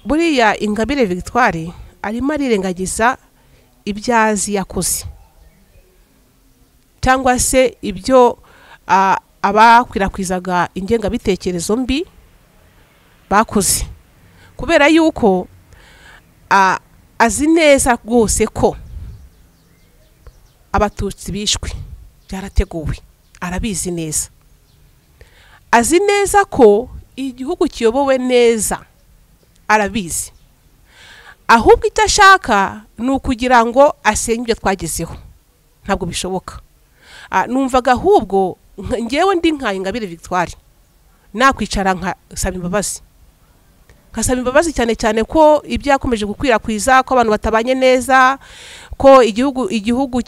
Buriya Ingabire Victoire arimo arirengagiza ibyo azi yakoze, cyangwa se ibyo abakwirakwizaga ingengabitekerezo mbi bakoze, kubera yuko azi neza rwose ko Abatutsi bishwe byarateguwe, arabizi neza. Azi neza ko igihugu kiyobowe neza, arabizi. Ahubwo icyo ashaka ni ukugira ngo asenye ibyo twagezeho, ntabwo bishoboka. Numvaga ahubwo ngewe ndi nka Ingabire Victoire nakwicara nkasaba imbabazi, nkasaba imbabazi cyane cyane ko ibyo yakomeje gukwirakwiza, ko abantu batabanye neza, ko igihugu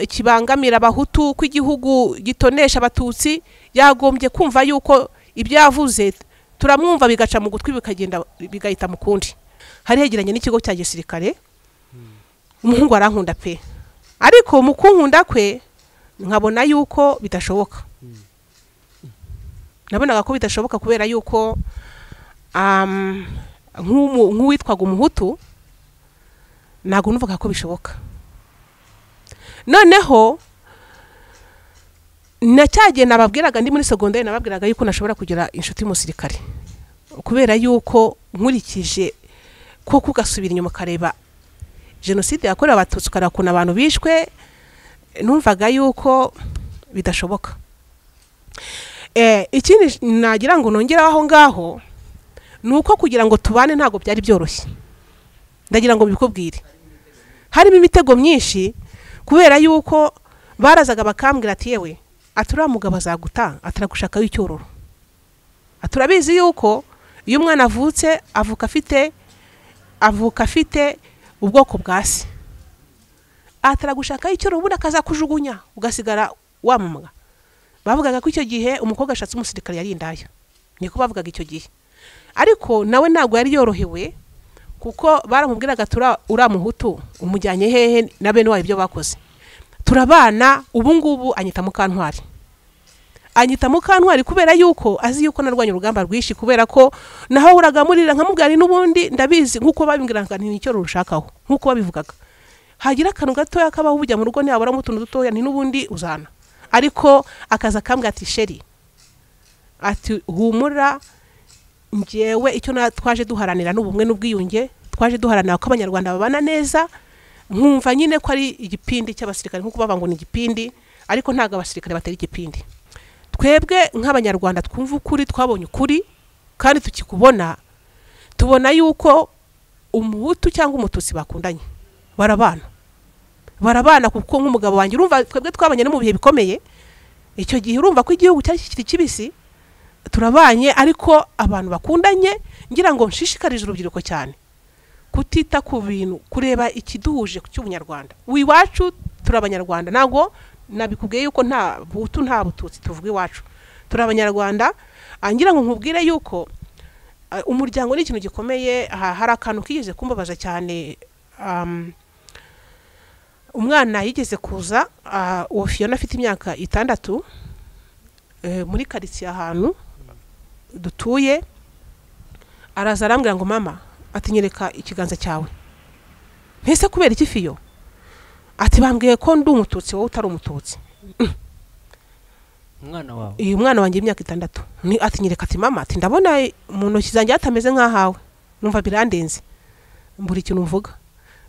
kibangamira Abahutu, ko igihugu gitonesha Abatutsi. Yagombye kumva yuko ibyo yavuze turamwumva bigaca mu gutwi bikagenda bigahita mu kundi. Hari hegeranye n'ikigo cya gisirikare, umuhungu arankunda pe, ariko mu kunkunda kwe nkabona yuko bidashoboka. Nabonaga ko bidashoboka kubera yuko nk'uwitwaga Umuhutu ntabwo numvaga ko bishoboka. Noneho na cyagihe nababwiraga ndi muri secondaire, nababwiraga yuko nashobora kugira inshuti y'umusirikare, kubera yuko nkurikije ko kugasubira inyuma kareba jenoside yakorewe Abatutsi, ukareba ukuntu abantu bishwe, numvaga yuko bidashoboka. Ikindi nagira ngo nongere aho ngaho ni uko kugira ngo tubane ntabwo byari byoroshye. Ndagira ngo mbikubwire, harimo imitego myinshi, kubera yuko barazaga bakambwira ati yewe, aturiya mugabo azaguta, ataragushakaho icyororo. Aturabizi yuko iyo umwana avutse avuka afite ubwoko bwa se, ataragushakaho icyororo, ubundi akazakujugunya ugasigara wamamaga. Bavugaga ko icyo gihe umukobwa ashatse umusirikare yari indaya, niko bavugaga icyo gihe. Ariko nawe ntabwo yari yorohewe, kuko baramubwiraga uriya Muhutu umujyanye hehe na bene wabo ibyo bakoze. Turabana ubu ngubu anyita Mukantwari, anyita Mukantwari kubera yuko azi yuko narwanye urugamba rwinshi, kubera ko nahoraga murira nkamubwira n'ubundi ndabizi nkuko babimbwiraga nti nicyo rushakaho, nkuko babivugaga. Hagira akantu gatoya kabaho ujya mu rugo ntiyabura utuntu dutoya, nti n'ubundi uzana. Ariko akaza akambwira ati sheri, ati humura, ngewe icyo twaje duharanira n'ubumwe n'ubwiyunge, twaje duharanira ko Abanyarwanda babana neza. Nkumva nyine ko ari igipindi cy'abasirikare, nkuko bavuga ngo ni igipindi, ariko ntabwo abasirikare batera igipindi. Twebwe nk'Abanyarwanda twumva ukuri, twabonye ukuri kandi tukikubona, tubona yuko Umuhutu cyangwa Umututsi bakundanye, barabana, barabana. Kuko nk'umugabo wanjye urumva twebwe twabanye no mu bihe bikomeye icyo gihe, urumva ko igihugu cyari kikiri kibisi, turabanye, ariko abantu bakundanye. Ngira ngo nshishikarije urubyiruko cyane kutita ku bintu, kureba ikiduhuje cy'Ubunyarwanda. Iwacu turi Abanyarwanda, ntabwo nabikubwiye yuko nta Buhutu nta Bututsi tuvuga, iwacu turi Abanyarwanda. Ngira ngo nkubwire yuko umuryango ni ikintu gikomeye. Hari akantu kigeze kumbabaza cyane, umwana yigeze kuza, uwo Fiona afite imyaka 6, muri karitsiye ahantu dutuye, araza arambwira ngo mama, ati nyereka ikiganza cyawe. Ntese kubera iki Fiyo? Ati bambwiye ko ndi Umututsi, wowe utari Umututsi. Umwana wawe? Uyu mwana wanjye imyaka 6. Ni ati nyereka, ati mama, ati ndabona mu ntoki zanjye hatameze nkahawe. Numva birandenze, mbura ikintu mvuga.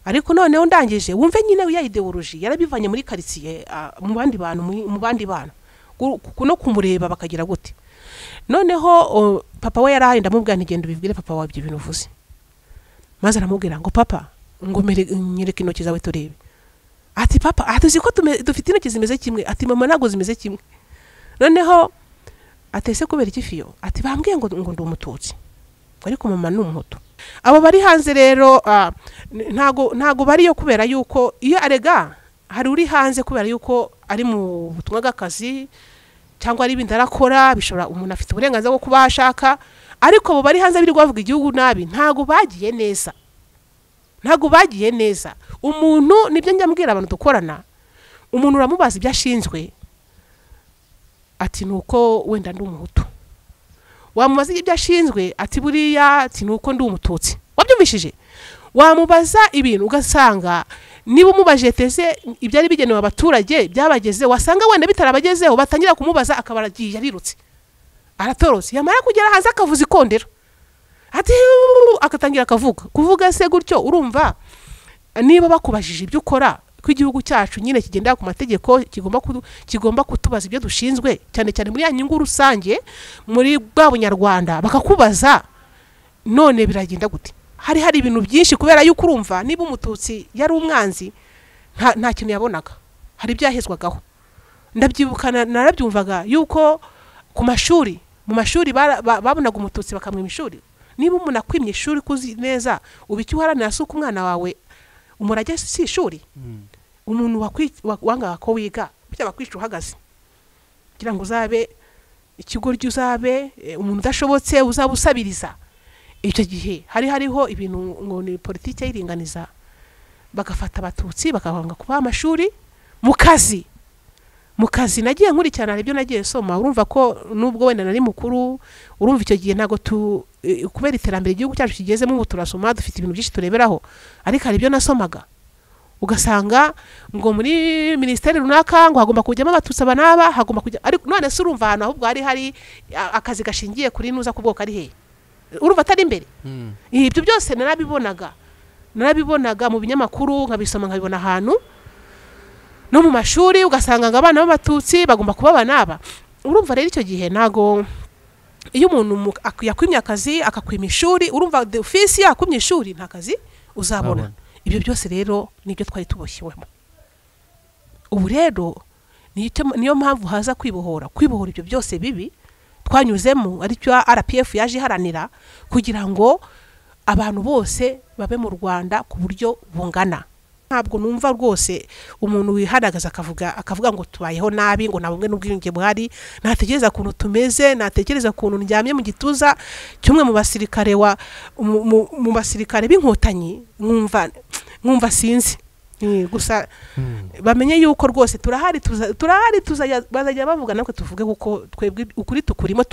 Ariko noneho ndangije wumve nyine ya ideology yarabivanye muri karitsiye, mu bandi bantu, mu bandi bana no kumureba bakagira gute. Noneho papa we yarahaye, ndamubwira nti genda ubibwire papa wawe ibyo bintu uvuze. Maze aramubwira ngo papa, ngo nyereke intoki zawe turebe. Ati papa, ati uzi ko dufite intoki zimeze kimwe? Ati mama ntabwo zimeze kimwe. Noneho atese kubera iki Fiyo? Ati bambwiye ngo ndi Umututsi, ariko mama ni Umuhutu. Abo bari hanze rero ntago bariyo kubera yuko iyo arega hari uri hanze kubera yuko ari mu butumwa bw'akazi cyangwa ari ibindi arakora, bishobora, umuntu afite uburenganzira bwo kuba ashaka. Ariko abo bari hanze birirwa bavuga igihugu nabi, ntago bagiye neza, ntago bagiye neza. Umuntu nibyo njya mbwira abantu dukorana, umuntu uramubaza ibyo ashinzwe, ati nuko wenda ndi Umuhutu. Wamubaza ibyo ashinzwe, ati buriya, ati nuko ndi Umututsi. Wabyumvise? Wabyumvishije? Wamubaza ibintu ugasanga niba umubaje tese ibyari bigenewe abaturage byabageze, wasanga wenda bitarabagezeho, batangira kumubaza akaba aragiye yarirutse aratorose, yamara kugera hanze akavuza ikondera ati akatangira akavuga kuvuga se gutyo. Urumva niba bakubajije ibyo ukora, ko igihugu cyacu nyine kigendera ku mategeko, kigomba kutubaza ibyo dushinzwe, cyane cyane muri ya nyungu rusange, muri bwa bunyarwanda, bakakubaza none biragenda gute? Hari ibintu byinshi, kubera yuko urumva niba umututsi yari umwanzi nta kintu yabonaga, hari ibyahezwagaho. Ndabyibuka narabyumvaga yuko ku mashuri, mu mashuri babonaga umututsi bakamwima ishuri. Niba umuntu akwimye ishuri kuzi neza, uba icyo uharanira si uko umwana wawe umurage si ishuri. Umuntu wangaga ko wiga burya bakwica uhagaze, kugira ngo uzabe ikigoryi, uzabe umuntu udashobotse, uzaba usabiriza. Icyo gihe hariho ibintu ngo ni politiki y'iringaniza, bagafata abatutsi bakabanga kubaha amashuri. Mu kazi nagiye nkurikirana ibyo nagiye soma, urumva ko nubwo wenda nari mukuru, urumva icyo gihe ntago kubera iterambere igihugu cyacu kigezemo ubu turasoma, dufite ibintu byinshi tureberaho, ariko hari ibyo nasomaga ugasanga ngo muri minisiteri runaka ngo hagomba kujyamo abatutsi aba n'aba, hagomba kujya, ariko none se urumva ahantu ahubwo hari akazi gashingiye kuri nuza ku bwoko ari hehe? Urumva atari imbere. Ibyo byose narabibonaga mu binyamakuru, nkabisoma nkabibona ahantu no mu mashuri, ugasanga ngo abana b'abatutsi bagomba kuba aba n'aba. Urumva rero icyo gihe ntago iyo umuntu yakwimye akazi akakwima ishuri, urumva ofisi yakwimye ishuri nta kazi uzabona. Ibyo byose rero nibyo twari tuboshyewemo. Ubu rero niyo mpamvu haza kwibohora ibyo byose bibi twanyuzemo, aricyo RPF yaje iharanira, kugira ngo abantu bose babe mu Rwanda ku buryo bungana. Ntabwo numva rwose umuntu wiharagaza akavuga ngo tubayeho nabi, ngo nta bumwe n'ubwiyunge buhari. Natekereza ukuntu tumeze, natekereza ukuntu ndyamye mu gituza cy'umwe mu basirikare mu basirikare b'inkotanyi, nkumva sinzi. Gusa bamenye yuko rwose turahari, bazajya bavuga natwe tuvuge, kuko twebwe ukuri tukurimo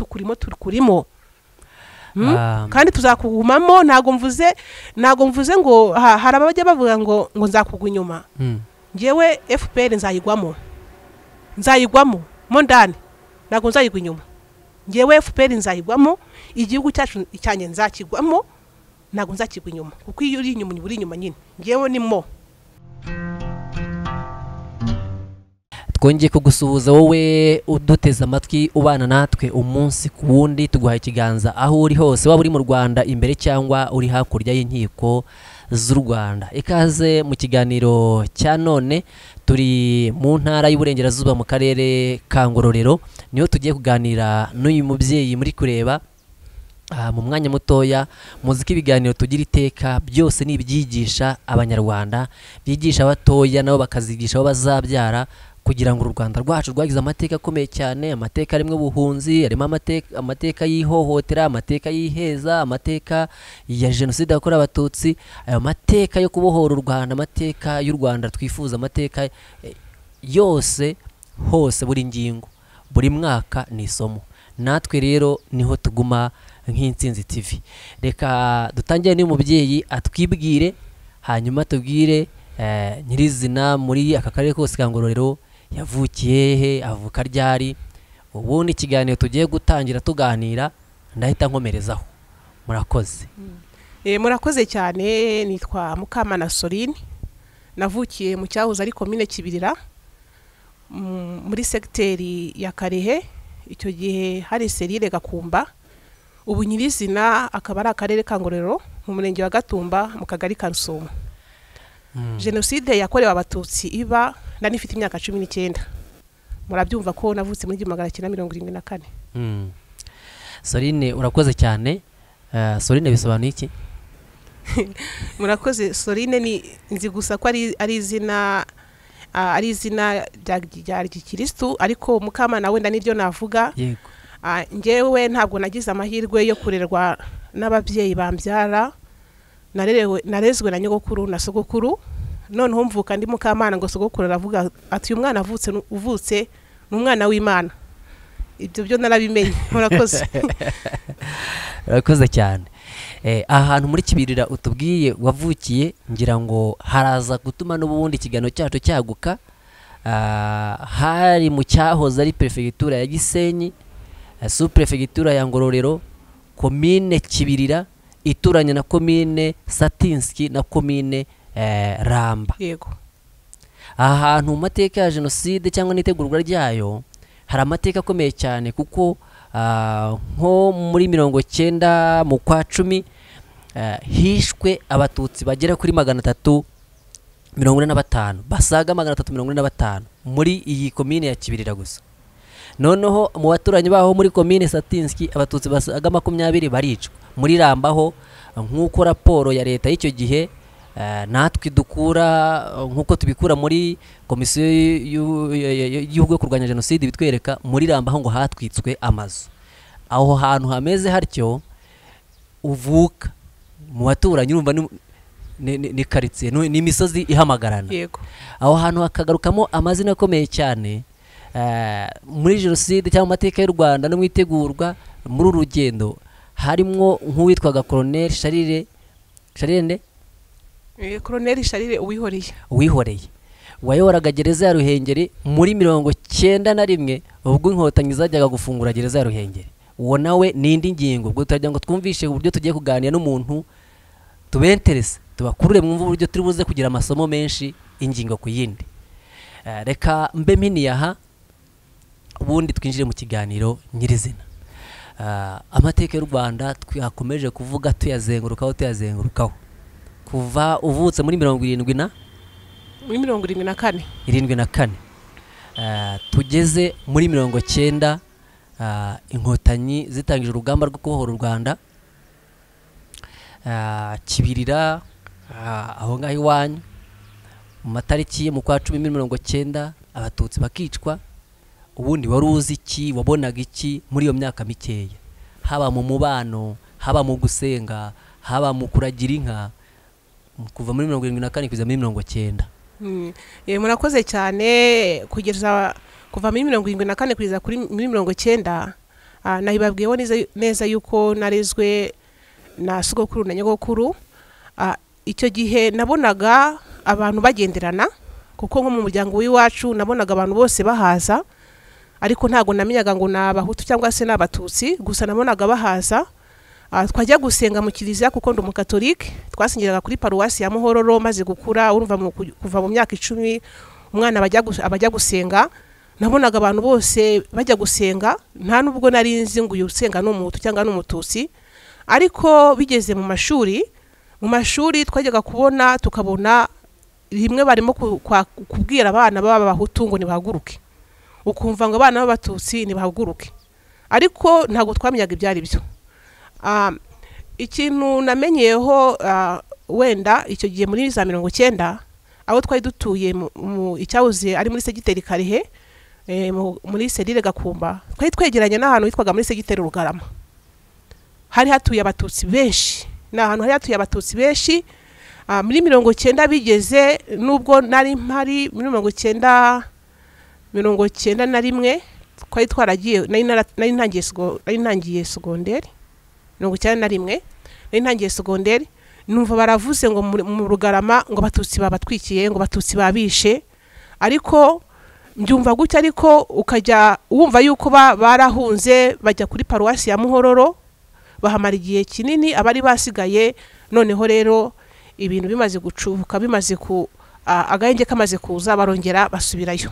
kandi tuzakugumamo. Ntago mvuze ngo hari abajya bavuga ngo nzakugwa inyuma. Njyewe FPR nzayigwamo mo ndani, ntago nzayigwa inyuma. Njyewe FPR nzayigwamo, igihugu cyacu cyanjye nzakigwamo, ntago nzakigwa inyuma, kuko iyo uri inyuma uri inyuma nyine. Njyewe ni mo. Twongeye kugusuhuza wowe uduteze amatwi, ubana natwe umunsi ku wundi, tuguhaye ikiganza aho uri hose, waba uri mu Rwanda imbere cyangwa uri hakurya y'inkiko z'u Rwanda. Ikaze mu kiganiro cya none, turi mu ntara y'Iburengerazuba mu karere ka Ngororero, niho tugiye kuganira n'uyu mubyeyi muri kureba mu mwanya mutoya. Muziki ibiganiro tugira iteka byose ni ibyigisha abanyarwanda, byigisha abatoya nabo bakazigisha abo bazabyara, kugira ngo u Rwanda rwacu rwagize amateka akomeye cyane, amateka arimo ubuhunzi, arimo amateka y'ihohotera, amateka y'iheza, amateka ya jenoside yakorewe abatutsi, ayo mateka yo kubohora u Rwanda, amateka y'u Rwanda twifuza, amateka yose hose, buri ngingo, buri mwaka ni isomo. Natwe rero niho tuguma nk'Intsinzi TV. Reka dutangire n'uyu mubyeyi atwibwire, hanyuma tubwire nyirizina muri aka karere kose ka Ngororero yavukiye he, avuka ryari. Ubundi ikiganiro tugiye gutangira tuganira ndahita nkomerezaho. Murakoze. Murakoze cyane. Nitwa Mukamana Soline, navukiye mu cyahoze ari komine Kibirira muri segiteri ya Karehe, icyo gihe hari serire Gakumba, ubu nyirizina akaba ari akarere ka Ngororero mu murenge wa Gatumba mu kagari ka Rusumo. Jenoside yakorewe abatutsi iba nari mfite imyaka 19. Murabyumva ko navutse muri 1974. Soline urakoze cyane. Soline bisobanuye iki? Murakoze. Soline ni nzi gusa ko ari izina rya gikristu, ariko Mukamana wenda niryo navuga. Yego. Njyewe ntabwo nagize amahirwe yo kurerwa n'ababyeyi bambyara, narezwe na nyogokuru na sogokuru. Noneho mvuka ndi Mukamana, ngo sogokuru aravuga ati uyu mwana uvutse ni umwana w'Imana. Ibyo byo narabimenye. Murakoze. Murakoze cyane. Ahantu muri Kibirira utubwiye wavukiye, ngira ngo haraza gutuma n'ubundi ikiganiro cyacu cyaguka. Hari mu cyahoze ari perefegitura ya Gisenyi, sous perefegitura ya Ngororero, komine Kibirira ituranye na komine Satinski na komine Ramba. Yego. Aha hantu mu mateka ya jenoside cyangwa n'itegurwa ryayo hari amateka akomeye cyane, kuko nko muri 90 mu kwa 10 hishwe abatutsi bagera kuri 345, basaga 345 muri iyi komine ya Kibirira gusa. Noneho mu baturanyi baho muri komine Satinski abatutsi basaga 20 baricwa. Muri Rambaho, nk'uko raporo ya leta y'icyo gihe natwe dukura, nk'uko tubikura muri komisiyo y'igihugu yo kurwanya jenoside bitwereka, muri Rambaho ngo hatwitswe amazu. Aho hantu hameze hatyo uvuka mu baturanyi, urumva ni quartier, ni imisozi ihamagarana. Yego. Aho hantu hakagarukamo amazina akomeye cyane muri jenoside cyangwa amateka y'u Rwanda no mu itegurwa muri uru rugendo, harimwo nk'uwitwaga Colonel Charire nde? Colonel Charire Uwihoreye. Uwihoreye wayoboraga gereza ya Ruhengeri muri 91, ubwo inkotanyi zajyaga gufungura gereza ya Ruhengeri. Uwo nawe ni indi ngingo, ubwo turagira ngo twumvishe uburyo tugiye kuganira n'umuntu, tubenterese, tubakurure mwumve uburyo turi buze kugira amasomo menshi ingingo ku yindi. Reka mbe mpiniye aha, ubundi twinjire mu kiganiro nyirizina. Amateka y'u Rwanda twakomeje kuvuga tuyazengurukaho kuva uvutse muri 74 na muri 74 74, tugeze muri 90, inkotanyi zitangije urugamba rwo kubohora u Rwanda. Kibirira aho ngaho iwanyu mu matariki mu kwa 10 90 abatutsi bakicwa. Ubundi wari uzi iki, wabonaga iki muri iyo myaka mikeya, haba mu mubano, haba mu gusenga, haba mu kuragira inka, kuva muri 74 kugeza muri 90? Murakoze cyane. Kugeza kuva muri 74 kugeza kuri muri 90, nahibabwiyeho neza yuko narezwe na sogokuru na nyogokuru. Icyo gihe nabonaga abantu bagenderana, kuko nko mu muryango w'iwacu nabonaga abantu bose bahaza, ariko ntago namenyaga ngo ni abahutu cyangwa se n'abatutsi, gusa nabonaga bahaza. Twajya gusenga mu kiliziya kuko ndi umukatolike, twasengeraga kuri paruwasi ya Muhororo. Maze gukura, urumva kuva mu myaka 10 umwana abajya gusenga, nabonaga abantu bose bajya gusenga, nta nubwo nari nzi ngo uyu usenga ni umuhutu cyangwa ni umututsi. Ariko bigeze mu mashuri twajyaga kubona, tukabona rimwe barimo kubwira abana b'abahutu ngo nibahaguruke, ukumva ngo abana b'abatutsi nibahaguruke, ariko ntabwo twamenyaga ibyo ari byo. Ikintu namenyeyeho wenda icyo gihe muri za 90, aho twari dutuye mu icyahoze ari muri segiteri Karehe, muri serire Gakumba, twari twegeranye n'ahantu hitwaga muri segiteri Rugarama. Hari hatuye abatutsi benshi, ni ahantu hari hatuye abatutsi benshi. Muri 90 bigeze, nubwo nari mpari muri 91 twari twaragiye, nari ntangiye segonderi 91, nari ntangiye segonderi, numva baravuze ngo mu Rugarama ngo abatutsi babatwikiye, ngo abatutsi babishe. Ariko mbyumva gutya, ariko ukajya wumva yuko barahunze bajya kuri paruwasi ya Muhororo, bahamara igihe kinini abari basigaye. Noneho rero ibintu bimaze gucubuka, bimaze ku agahenge kamaze kuza, barongera basubirayo.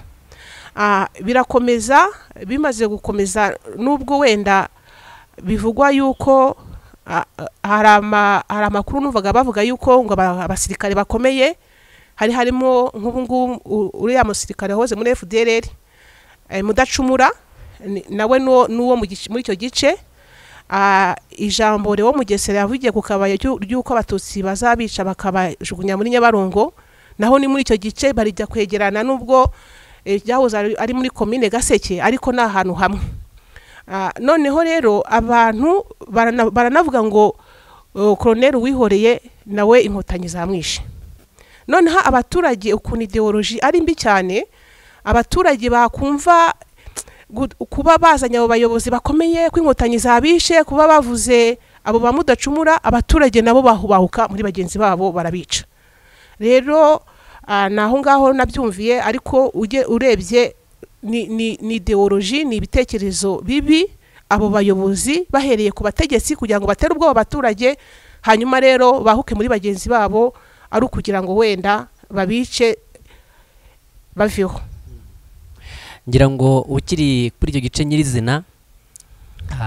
Birakomeza, bimaze gukomeza, nubwo wenda bivugwa yuko hari amakuru numvaga bavuga yuko ngo abasirikare bakomeye, hari harimo nk'ubu ngubu uriya musirikare wahoze muri FDLR Mudacumura, nawe n'uwo muri icyo gice. Ijambo Leo Mugesera yavugiye ku kabaya ry'uko abatutsi bazabica bakabajugunya muri Nyabarongo, naho ni muri icyo gice barijya kwegerana, nubwo byahoze ari muri komine Gaseke, ariko ni ahantu hamwe. Noneho rero abantu baranavuga ngo Colonel Uwihoreye nawe inkotanyi zamwishe. Noneho abaturage, ukuntu ideology ari mbi cyane, abaturage bakumva kuba bazanye abo bayobozi bakomeye ko inkotanyi zabishe, kuba bavuze Abo ba Mudacumura abaturage nabo bahubahuka muri bagenzi babo barabica. Rero naho ngaho nabyumviye, ariko urebye ni ideology, ni ibitekerezo bibi abo bayobozi bahereye ku bategetsi kugira ngo batere ubwoba abaturage, hanyuma rero bahuke muri bagenzi babo ari ukugira ngo wenda babice baveho. Ngira ngo ukiri kuri icyo gice nyirizina,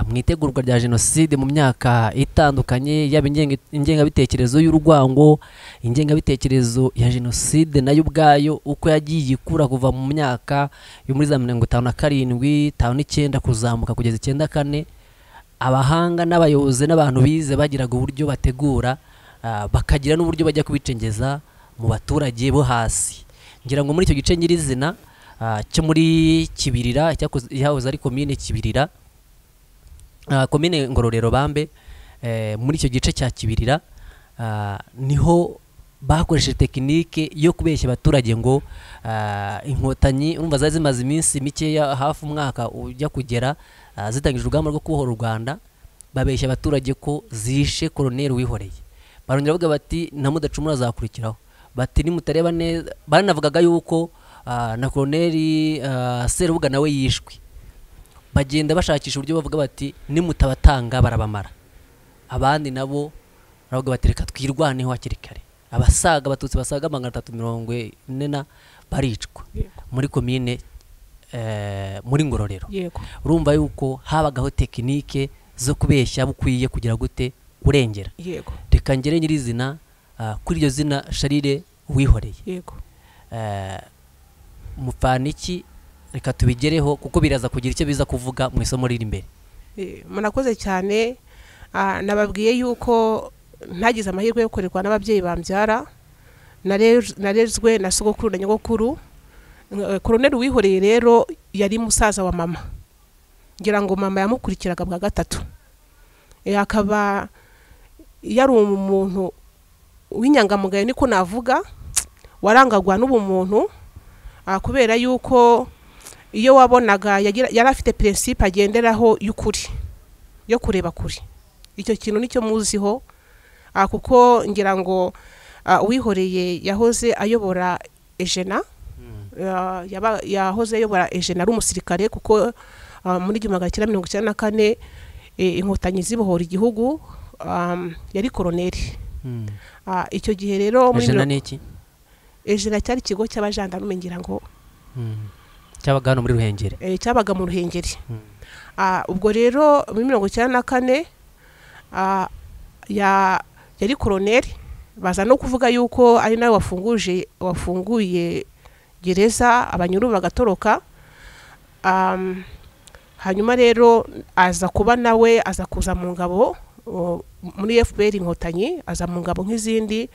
mu itegurwa rya jenoside mu myaka itandukanye, yaba ingengabitekerezo y'urwango, ingengabitekerezo ya jenoside nayo ubwayo uko yagiye ikura kuva mu myaka yo muri za 57, 59 kuzamuka kugeza 94, abahanga n'abayobozi n'abantu bize bagiraga uburyo bategura, bakagira n'uburyo bajya kubicengeza mu baturage bo hasi. Ngira ngo muri icyo gice nyirizina cyo muri Kibirira, cyahoze ari komine Kibirira, komine Ngororero bambe, muri icyo gice cya Kibirira niho bakoresheje tekinike yo kubeshya abaturage ngo inkotanyi urumva zari zimaze iminsi mikeya, hafi umwaka ujya kugera, zitangije urugamba rwo kubohora u Rwanda, babeshya abaturage ko zishe Colonel Uwihoreye. Barongera bavuga bati na Mudacumura azakurikiraho, bati nimutareba neza. Baranavugaga yuko na Colonel Serubuga nawe yishwe. Bagenda bashakisha uburyo bavuga bati nimutabatanga barabamara. Abandi nabo baravuga bati reka twirwaneho hakiri kare. Abasaga abatutsi basaga 340 baricwa muri komine muri Ngororero. Urumva yuko habagaho tekinike zo kubeshya bukwiye kugira gute kurengera. Reka ngere nyirizina kuri iryo zina Charles Uwihoreye. Yego. Mufaniki reka tubigereho kuko biraza kugira icyo biza kuvuga mu isomo riri imbere. Murakoze cyane. Nababwiye yuko ntagize amahirwe yo korerwa n'ababyeyi bambyara, narezwe na sogokuru na nyogokuru. Colonel Uwihoreye rero yari musaza wa mama, ngira ngo mama yamukurikiraga bwa gatatu. Akaba yari umuntu w'inyangamugayo niko navuga, warangagwa n'ubumuntu, kubera yuko iyo wabonaga yari afite principe agenderaho y'ukuri, yo kureba kuri. Icyo kintu nicyo muziho, kuko ngira ngo Uwihoreye yahoze ayobora Ejena, yahoze ayobora Ejena ari umusirikare, kuko muri 1994 inkotanyi zibohora igihugu yari koroneri. Icyo gihe rero muri Ejena niki? Ejena cyari ikigo cy'abajandarume ngira ngo cyabaga hano muri Ruhengeri. Cyabaga mu Ruhengeri. Ubwo rero muri 1994 yari koroneri, baza no kuvuga yuko ari nawe wafunguye gereza abanyuru bagatoroka. Hanyuma rero aza kuba nawe aza kuza mu ngabo muri FPR inkotanyi, aza mu ngabo nk'izindi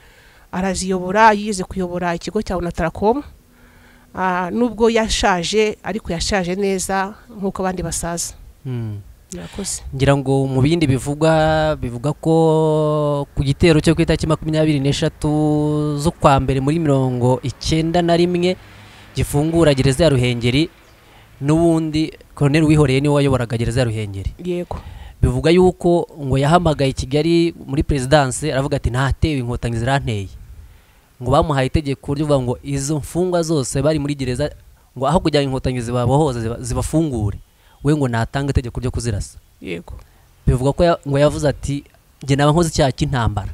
araziyobora, yize kuyobora ikigo cya Onatracom. Nubwo yashaje ariko yashaje neza nkuko abandi basaza. Murakoze. Ngira ngo mu bindi bivugwa bivuga ko ku gitero cyo ku itariki 23 z'ukwa mbere muri 91 gifungura gereza ya Ruhengeri, n'ubundi Colonel Uwihoreye niwe wayoboraga gereza ya Ruhengeri. Yego. Bivuga yuko ngo yahamagaye Kigali muri presidence aravuga ati ntatewe inkotanyi ziranteye. Ngo bamuhaye itegeko ryo kuvuga ngo izo mfungwa zose bari muri gereza ngo aho kujya inkotanyi zibabohoza zibafungure, we ngo natanga itegeko ryo kuzirasa. Yego. Bivuga ko ngo yavuze ati nge naba nkoze icyaha cy'intambara.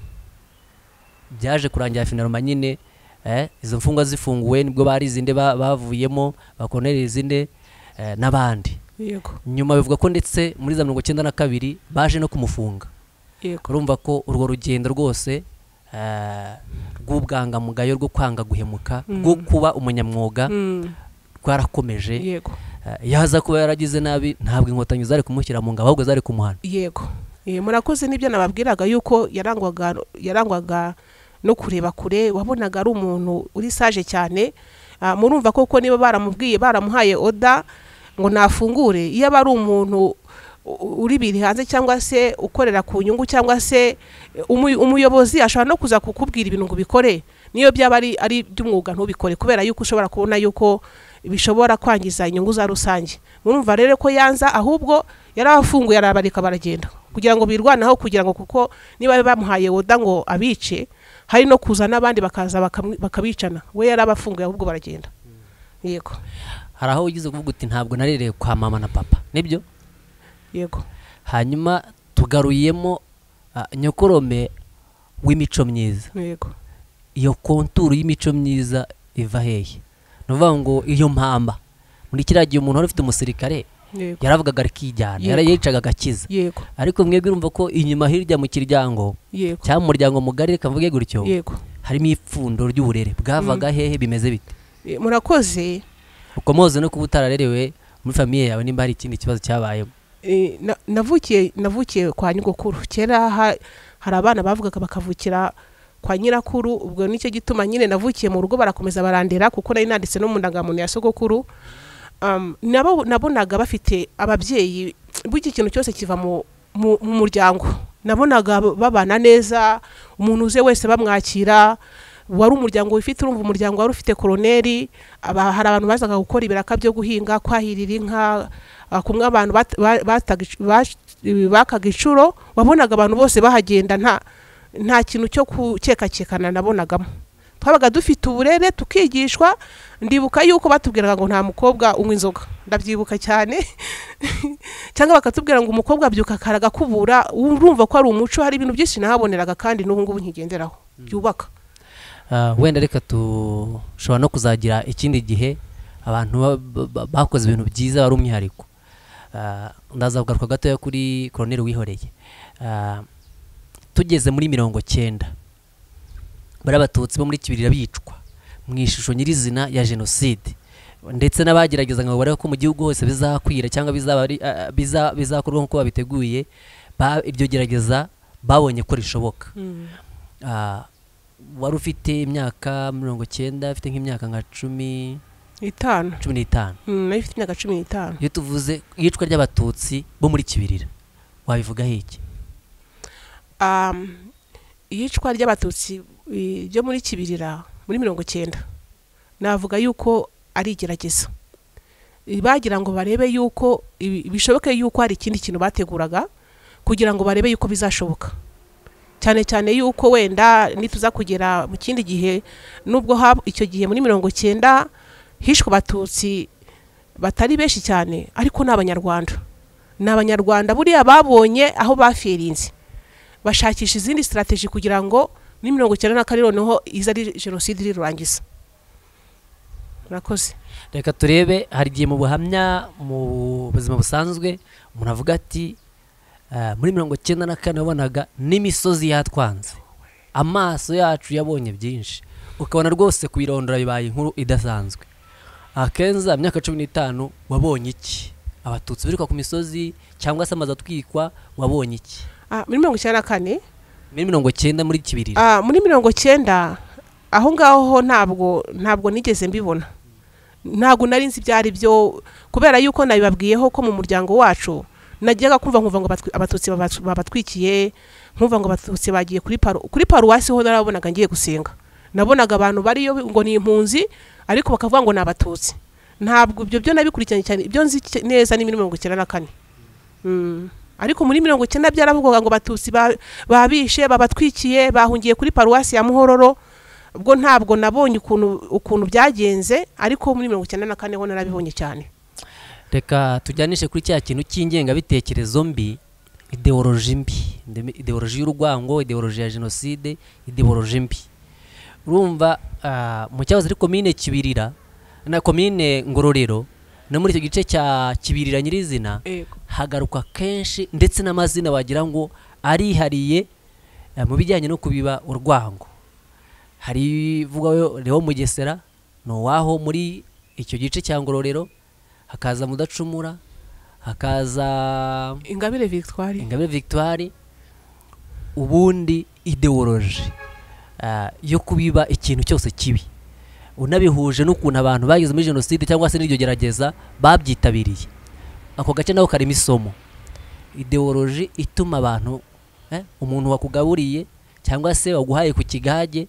Byaje kurangira finaloma nyine izo mfungwa zifunguwe, nibwo bari zinde bavuyemo ba Colonel zinde n'abandi. Yego. Nyuma bivuga ko ndetse muri za 92 baje no kumufunga. Yego. Urumva ko urwo rugendo rwose rw'ubwangamugayo rwo kwanga guhemuka, rwo kuba umunyamwuga rwarakomeje. Yego. Yaza kuba yaragize nabi ntabwo inkotanyi zari kumushyira mu ngabo ahubwo zari kumuhana. Yego. Murakoze. Nibyo nababwiraga yuko yarangwaga no kureba kure, wabonaga ari umuntu uri sage cyane. Murumva koko niba baramubwiye baramuhaye oda ngo nafungure, iyo aba ari umuntu uri biri hanze cyangwa se ukorera ku nyungu cyangwa se umuyobozi ashobora no kuza kukubwira ibintu ngo ubikore, niyo byaba ari by'umwuga ntubikore, kubera yuko ushobora kubona yuko bishobora kwangiza inyungu za rusange. Murumva rero ko yanza, ahubwo yarabafunguye arabareka baragenda kugira ngo birwanaho, kugira ngo kuko niba bamuhaye woda ngo abice hari no kuza n'abandi bakaza bakabicana, we yarabafunguye ahubwo baragenda. Yego. Hari aho ugize kuvuga uti ntabwo narereye kwa mama na papa, nibyo? Yego. Hanyuma tugaruyemo nyokorome w'imico myiza. Yego. Iyo konturu y'imico myiza iva hehe? Nuvuga ngo iyo mpamba muri kiriya gihe umuntu wari ufite umusirikare yaravugaga arikijyana, yarayicaga agakiza. Yego. Ariko mwebwe urumva ko inyuma hirya mu kiryango cyangwa mu muryango mugari, reka mvuge gutyo, harimo ipfundo ry'uburere bwavaga hehe, bimeze bite? Murakoze. Ukomoze no kuba utararerewe muri famiye yawe, nimba hari ikindi kibazo cyabayemo. Navukiye kwa nyogokuru. Kera hari abana bavugaga bakavukira kwa nyirakuru, ubwo nicyo gituma nyine navukiye mu rugo barakomeza barandera, kuko nari nanditse no mu ndangamuntu ya sogokuru. Nabonaga bafite ababyeyi, burya ikintu cyose kiva mu muryango. Nabonaga babana neza, umuntu uze wese bamwakira, wari umuryango wifite, urumva umuryango wari ufite koroneri, hari abantu bazaga gukora ibiraka byo guhinga, kwahirira inka, kumwe abantu bakaga incuro, wabonaga abantu bose bahagenda nta kintu cyo gukekakekana nabonagamo. Twabaga dufite uburere tukigishwa. Ndibuka yuko batubwiraga ngo nta mukobwa unywa inzoga, ndabyibuka cyane cyangwa bakatubwira ngo umukobwa abyuka kare agakubura. Urumva ko ari umuco, hari ibintu byinshi nahaboneraga kandi n'ubu ngubu nkigenderaho byubaka. Wenda reka tushobora no kuzagira ikindi gihe abantu bakoze ibintu byiza bari umwihariko. Ndaza kugaruka gatoya kuri Colonel Wihoreye. Tugeze muri 90 bari abatutsi bo muri Kibirira bicwa mu ishusho nyirizina ya jenoside, ndetse n'abagerageza ngo barebe ko mu gihugu hose bizakwira cyangwa bizakorwa nk'uko babiteguye, iryo gerageza babonye ko rishoboka. Wari ufite imyaka 90, ufite nk'imyaka nka 15. 15. Nari mfite imyaka 15. Iyo tuvuze iyicwa ry'abatutsi bo muri Kibirira wabivugaho iki? Iyicwa ry'abatutsi ryo muri Kibirira muri 90 navuga yuko ari igerageza. Bagira ngo barebe yuko bishoboke yuko hari ikindi kintu bateguraga kugira ngo barebe yuko bizashoboka. Cyane cyane yuko wenda nituza kugera mu kindi gihe, nubwo icyo gihe muri 90 hishwe abatutsi batari benshi cyane, ariko n'abanyarwanda. N'abanyarwanda buriya babonye aho bafirinze, bashakisha izindi strategy kugira ngo muri 94 noneho iza ari jenoside irirangiza. Murakoze. Reka turebe, hari igihe mu buhamya mu buzima busanzwe umuntu avuga ati muri 94 wabonaga n'imisozi yatwanze, amaso yacu yabonye byinshi, ukabona rwose kubirondora bibaye inkuru idasanzwe. Akenza imyaka 15 wabonye iki? Abatutsi biruka ku misozi cyangwa se amazu atwikwa, wabonye iki? Muri 94, muri 90 muri Kibirira. Muri 90 aho ngaho ntabwo nigeze mbibona. Ntabwo nari nzi byari byo, kubera yuko nabibabwiyeho ko mu muryango wacu najyaga kumva nkumva ngo abatutsi babatwikiye, nkumva ngo abatutsi bagiye kuri paruwasi ho narabonaga ngiye gusenga. Nabonaga abantu bariyo ngo ni impunzi ariko bakavuga ngo ni abatutsi. Ntabwo ibyo byo nabikurikiranye cyane, ibyo nzi neza ni muri 94. Ariko muri 90 byaravugwaga ngo abatutsi babishe, babatwikiye, bahungiye kuri paruwasi ya Muhororo. Ubwo ntabwo nabonye ukuntu byagenze, ariko muri 94 ho narabibonye cyane. Reka tujyanishe kuri cya kintu cy'ingengabitekerezo mbi, ideoloji mbi, ideoloji y'urwango, ideoloji ya jenoside, ideoloji mbi. Urumva mu cyahoze ari komine Kibirira na komine Ngororero, no muri icyo gice cya Kibirira nyirizina hagaruka kenshi, ndetse n'amazina wagira ngo arihariye mu bijyanye no kubiba urwango. Hari vuga Leo Mugesera no waho muri icyo gice cya Ngororero, hakaza Mudacumura, hakaza Ingabire Victoire. Ingabire Victoire. Ubundi ideoloji yo kubiba ikintu cyose kibi, unabihuje n'ukuntu abantu bageze muri jenoside cyangwa se n'iryo gerageza babyitabiriye, ako gace nako karimo isomo. Ideoloji ituma abantu umuntu wakugaburiye cyangwa se waguhaye ku kigage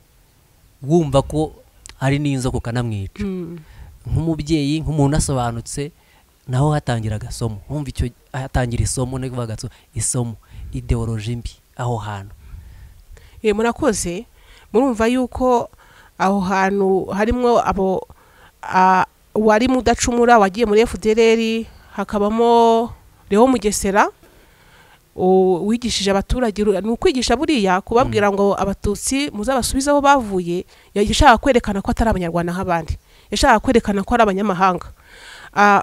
wumva ko ari n'inzoka ukanamwica. Nk'umubyeyi, nk'umuntu asobanutse, naho hatangira agasomo, wumva icyo hatangira isomo, no kuvuga isomo ideoloji mbi aho hantu. Murakoze. Murumva yuko aho hantu harimo abo wari Mudacumura wagiye muri FDLR, hakabamo Leo Mugesera wigishije abaturage. Ni ukwigisha buriya kubabwira ngo abatutsi muzabasubize aho bavuye, yashaka kwerekana ko atari abanyarwanda nk'abandi, yashaka kwerekana ko ari abanyamahanga.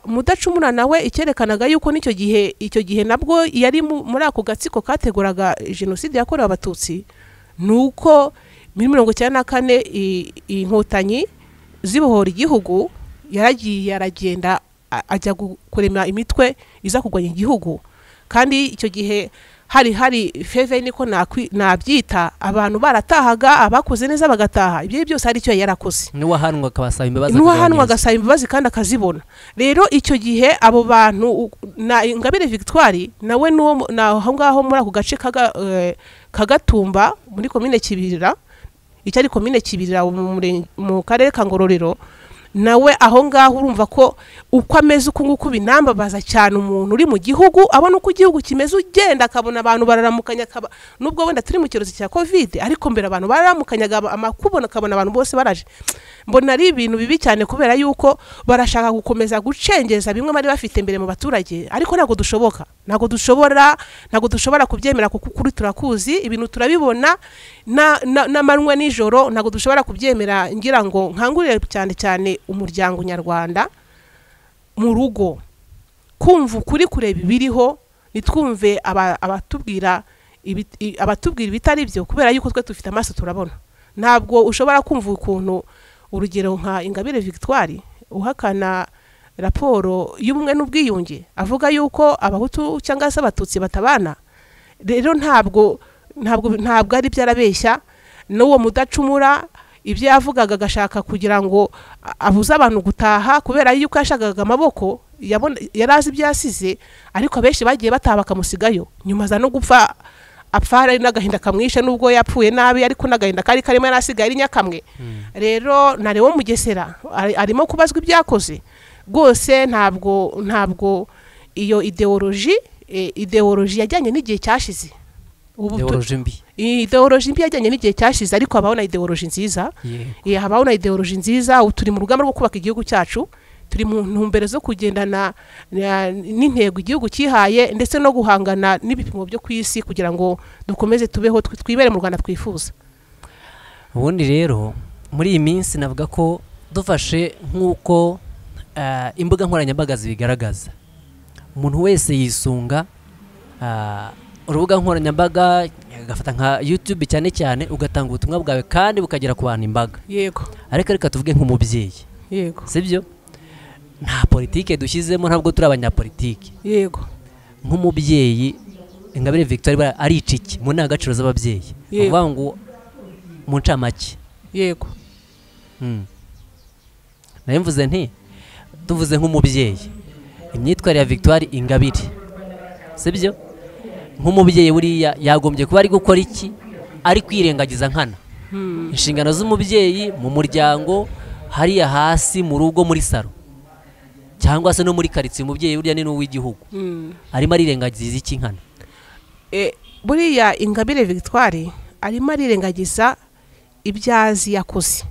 Mudacumura nawe icyerekanaga yuko n'icyo gihe, icyo gihe nabwo yari muri ako gatsiko kateguraga jenoside yakorewe abatutsi, nuko muri 1994 inkotanyi zibohora igihugu yaragiye aragenda ajya kurema imitwe iza kurwanya igihugu. Kandi icyo gihe hari feve, niko nabyita, abantu baratahaga, abakoze neza bagataha, ibyo byose hari icyo yarakoze. N'uwahanwa akabasaba imbabazi, n'uwahanwa agasaba imbabazi kandi akazibona. Rero icyo gihe abo bantu na Ingabire Victoire nawe n'uwo aho ngaho muri ako gace Kagatumba muri komine Kibirira, icyo ari komine Kibirira mu karere ka Ngororero, nawe aho ngaho urumva ko uko ameze uko nguko binambabaza cyane. Umuntu uri mu gihugu abona uko igihugu kimeze, ugenda akabona abantu bararamukanya, nubwo wenda turi mu cyorezo cya Covid, ariko mbere abantu bararamukanyaga, amakubona akabona abantu bose baraje. Mbona ari ibintu bibi cyane kubera yuko barashaka gukomeza gucengeza bimwe bari bafite mbere mu baturage, ariko ntabwo dushoboka, ntabwo dushobora kubyemera, kuko ukuri turakuzi, ibintu turabibona n'amanywa nijoro, ntabwo dushobora kubyemera. Ngira ngo nkangurire cyane cyane umuryango nyarwanda mu rugo kumva ukuri, kureba ibiriho, nitwumve abatubwira ibitari byo, kubera yuko twe dufite amaso turabona. Ntabwo ushobora kumva ukuntu urugero nka Ingabire Victoire uhakana raporo y'ubumwe n'ubwiyunge avuga yuko abahutu cyangwa se abatutsi batabana. Rero ntabwo ari byarabeshya. N'uwo Mudacumura ibyo yavugaga agashaka kugira ngo abuze abantu gutaha kubera yuko yashakaga amaboko, yarazi ibyo yasize, ariko abenshi bagiye bataha bakamusigayo, nyuma aza no gupfa, apfa ari n'agahinda kamwishe, nubwo yapfuye nabi ariko n'agahinda kari karimo yarasigaye ari nyakamwe. Rero na Leo Mugesera arimo kubazwa ibyakoze rwose. Ntabwo iyo ideoloji yajyanye n'igihe cyashize, ideoloji mbi yajyanye n'igihe cyashize, ariko habaho na ideoloji nziza. Habaho na ideoloji nziza. Turi mu rugamba rwo kubaka igihugu cyacu, turi mu ntumbero zo kugendana n'intego igihugu cyihaye, ndetse no guhangana n'ibipimo byo ku isi kugira ngo dukomeze tubeho, twibere mu Rwanda twifuza. Ubundi rero muri iyi minsi navuga ko dufashe nk'uko imbuga nkoranyambaga zibigaragaza, umuntu wese yisunga urubuga nkoranyambaga, agafata nka YouTube cyane cyane, ugatanga ubutumwa bwawe kandi bukagera ku bantu imbaga. Yego. Ariko reka tuvuge nk'umubyeyi. Yego. Sibyo? Nta politike dushyizemo, ntabwo turi abanyapolitike. Yego. Nk'umubyeyi Ingabire Victoire arica iki mu ndangagaciro z'ababyeyi? Uvuga ngo mu ncamake. Yego. Nayo mvuze nti tuvuze nk'umubyeyi, imyitwarire ya Victoire Ingabire, sibyo? Nk'umubyeyi buriya yagombye kuba ari gukora iki, ari kwirengagiza nkana inshingano z'umubyeyi mu muryango, hariya hasi mu rugo, muri saro cyangwa se no muri karitsiye. Umubyeyi buriya ni n'uw'igihugu, arimo arirengagiza iki nkana? Buriya Ingabire Victoire arimo arirengagiza ibyo azi yakoze,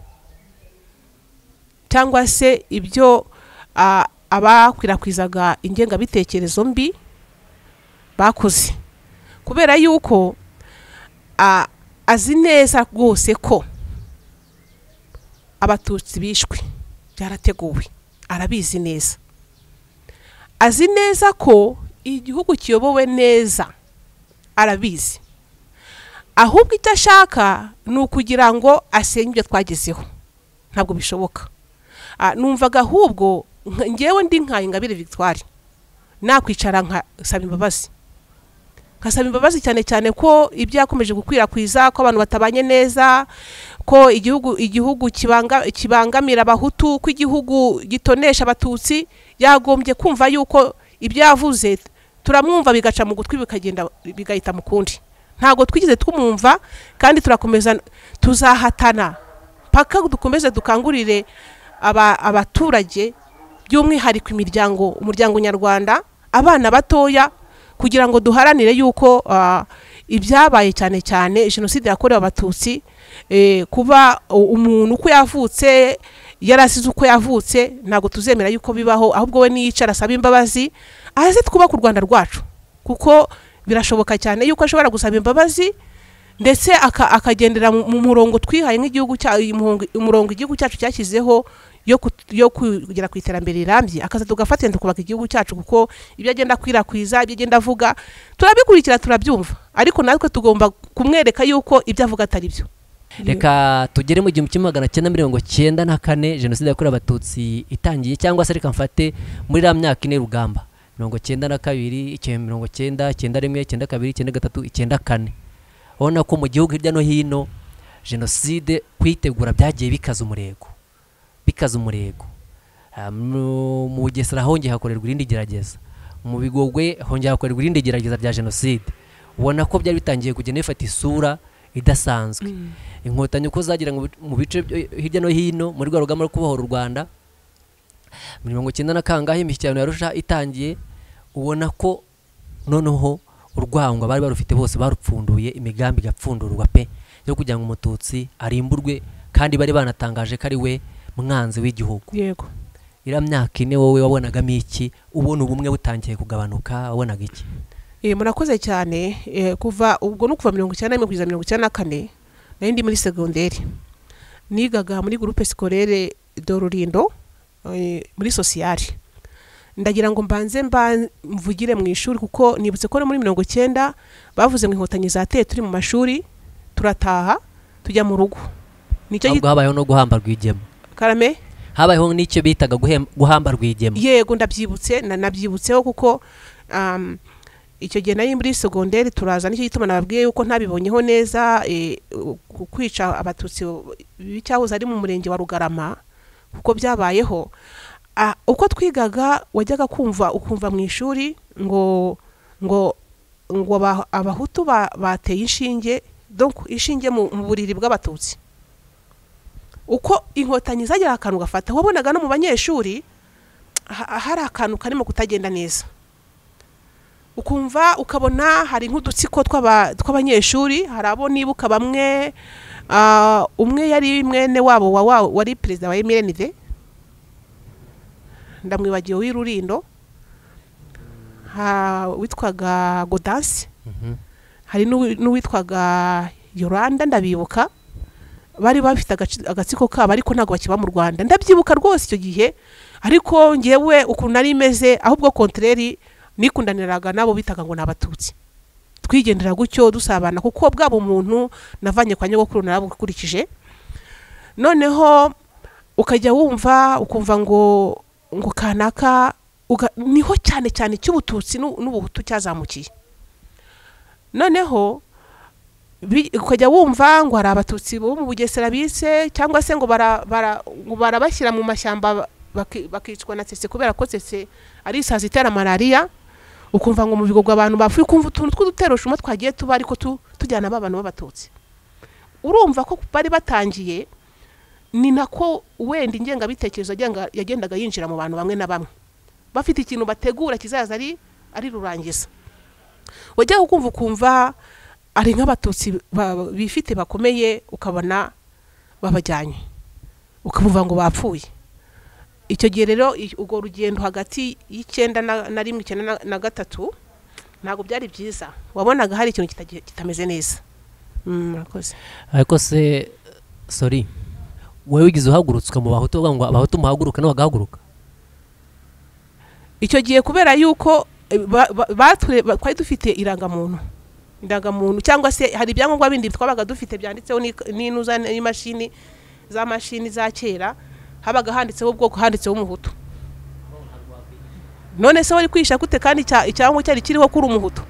cyangwa se ibyo abakwirakwizaga ingengabitekerezo mbi bakoze, kubera yuko azi neza rwose ko abatutsi bishwe byarateguwe, arabizi neza, azi neza ko igihugu kiyobowe neza, arabizi. Ahubwo icyo ashaka ni ukugira ngo asenye ibyo twagezeho, ntabwo bishoboka. Numvaga ahubwo ngewe ndi nka Ingabire Victoire nakwicara nkasaba imbabazi, nkasaba imbabazi cyane cyane ko ibyo yakomeje gukwirakwiza, ko abantu batabanye neza, ko igihugu kibangamira abahutu, ko igihugu gitonesha abatutsi, yagombye kumva yuko ibyo yavuze turamwumva bigaca mu gutwi bikagenda bigahita mu kundi. Ntabwo twigeze twumva, kandi turakomeza tuzahatana paka dukomeze dukangurire abaturage by'umwihariko imiryango, umuryango nyarwanda, abana batoya, kugira ngo duharanire yuko ibyabaye cyane cyane jenoside yakorewe Abatutsi, kuba umuntu uko yavutse yarasize uko yavutse, ntabwo tuzemera yuko bibaho, ahubwo we niyicara asaba imbabazi aze twubake u Rwanda rwacu, kuko birashoboka cyane yuko ashobora gusaba imbabazi ndetse akagendera mu murongo twihaye nk'igihugu, umurongo igihugu cyacu cyashyizeho yo kugera ku iterambere rirambye, akaza tugafatanya tukubaka igihugu cyacu, kuko ibyo agenda akwirakwiza, ibyo agenda avuga turabikurikira, turabyumva, ariko natwe tugomba kumwereka yuko ibyo avuga atari byo. Reka tugere mu 1994 jenoside yakorewe Abatutsi itangiye, cyangwa se reka mfate muri iriya myaka ine y'urugamba, 92, 90, 91, 92, 93, 94. Ubona ko mu gihugu hirya no hino jenoside kuyitegura byagiye bikaza umurego, bikaza umurego. Mu Bugesera hongeye hakorerwa irindi gerageza, mu Bigogwe hongeye hakorerwa irindi gerageza rya jenoside. Ubona ko byari bitangiye kugenda bifata isura idasanzwe. Inkotanyi uko zagira mu bice hirya no hino muri rwa rugamba rwo kubohora u Rwanda, 90 na kangahe imishyikirano ya Arusha itangiye, ubona ko noneho urwango bari barufite bose barupfunduye, imigambi igapfundurwa pe yo kugira ngo Umututsi arimburwe, kandi bari banatangaje ko ari we mwanzi w'igihugu. Yego. Iriya myaka ine wowe wabonagamo iki? Ubona ubumwe butangiye kugabanuka, wabonaga iki? Murakoze cyane. Kuva ubwo no kuva 91 kugeza 94 nari ndi muri segonderi, nigaga muri groupe scolaire de Rurindo, muri sociale. Ndagira ngo mbanze mvugire mu ishuri, kuko nibutse ko muri 90 bavuze ngo inkotanyi zateye turi mu mashuri, turataha tujya mu rugo. Nicyo habayeho no guhamba Rwigema. Karame? Habayeho n'icyo bitaga guhamba Rwigema. Yego, ndabyibutse, nabyibutseho kuko icyo gihe nari muri segonderi, turaza, nicyo gituma nababwiye yuko ntabibonyeho neza kwica Abatutsi b'icyahoze ari mu murenge wa Rugarama, kuko byabayeho. Uko twigaga wajyaga kumva ukumva mu ishuri ngo ngo ngo Abahutu bateye inshinge, donc inshinge mu buriri bw'Abatutsi. Uko inkotanyi zagera akantu gafata, wabonaga no mu banyeshuri hari akantu karimo kutagenda neza. Ukumva ukabona hari nk'udutsiko tw'abanyeshuri, hari abo nibuka bamwe, umwe yari mwene wabo wari perezida wa MRND, ndamwibagiwe w'Irurindo, witwaga Godansi, hari n'uwitwaga Yoranda, ndabibuka bari bafite agatsiko kabo, ariko ntabwo bakiba mu Rwanda, ndabyibuka rwose icyo gihe. Ariko ngewe ukuntu nari meze, ahubwo contraire nikundaniraga nabo bitaga ngo n'Abatutsi, twigendera gutyo dusabana, kuko bwabo umuntu navanye kwa nyogokuru narabukurikije. Noneho ukajya wumva ukumva ngo ngo kanaka, niho cyane cyane cy'Ubututsi n'Ubuhutu cyazamukiye. Noneho ukajya wumva ngo hari Abatutsi bo mu Bugesera bise, cyangwa se ngo barabashyira mu mashyamba bakicwa na tsetse, kubera ko tsetse ari isazi itera malaria. Ukumva ngo mu Bigogwe abantu bapfuye, ukumva utuntu tw'uduteroshuma twagiye tuba, ariko tujyana abantu b'Abatutsi. Urumva ko bari batangiye, ni nako wenda ingengabitekerezo yagendaga yinjira mu bantu bamwe na bamwe, bafite ikintu bategura kizaza ari rurangiza. Wajya ukumva ukumva ari nk'Abatutsi bifite bakomeye, ukabona babajyanye, ukavuga ngo bapfuye. Icyo gihe rero ubwo rugendo hagati y'91 93 ntabwo byari byiza, wabonaga hari ikintu kitameze neza. Murakoze. Ariko se sorry, wowe wigize uhagurutswa mu Bahutu uvuga ngo Abahutu muhaguruka no bagahaguruka? Icyo gihe kubera yuko twari dufite irangamuntu, cyangwa se hari ibyangombwa bindi twabaga dufite byanditseho n'inuza n'imashini za mashini za kera, habaga handitseho ubwoko, handitseho Umuhutu. None se wari kwisha gute kandi icyangombwa cyari kiriho kuri Umuhutu?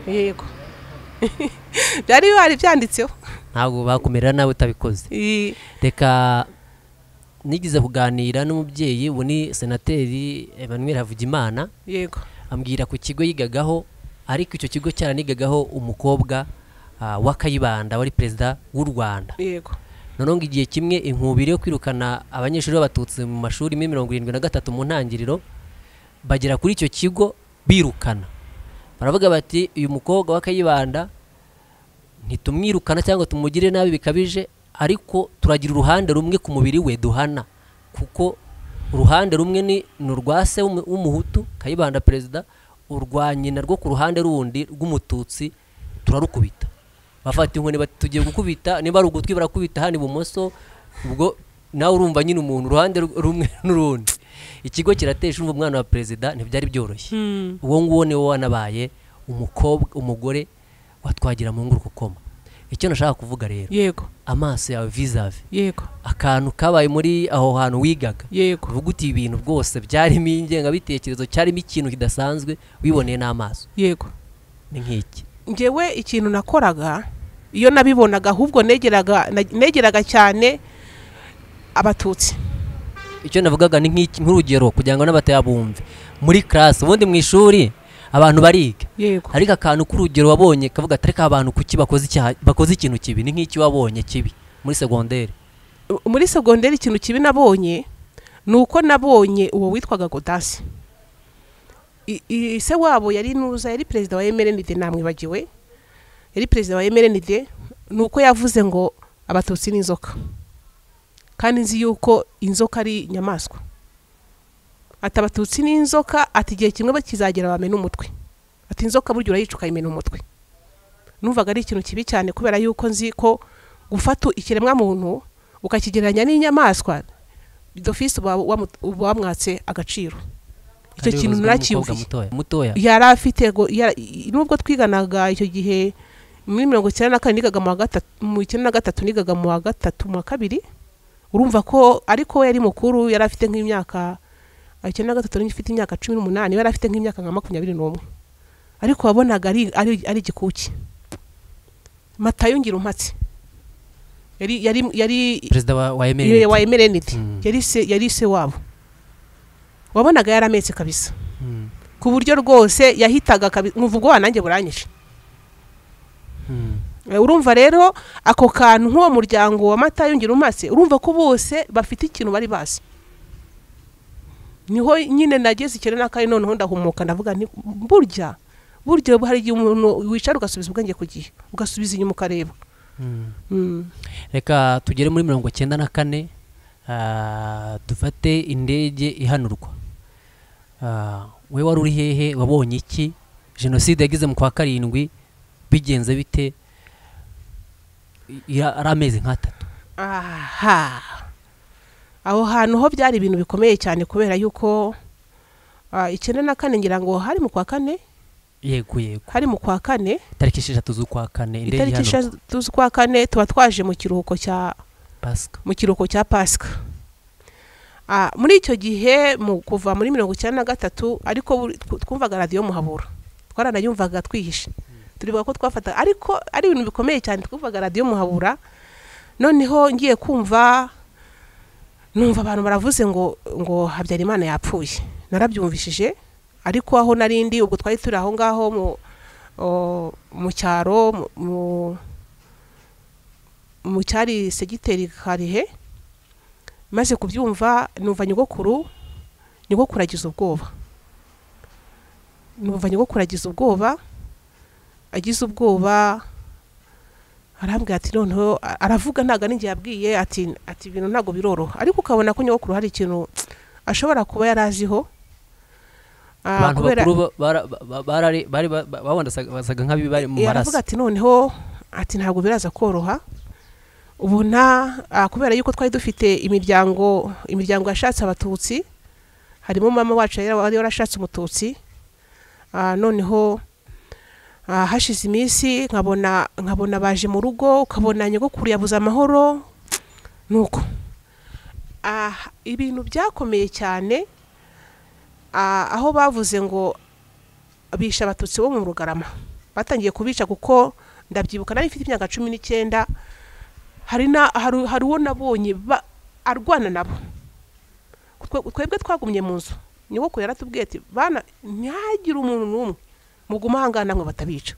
Yego. Byari bihari byanditseho. Ntabwo bakumera nawe utabikoze. Reka nigize kuganira n'umubyeyi, ubu ni Senateri Emmanuel Havugimana. Yego. Ambwira ku kigo yigagaho, ariko icyo kigo cyaranigagaho umukobwa wa Kayibanda wari perezida w'u Rwanda. Yego. Noneho ngo igihe kimwe inkubiri yo kwirukana abanyeshuri b'abatutsi mu mashuri muri 73 mu ntangiriro, bagera kuri icyo kigo birukana, baravuga bati uyu mukobwa wa Kayibanda ntitumwirukana cyangwa tumugire nabi bikabije, ariko turagira uruhande rumwe ku mubiri we duhana, kuko uruhande rumwe ni urwa se w'umuhutu Kayibanda perezida, urwa nyina rwo ku ruhande rundi rw'umututsi turarukubita. Bafata inkoni bati tugiye gukubita, niba ari ugutwi barakubita hano ibumoso, ubwo nawe urumva nyine umuntu uruhande rumwe n'urundi. Ikigo kiratesha, urumva umwana wa perezida ntibyari byoroshye. Uwo nguwo niwe wanabaye umukobwa, umugore wa Twagiramungu Rukokoma. Icyo nashaka kuvuga rero, yego, amaso yawe vis-a-vis, yego, akantu kabaye muri aho hantu wigaga, yego, uvuga uti ibintu rwose byarimo ingengabitekerezo, cyarimo ikintu kidasanzwe wiboneye n'amaso, yego, ni nk'iki? Njyewe ikintu nakoraga iyo nabibonaga, ahubwo negeraga cyane abatutsi. Icyo navugaga ni nk'iki, nk'urugero kugira ngo n'abatayabumve, muri class ubundi mu ishuri abantu bariga, yego, ariko akantu k'urugero wabonye kavuga ati ariko abantu kuki bakoze icyaha, bakoze ikintu kibi, ni nk'iki wabonye kibi muri segonderi? Muri segonderi ikintu kibi nabonye ni uko nabonye uwo witwaga Godasi. Se wabo yari nuza, yari perezida wa MRND, namwibagiwe, yari perezida wa MRND. Ni uko yavuze ngo abatutsi ni inzoka, kandi nzi yuko inzoka ari inyamaswa. Ati abatutsi ni inzoka, ati igihe kimwe bakizagera bamena umutwe, ati inzoka burya urayica ukayimena umutwe. Numvaga ari ikintu kibi cyane, kubera yuko nzi ko gufata ikiremwa muntu ukakigereranya n'inyamaswa, d'office uba wamwatse agaciro. Icyo kintu naracyiyumviye. Mutoya yari afite, nubwo twiganaga icyo gihe muri 94, nigaga mu wa gatatu, mu 93 nigaga mu wa gatatu, mu wa kabiri, urumva ko ariko yari mukuru, yari afite nk'imyaka 93, ifite imyaka 18, yari afite nk'imyaka nka 21, ariko wabonaga ari igikuki. Matayo Ngirumpatse yari perezida wa MRND, wa MRND, yari se wabo, wabonaga yarametse kabisa, ku buryo rwose yahitaga nkumva ubwoba nanjye buranyishe. Urumva rero ako kantu nk'uwo muryango wa Matayo Ngirumpatse, urumva ko bose bafite ikintu bari bazi. Niho nyine nageze 94, noneho ndahumuka ndavuga nti burya hari igihe umuntu wicara ugasubiza ubwenge ku gihe, ugasubiza inyuma ukareba. Reka tugere muri 94, dufate indege ihanurwa. We wari uri hehe, wabonye iki? Jenoside yagize mu kwa 7 bigenze bite? Ari amezi nk'atatu. Aha, aho hantu ho byari ibintu bikomeye cyane, kubera yuko 94 ngira ngo hari mu kwa 4. Yego, yego, hari mu kwa 4, itariki 6 z'ukwa 4, indege itariki 6 z'ukwa 4 tuba twaje mu kiruhuko cya Pasika, mu kiruhuko cya Pasika. Muri icyo gihe mu kuva muri 93, ariko twumvaga radiyo Muhabura, twaranayumvaga twihishe, turibuka ko twafata, ariko ari ibintu bikomeye cyane, twumvaga radiyo Muhabura. Noneho ngiye kumva numva abantu baravuze ngo Habyarimana yapfuye, narabyumvishije, ariko aho narindi ubwo twari turi aho ngaho mu cyaro mu cyari segiteri Karihe. Maze kubyumva numva nyogokuru agize ubwoba, numva nyogokuru agize ubwoba, arambwira ati noneho aravuga, ntago ninjye yabwiye, ati ibintu ntago biroroha, ariko ukabona ko nyogokuru hari ikintu ashobora kuba yaraziho. Abantu bakuru bari basaga nk'abibari mu maraso. Aravuga ati noneho ati ntabwo biraza koroha. Ubona kubera yuko twari dufite imiryango yashatse abatutsi, harimo mama wacu yari yarashatse umututsi. Noneho hashize iminsi nkabona baje mu rugo, ukabona nyogokuru yabuze amahoro. Nuko ibintu byakomeye cyane, aho bavuze ngo bisha abatutsi bo mu Rugarama, batangiye kubica, kuko ndabyibuka nari mfite imyaka 19, hari uwo nabonye arwana nabo. Twebwe twagumye mu nzu, nyogokuru yaratubwiye ati bana ntihagire umuntu n'umwe muguma ahangana namwe batabica.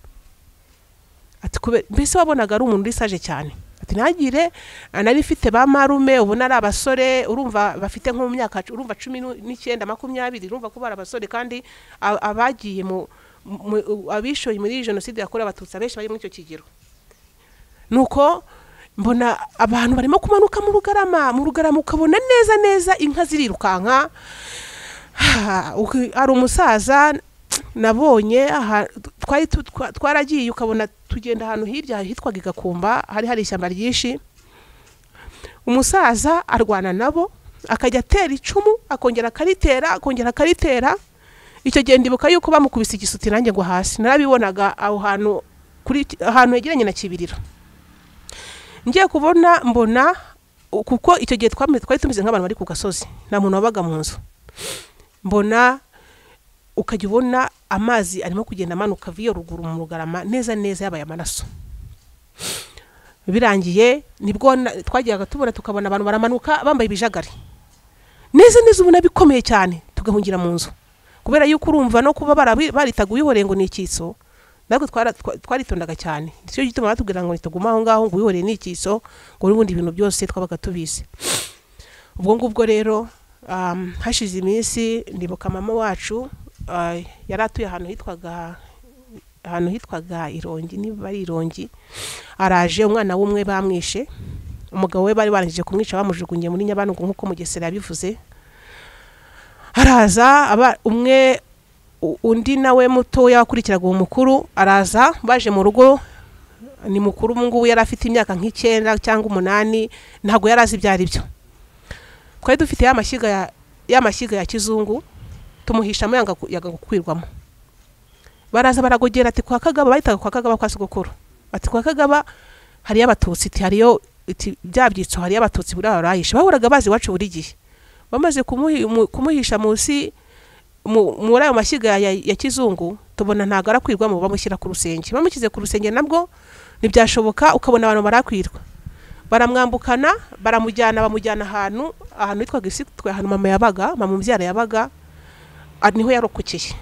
Ati mbese wabonaga ari umuntu uri sage cyane, Ati ntagire nari mfite ba marume ubona ari abasore, urumva bafite nko mu myaka urumva 19 20, urumva ko bari abasore, kandi abagiye mu abishoye muri jenoside yakorewe Abatutsi abenshi bari muri icyo kigero. Nuko mbona abantu barimo kumanuka mu Rugarama, ukabona neza neza inka zirirukanka. Hari umusaza nabonye twari twaragiye, ukabona tugenda ahantu hirya hitwaga Igakumba, hari ishyamba ryinshi. Umusaza arwana nabo, akajya atera icumu, akongera akaritera, akongera akaritera. Icyo gihe ndibuka yuko bamukubise igisuti nanjye ngo hasi, narabibonaga aho hantu kuri ahantu hegeranye na Kibirira. Ngiye kubona mbona, kuko icyo gihe twari tumeze nk'abantu bari ku gasozi, nta muntu wabaga mu nzu. Mbona ukajya ubona amazi arimo kugenda amanuka viyo ruguru mu Rugarama neza neza yabaye amaraso. Birangiye nibwo twajyaga tubona tukabona abantu baramanuka bambaye ibijagari neza neza, ubona bikomeye cyane, tugahungira mu nzu. Kubera yuko urumva no kuba baritaga Uwihoreye ngo ni ikiso, natwe twaritondaga cyane. Nicyo gituma batubwira ngo nituguma aho ngaho ngo Uwihoreye ni ikiso, ngo n'ubundi ibintu byose twabaga tubizi. Ubwo ngubwo rero hashize iminsi ndibuka mama wacu yari atuye ahantu hitwaga Irongi, niba ari Irongi. Araje umwana w'umwe bamwishe, umugabo we bari barangije kumwica bamujugunye muri Nyabarongo nk'uko Mugesera yabivuze. Araza umwe undi nawe muto yakurikiraga uwo mukuru, araza baje mu rugo. Ni mukuru ubu yari afite imyaka nk'icyenda cyangwa 8, ntabwo yari azi ibyo ari byo. Twari dufite ya mashyiga ya kizungu, tumuhishamo yanga gukwirwamo. Baraza baragogera ati kwa Kagaba, bahitaga kwa Kagaba kwa sogokuru, ati kwa Kagaba hariyo Abatutsi, ati hariyo bya byitso, hariyo Abatutsi buri barahisha. Bahoraga bazi iwacu buri gihe. Bamaze kumuhisha munsi muri ayo mashyiga ya kizungu, tubona ntago arakwirwamo, bamushyira ku rusenge. Bamushyize ku rusenge nabwo ntibyashoboka, ukabona abantu barakwirwa, baramwambukana, baramujyana, bamujyana ahantu hitwaga Isitwe, ahantu mama yabaga, mama umbyara yabaga, niho yarokokeye.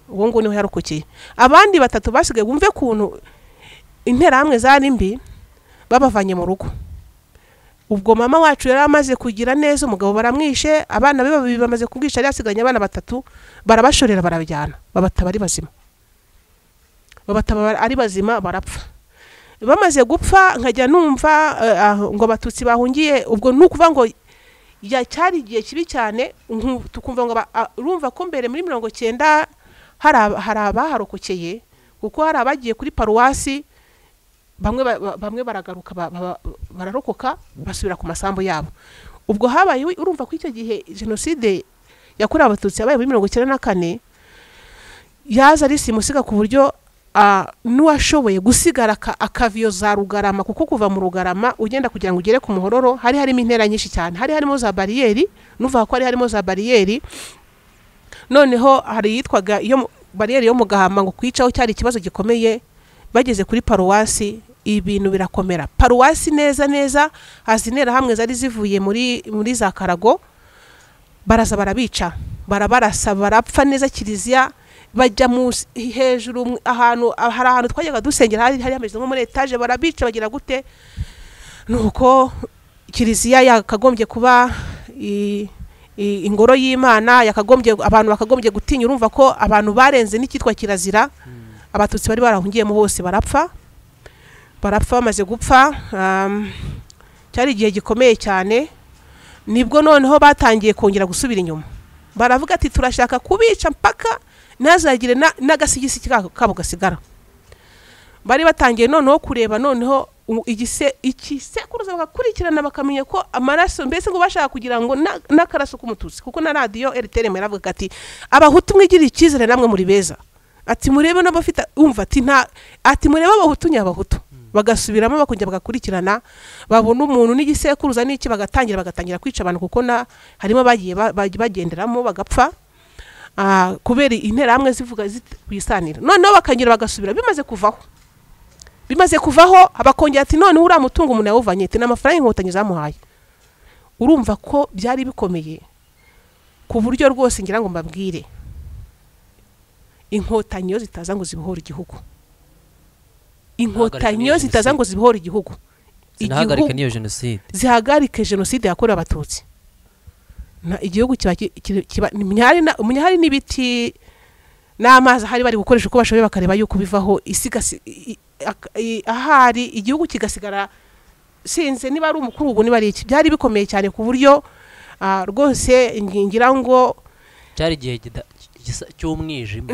Uwo nguwo niho yarokokeye. Abandi batatu basigaye, bumve kuntu interahamwe zari mbi, babavanye mu rugo. Ubwo mama wacu yari amaze kugira neza, umugabo baramwishe, abana be babiri bamaze kubwisha, yari asigaranye abana batatu, barabashorera barabajyana, babataba ari bazima. Babataba ari bazima barapfa. Bamaze gupfa nkajya numva ngo Abatutsi bahungiye, ubwo nukuvuga ngo ya cyari igihe kibi cyane, tukumva ngo urumva ko mbere muri 90 hari abaharokokeye, kuko hari abagiye kuri paruwasi, bamwe baragaruka bararokoka basubira ku masambu yabo. Ubwo habaye urumva ko icyo gihe jenoside yakorewe Abatutsi yabaye muri 94, yaza ari simusiga ku buryo n'uwashoboye gusigara akaviyo za Rugarama, kuko kuva mu Rugarama ugenda kugira ngo ugere ku Muhororo hari harimo intera nyinshi cyane, hari harimo za bariyeri, nuvuga ko hari harimo za bariyeri. Noneho hari yitwaga iyo bariyeri yo mu Gahama ngo kwicaho cyari ikibazo gikomeye. Bageze kuri paruwasi ibintu birakomera. Paruwasi neza neza haza interahamwe zari zivuye muri za Karago, baraza barabica, barabarasa, barapfa neza. Kiliziya bajya hejuru ahantu hari ahantu twajyaga dusengera, hari hameze nko muri etage, barabica bagira gute. Nuko kiliziya yakagombye kuba ingoro y'Imana, yakagombye abantu bakagombye gutinya, urumva ko abantu barenze n'icyitwa kirazira. Abatutsi bari barahungiyemo bose barapfa. Bamaze gupfa, cyari igihe gikomeye cyane. Nibwo noneho batangiye kongera gusubira inyuma, baravuga ati turashaka kubica mpaka ntazagire n'agasigisi kabo gasigara. Bari batangiye noneho kureba noneho igisekuruza, bakakurikirana bakamenya ko amaraso, mbese ngo bashaka kugira ngo n'akaraso k'Umututsi, kuko na radiyo RTLM yaravuga ati Abahutu mwigirire icyizere namwe muri beza, ati murebe n'abafite umva, ati nta, ati murebe Abahutu nyabahutu. Bagasubiramo bakongera bagakurikirana, babona umuntu n'igisekuruza n'iki, bagatangira kwica abantu, kuko na harimo bagiye bagenderamo bagapfa kubera interahamwe zivuga kwisanira. Noneho bakongera bagasubira, bimaze kuvaho abakongera ati none uriya mutungo umuntu yawuvanye, ati n'amafaranga Inkotanyi zamuhaye. Urumva ko byari bikomeye ku buryo rwose ngira ngo mbabwire, Inkotanyi iyo zitaza ngo zibohore igihugu, Inkotanyi iyo zitaza ngo zibohore igihugu, Zinahagarike n'iyo jenoside, zihagarike jenoside yakorewe Abatutsi. Igihugu kiba hari n'ibiti n'amazi ahari bari gukoresha uko bashoboye bakareba yuko bivaho, ahari igihugu kigasigara sinze niba ari umukuru ubu niba ari iki. Byari bikomeye cyane ku buryo rwose ngira ngo cyari igihe cy'umwijima.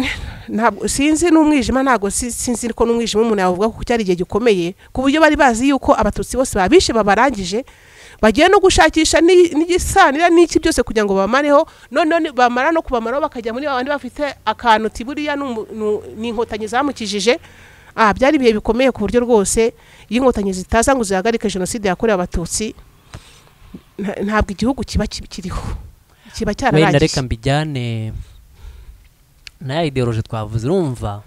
Ntabwo sinzi n'umwijima, ntabwo sinzi ko n'umwijima umuntu yavuga kuko cyari igihe gikomeye ku buryo bari bazi yuko Abatutsi bose babishe babarangije, bagiye no gushakisha n'igisanira n'iki byose kugira ngo bamareho. None bamara no kubamaraho bakajya muri babandi bafite akantu tiburiya ni inkotanyi zamukijije. Byari ibihe bikomeye ku buryo rwose iyo inkotanyi zitaza ngo zihagarike jenoside yakorewe Abatutsi ntabwo igihugu kiba kiriho, kiba cyararangiye. Wenda reka mbijyane na ideology twavuze. Urumva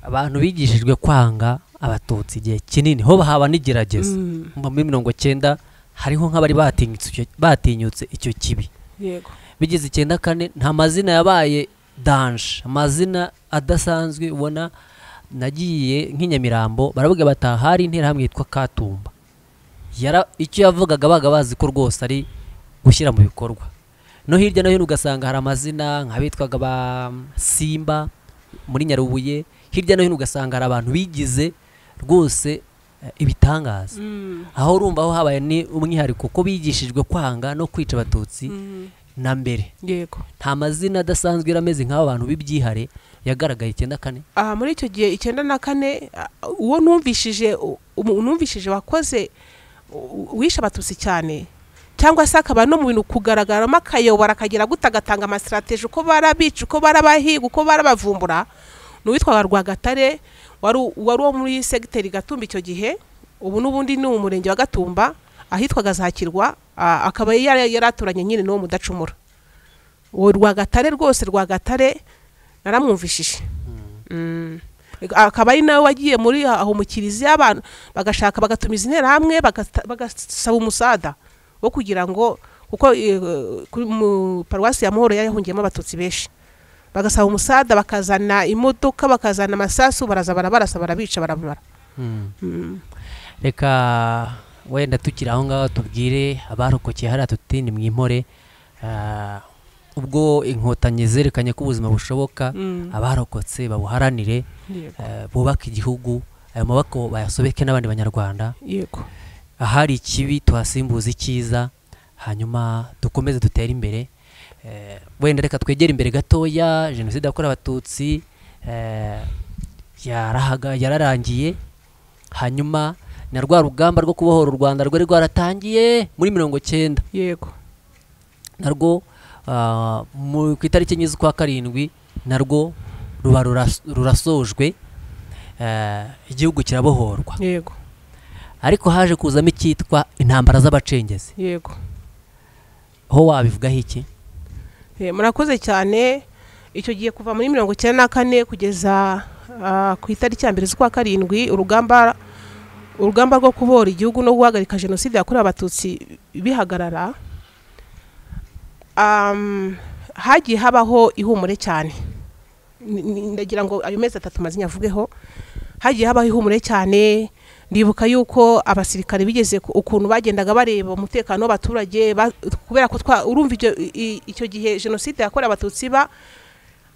abantu bigishijwe kwanga Abatutsi igihe kinini, ho bahaba n'igerageza muri 90 hariho nk'abari batinyutse icyo kibi. Yego, bigeze 94 nta mazina yabaye danger, amazina adasanzwe. Ubona nagiye nk'inyamirambo baravuga batahari interahamwe yitwa Katumba, icyo yavugaga baga bazi ko rwose ari gushyira mu bikorwa. No hirya no hino ugasanga hari amazina nk'abitwaga ba Simba muri Nyarubuye, hirya no hino ugasanga hari abantu bigize rwose ibitangaza. Aho urumva aho habaye ni umwihariko ko bigishijwe kwanga no kwica Abatutsi na mbere. Yego, nta mazina adasanzwe yarameze nk'abo bantu b'ibyihare yagaragaye 94. Muri icyo gihe 94 uwo numvishije wakoze wishe Abatutsi cyane, cyangwa se akaba no mu bintu kugaragaramo akayobora akagira gutagatanga amastrategie uko barabica, uko barabahiga, uko barabavumbura, n'uwitwaga Rwagatare wari wo muri segiteri Gatumba icyo gihe, ubu n'ubundi ni umurenge wa Gatumba ahitwaga Zakirwa, akaba yaraturanye nyine n'uwo Mudacumura. Uwo Rwagatare rwose, Rwagatare naramwumvishije. Akaba ari nawe wagiye muri aho mu kiliziya abantu bagashaka bagatumiza interahamwe bagasaba umusada wo kugira ngo, kuko mu paruwasi ya Muhoro yahungiyemo Abatutsi benshi, bagasaba umusada bakazana imodoka bakazana amasasu, baraza barabarasa barabica barabamara. Reka wenda tukiri aho ngaho tubwire abarokokeye hariya tuti ni mwimpore. Ubwo inkotanyi zerekanye ko ubuzima bushoboka, abarokotse babuharanire, bubake igihugu, ayo maboko bayasobeke n'abandi banyarwanda. Yego, ahari ikibi tuhasimbuza icyiza, hanyuma dukomeze dutere imbere. Wenda reka twegere imbere gatoya. Jenoside yakorewe Abatutsi yararangiye, hanyuma na rwa rugamba rwo kubohora u Rwanda rwari rwaratangiye muri 90. Yego, narwo ku itariki 4 z'ukwa 7 narwo ruba rurasojwe, igihugu kirabohorwa. Yego, ariko haje kuzamo icyitwa intambara z'abacengezi. Yego, ho wabivugaho iki? Murakoze cyane. Icyo gihe kuva muri 94 kugeza ku itariki ya 1 z'ukwa 7 urugamba rwo kubohora igihugu no guhagarika jenoside yakorewe Abatutsi bihagarara, hagiye habaho ihumure cyane. Ndagira ngo ayo mezi atatu maze nyavugeho, hagiye habaho ihumure cyane. Ndibuka yuko abasirikare bigeze ukuntu bagendaga bareba umutekano w'abaturage, kubera ko urumva icyo gihe jenoside yakorewe Abatutsi ba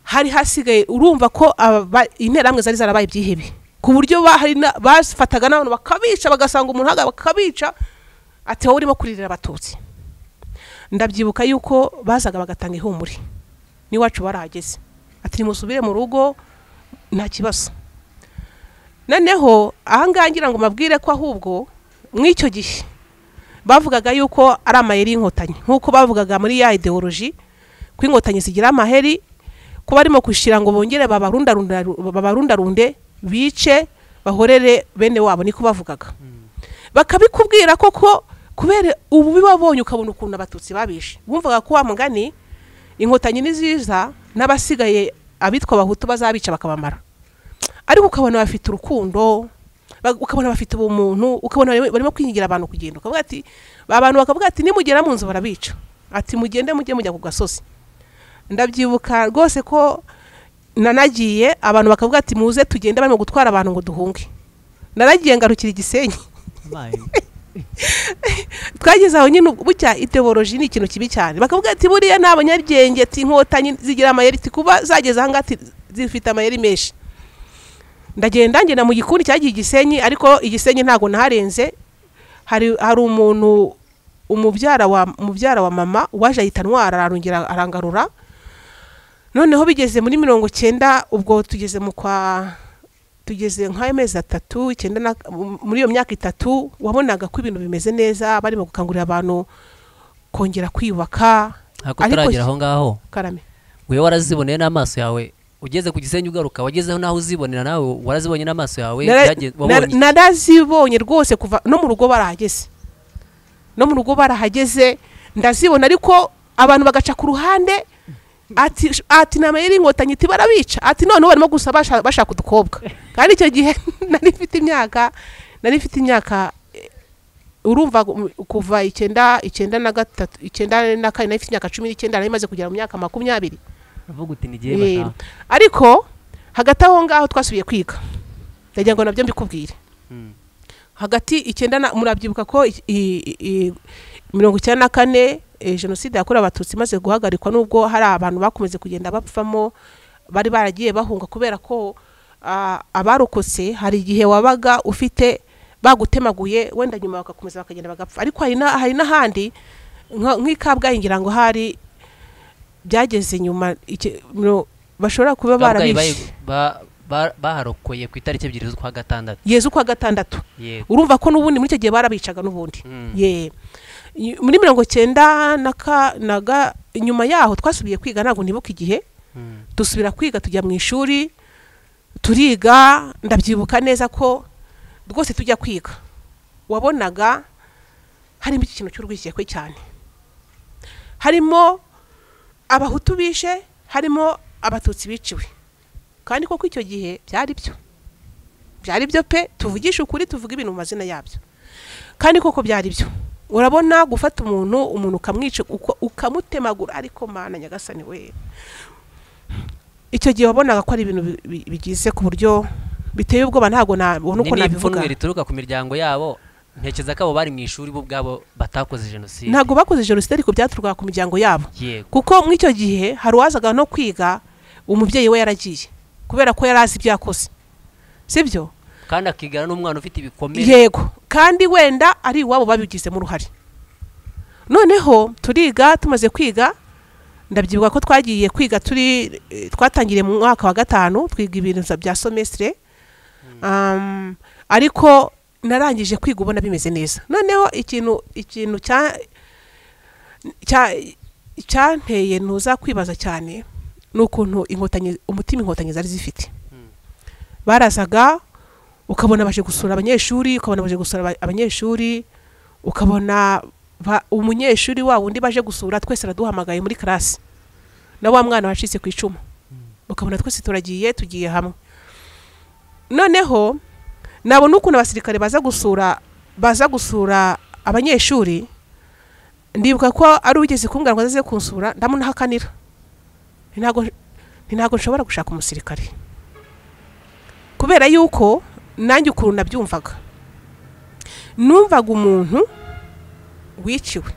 hari hasigaye, urumva ko interahamwe zari zarabaye ibyihebe ku buryo bafataga n'abantu bakabica, bagasanga umuntu bakabica ati wowe urimo kuririra Abatutsi. Ndabyibuka yuko bazaga bagatanga ihumure, n'iwacu barahageze ati nimusubire mu rugo nta kibazo. Noneho ahangaha ngira ngo mabwire ko ahubwo mw'icyo gihe bavugaga yuko ari amayeri y'inkotanyi, nk'uko bavugaga muri ya ideology ko inkotanyi zigira amaheri, ko barimo kushira ngo bongere babarundarunde bice bahorere bene wabo, niko bavugaga. Bakabikubwira koko kubera ubu bibabonye ukabona ukuntu Abatutsi babishe, bumvaga ko wa mugani inkotanyi niziza n'abasigaye abitwa Abahutu bazabica bakabamara. Ariko ukabona bafite urukundo, ukabona bafite ubumuntu, ukabona barimo kwinyigira abantu kugenda, ukavuga ati abantu bakavuga ati nimugera mu nzu barabica, ati mugende mujye mujya ku gasozi. Ndabyibuka rwose ko nanagiye abantu bakavuga ati muze tugende, barimo gutwara abantu ngo duhunge. Naragiye ngarukira Igisenyi. Twageze aho nyine bucya ideology ni ikintu kibi cyane, bakavuga ati buriya ni abanyabyenge, ati inkotanyi zigira amayeri, ati kuba zageze aha ngaha ati zifite amayeri menshi. Ndagenda ngenda mu gikundi cyagiye Igisenyi, ariko Igisenyi ntago naharenze. Hari umuntu umubyara wa mama waje ahita antwara arongera arangarura. Noneho bigeze muri 90, ubwo tugeze mu kwa tugeze nk'amezi 3 9 muri iyo myaka 3 wabonaga ko ibintu bimeze neza, barimo gukangurira abantu kongera kwiyubaka. Ariko turagira aho ngaho karame, wewe waraziboneye n'amaso yawe ugeze ku Gisenyi ugaruka, wagezeho naho uzibonera nawe warazibonye n'amaso yawe? Narazibonye rwose, kuva no mu rugo barahageze, no mu rugo barahageze ndazibona, ariko abantu bagaca ku ruhande ati namayeri inkotanyi ati barabica, ati none barimo gusa bashaka udukobwa. Kandi icyo gihe nari mfite imyaka urumva kuva 9 93 94 nari mfite imyaka 19, nari maze kugera mu myaka 20. Uravuga uti nigiye bashaka. Ariko hagati aho ngaho twasubiye kwiga, ndagira ngo nabyo mbikubwire. Hagati 9 murabyibuka ko 94 jenoside yakorewe Abatutsi imaze guhagarikwa, nubwo hari abantu bakomeze kugenda bapfamo bari baragiye bahunga, kubera ko abarokotse hari igihe wabaga ufite bagutemaguye wenda nyuma bakakomeza bakagenda bagapfa. Ariko hari n'ahandi nk'ikabwayi ngira ngo hari byageze nyuma bashobora kuba barabishe baharokoye ku itariki 2 z'ukwa gatandatu. Yezu kwa gatandatu. Urumva ko n'ubundi muri icyo gihe barabicaga n'ubundi. Ye muri 90 naga nyuma yaho twasubiye kwiga, ntago nibuka igihe dusubira kwiga tujya mu ishuri turiga. Ndabyibuka neza ko rwose tujya kwiga wabonaga harimo ikintu cy'urwikekwe cyane, harimo abahutu bishe, harimo abatutsi biciwe. Kandi koko icyo gihe byari byo pe, tuvugisha ukuri, tuvuga ibintu mu mazina yabyo. Kandi koko byari byo. Urabona gufata umuntu ukamwica ukamutemagura, ariko Mana nyagasani we, icyo gihe wabonaga ko ari ibintu bigize ku buryo biteye ubwoba, ntago nabona uko nabivuga. Ni rituruka ku miryango yabo, ntekereza ko abo bari mu ishuri bo ubwabo batakoze jenoside. Ntago bakoze jenoside, ariko byaturukaga ku miryango yabo. Kuko muri icyo gihe hari uwazaga no kwiga umubyeyi we yaragiye kubera ko yarazi ibyo yakoze, sibyo? Kandi akigana n'umwana ufite ibikomere. Yego, kandi wenda ari iwabo babigizemo uruhare. Noneho turiga, tumaze kwiga ndabyibuka ko twagiye kwiga twatangiriye mu mwaka wa 5 twiga ibintu bya semestre. Ariko narangije kwiga ubona bimeze neza. Noneho ikintu cyanteye ntuza kwibaza cyane nukuntu inkotanyi, umutima inkotanyi zari zifite. Barazaga ukabona baje gusura abanyeshuri, ukabona baje gusura abanyeshuri, ukabona umunyeshuri wa wundi baje gusura twese araduhamagaye muri classe, na wa mwana wacitse ku icumu, ukabona twese turagiye tugiye hamwe. Noneho nabona ukuntu abasirikare baza gusura abanyeshuri, ndibuka ko ari ugeze kumbwira ngo aze kunsura, ndamunahakanira. Ntago nshobora gushaka umusirikare, kubera yuko nanjye ukuntu nabyumvaga, numvaga umuntu wiciwe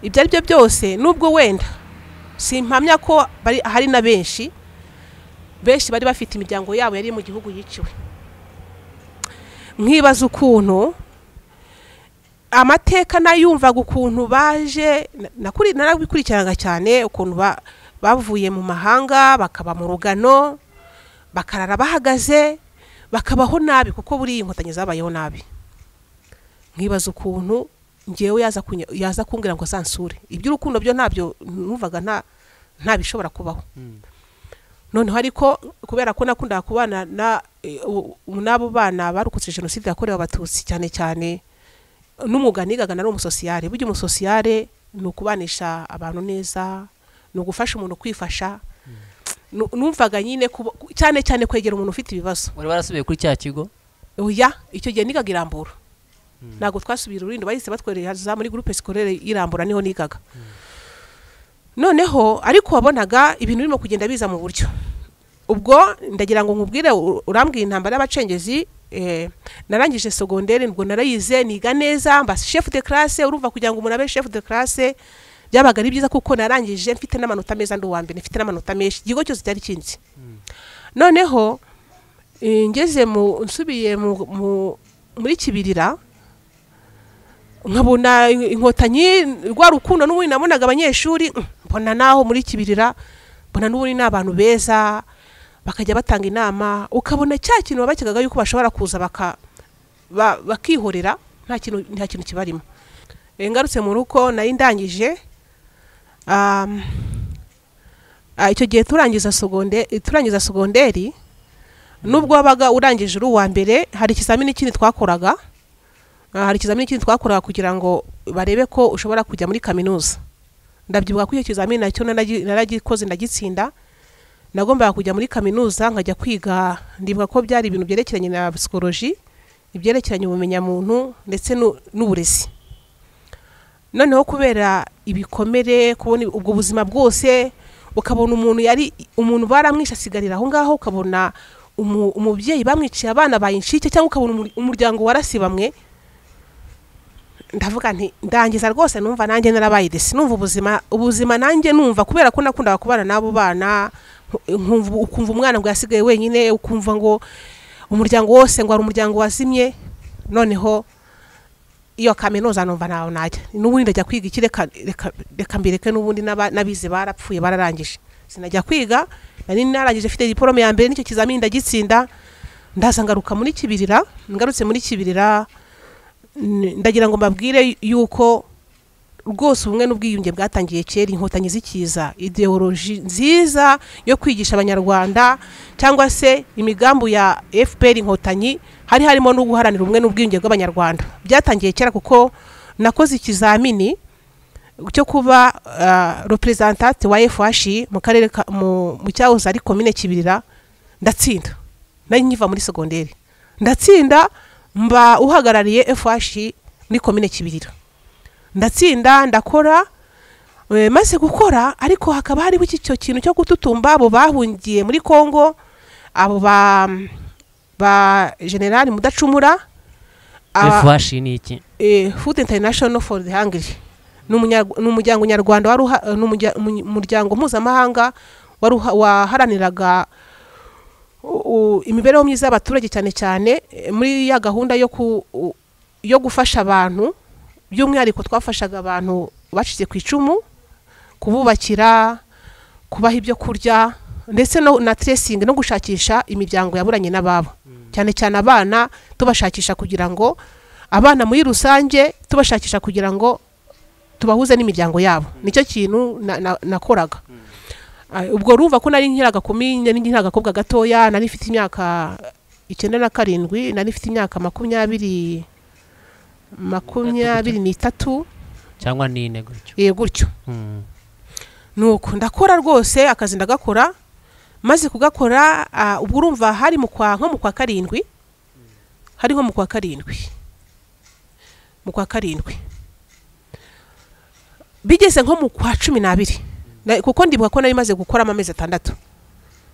ibyo ari byo byose, nubwo wenda simpamya ko hari na benshi bari bafite imiryango yabo yari mu gihugu yiciwe. Nkibaza ukuntu amateka nayumvaga, ukuntu baje narabikurikiranaga cyane, ukuntu bavuye mu mahanga bakaba mu rugano, bakarara bahagaze, bakabaho nabi, kuko buri inkotanyi zabayeho nabi. Nkibaza ukuntu ngewe yaza kumbwira ngo sansure iby'urukundo byo ntabyo numvaga ntabishobora kubaho. Noneho ariko kubera ko nakundaga kubana n'abo bana barokotse jenoside yakorewe Abatutsi cyane cyane, n'umwuga nigaga nari umusosiyare. Burya umusosiyare ni ukubanisha abantu neza, ni ugufasha umuntu kwifasha. Numvaga nyine cyane cyane kwegera umuntu ufite ibibazo. Wari warasubiye kuri cya kigo? Oya, icyo gihe nigaga Irambura. Ntago twasubira Rulindo, bahise batwereza muri groupe scolaire Irambura, niho nigaga. Noneho ariko wabonaga ibintu birimo kugenda biza mu buryo. Ubwo ndagira ngo nkubwire, urambwiye intambara y'abacengezi Narangije secondaire, ubwo narayize niga neza, mba chef de classe. Urumva kugira ngo umuntu abe chef de classe byabaga ari byiza, kuko narangije mfite n'amanota meza, ndi uwa mbere, mfite n'amanota menshi, ikigo cyose cyari kinzi. Noneho ngeze mu nsubiye muri Kibirira, nkabona Inkotanyi rwa rukundo n'ubundi nabonaga abanyeshuri, mbona naho muri Kibirira, mbona n'ubundi ni abantu beza, bakajya batanga inama, ukabona cya kintu babakegaga yuko bashobora kuza bakihorera, nta kintu kibarimo. Ngarutse mu rugo nari ndangije, icyo gihe turangiza segonderi, nubwo wabaga urangije uri uwa mbere, hari ikizamini kindi twakoraga kugira ngo barebe ko ushobora kujya muri kaminuza. Ndabyibuka ko icyo kizamini nacyo naragikoze ndagitsinda. Nagombaga kujya muri kaminuza nkajya kwiga, ndibuka ko byari ibintu byerekeranye na psychologie, ibyerekeranye ubumenyamuntu ndetse n'uburezi. Noneho kubera ibikomere, kubona ubwo buzima bwose, ukabona umuntu yari umuntu baramwishe asigarira aho ngaho, ukabona umubyeyi bamwiciye abana bayinshike, cyangwa ukabona umuryango warasibamwe, ndavuga nti ndangiza rwose, numva nanjye narabaye desi, numva ubuzima nanjye numva, kubera ko nakundaga kubana n'abo bana, nkumva ukumva umwana ngo yasigaye wenyine, ukumva ngo umuryango wose ngo ari umuryango wazimye. Noneho iyo kaminuza numva nawe najya n'ubundi ndajya kwiga iki? Reka reka reka mbireke, n'ubundi n'abize barapfuye bararangije. Sinajya kwiga. Nari narangije mfite diplôme ya mbere, nicyo kizamini ndagitsinda, ndaza ngaruka muri Kibirira. Ngarutse muri Kibirira, ndagira ngo mbabwire yuko rwose ubumwe n'ubwiyunge bwatangiye kera Inkotanyi zikiza. Idéologie nziza yo kwigisha Abanyarwanda, cyangwa se imigambi ya FPR Inkotanyi, hari harimo no guharanira ubumwe n'ubwiyunge bw'Abanyarwanda. Byatangiye kera, kuko nakoze ikizamini cyo kuba représentante wa FH mu karere mu cyahoze ari komine Kibirira, ndatsinda. Nari nkiva muri secondaire, ndatsinda, mba uhagarariye FH muri komine Kibirira, ndatsinda, ndakora. Maze gukora, ariko hakaba hariho icyo kintu cyo gututumba abo bahungiye muri Kongo, abo ba General Mudacumura. FH ni iki? Food International for the Hungry ni umuryango nyarwanda wari ni umuryango mpuzamahanga wari waharaniraga imibereho myiza y'abaturage, cyane cyane muri ya gahunda yo gufasha abantu. By'umwihariko twafashaga abantu bacitse ku icumu, kububakira, kubaha ibyo kurya, ndetse no na tracing, no gushakisha imiryango yaburanye n'ababo, cyane cyane abana, tubashakisha kugira ngo abana muri rusange, tubashakisha kugira ngo tubahuze n'imiryango yabo. Nicyo kintu nakoraga. Ubwo urumva ko nari nkiri agakumi, nari nkiri agakobwa gatoya, nari mfite imyaka 97, nari mfite imyaka 23. Cyangwa 4 gutyo. Gutyo. Nuko ndakora rwose, akazi ndagakora. Maze kugakora, ubwo urumva hari mu kwa nko mu kwa karindwi, hari nko mu kwa karindwi, bigeze nko mu kwa 12, kuko ndibuka ko nari maze gukoramo amezi 6,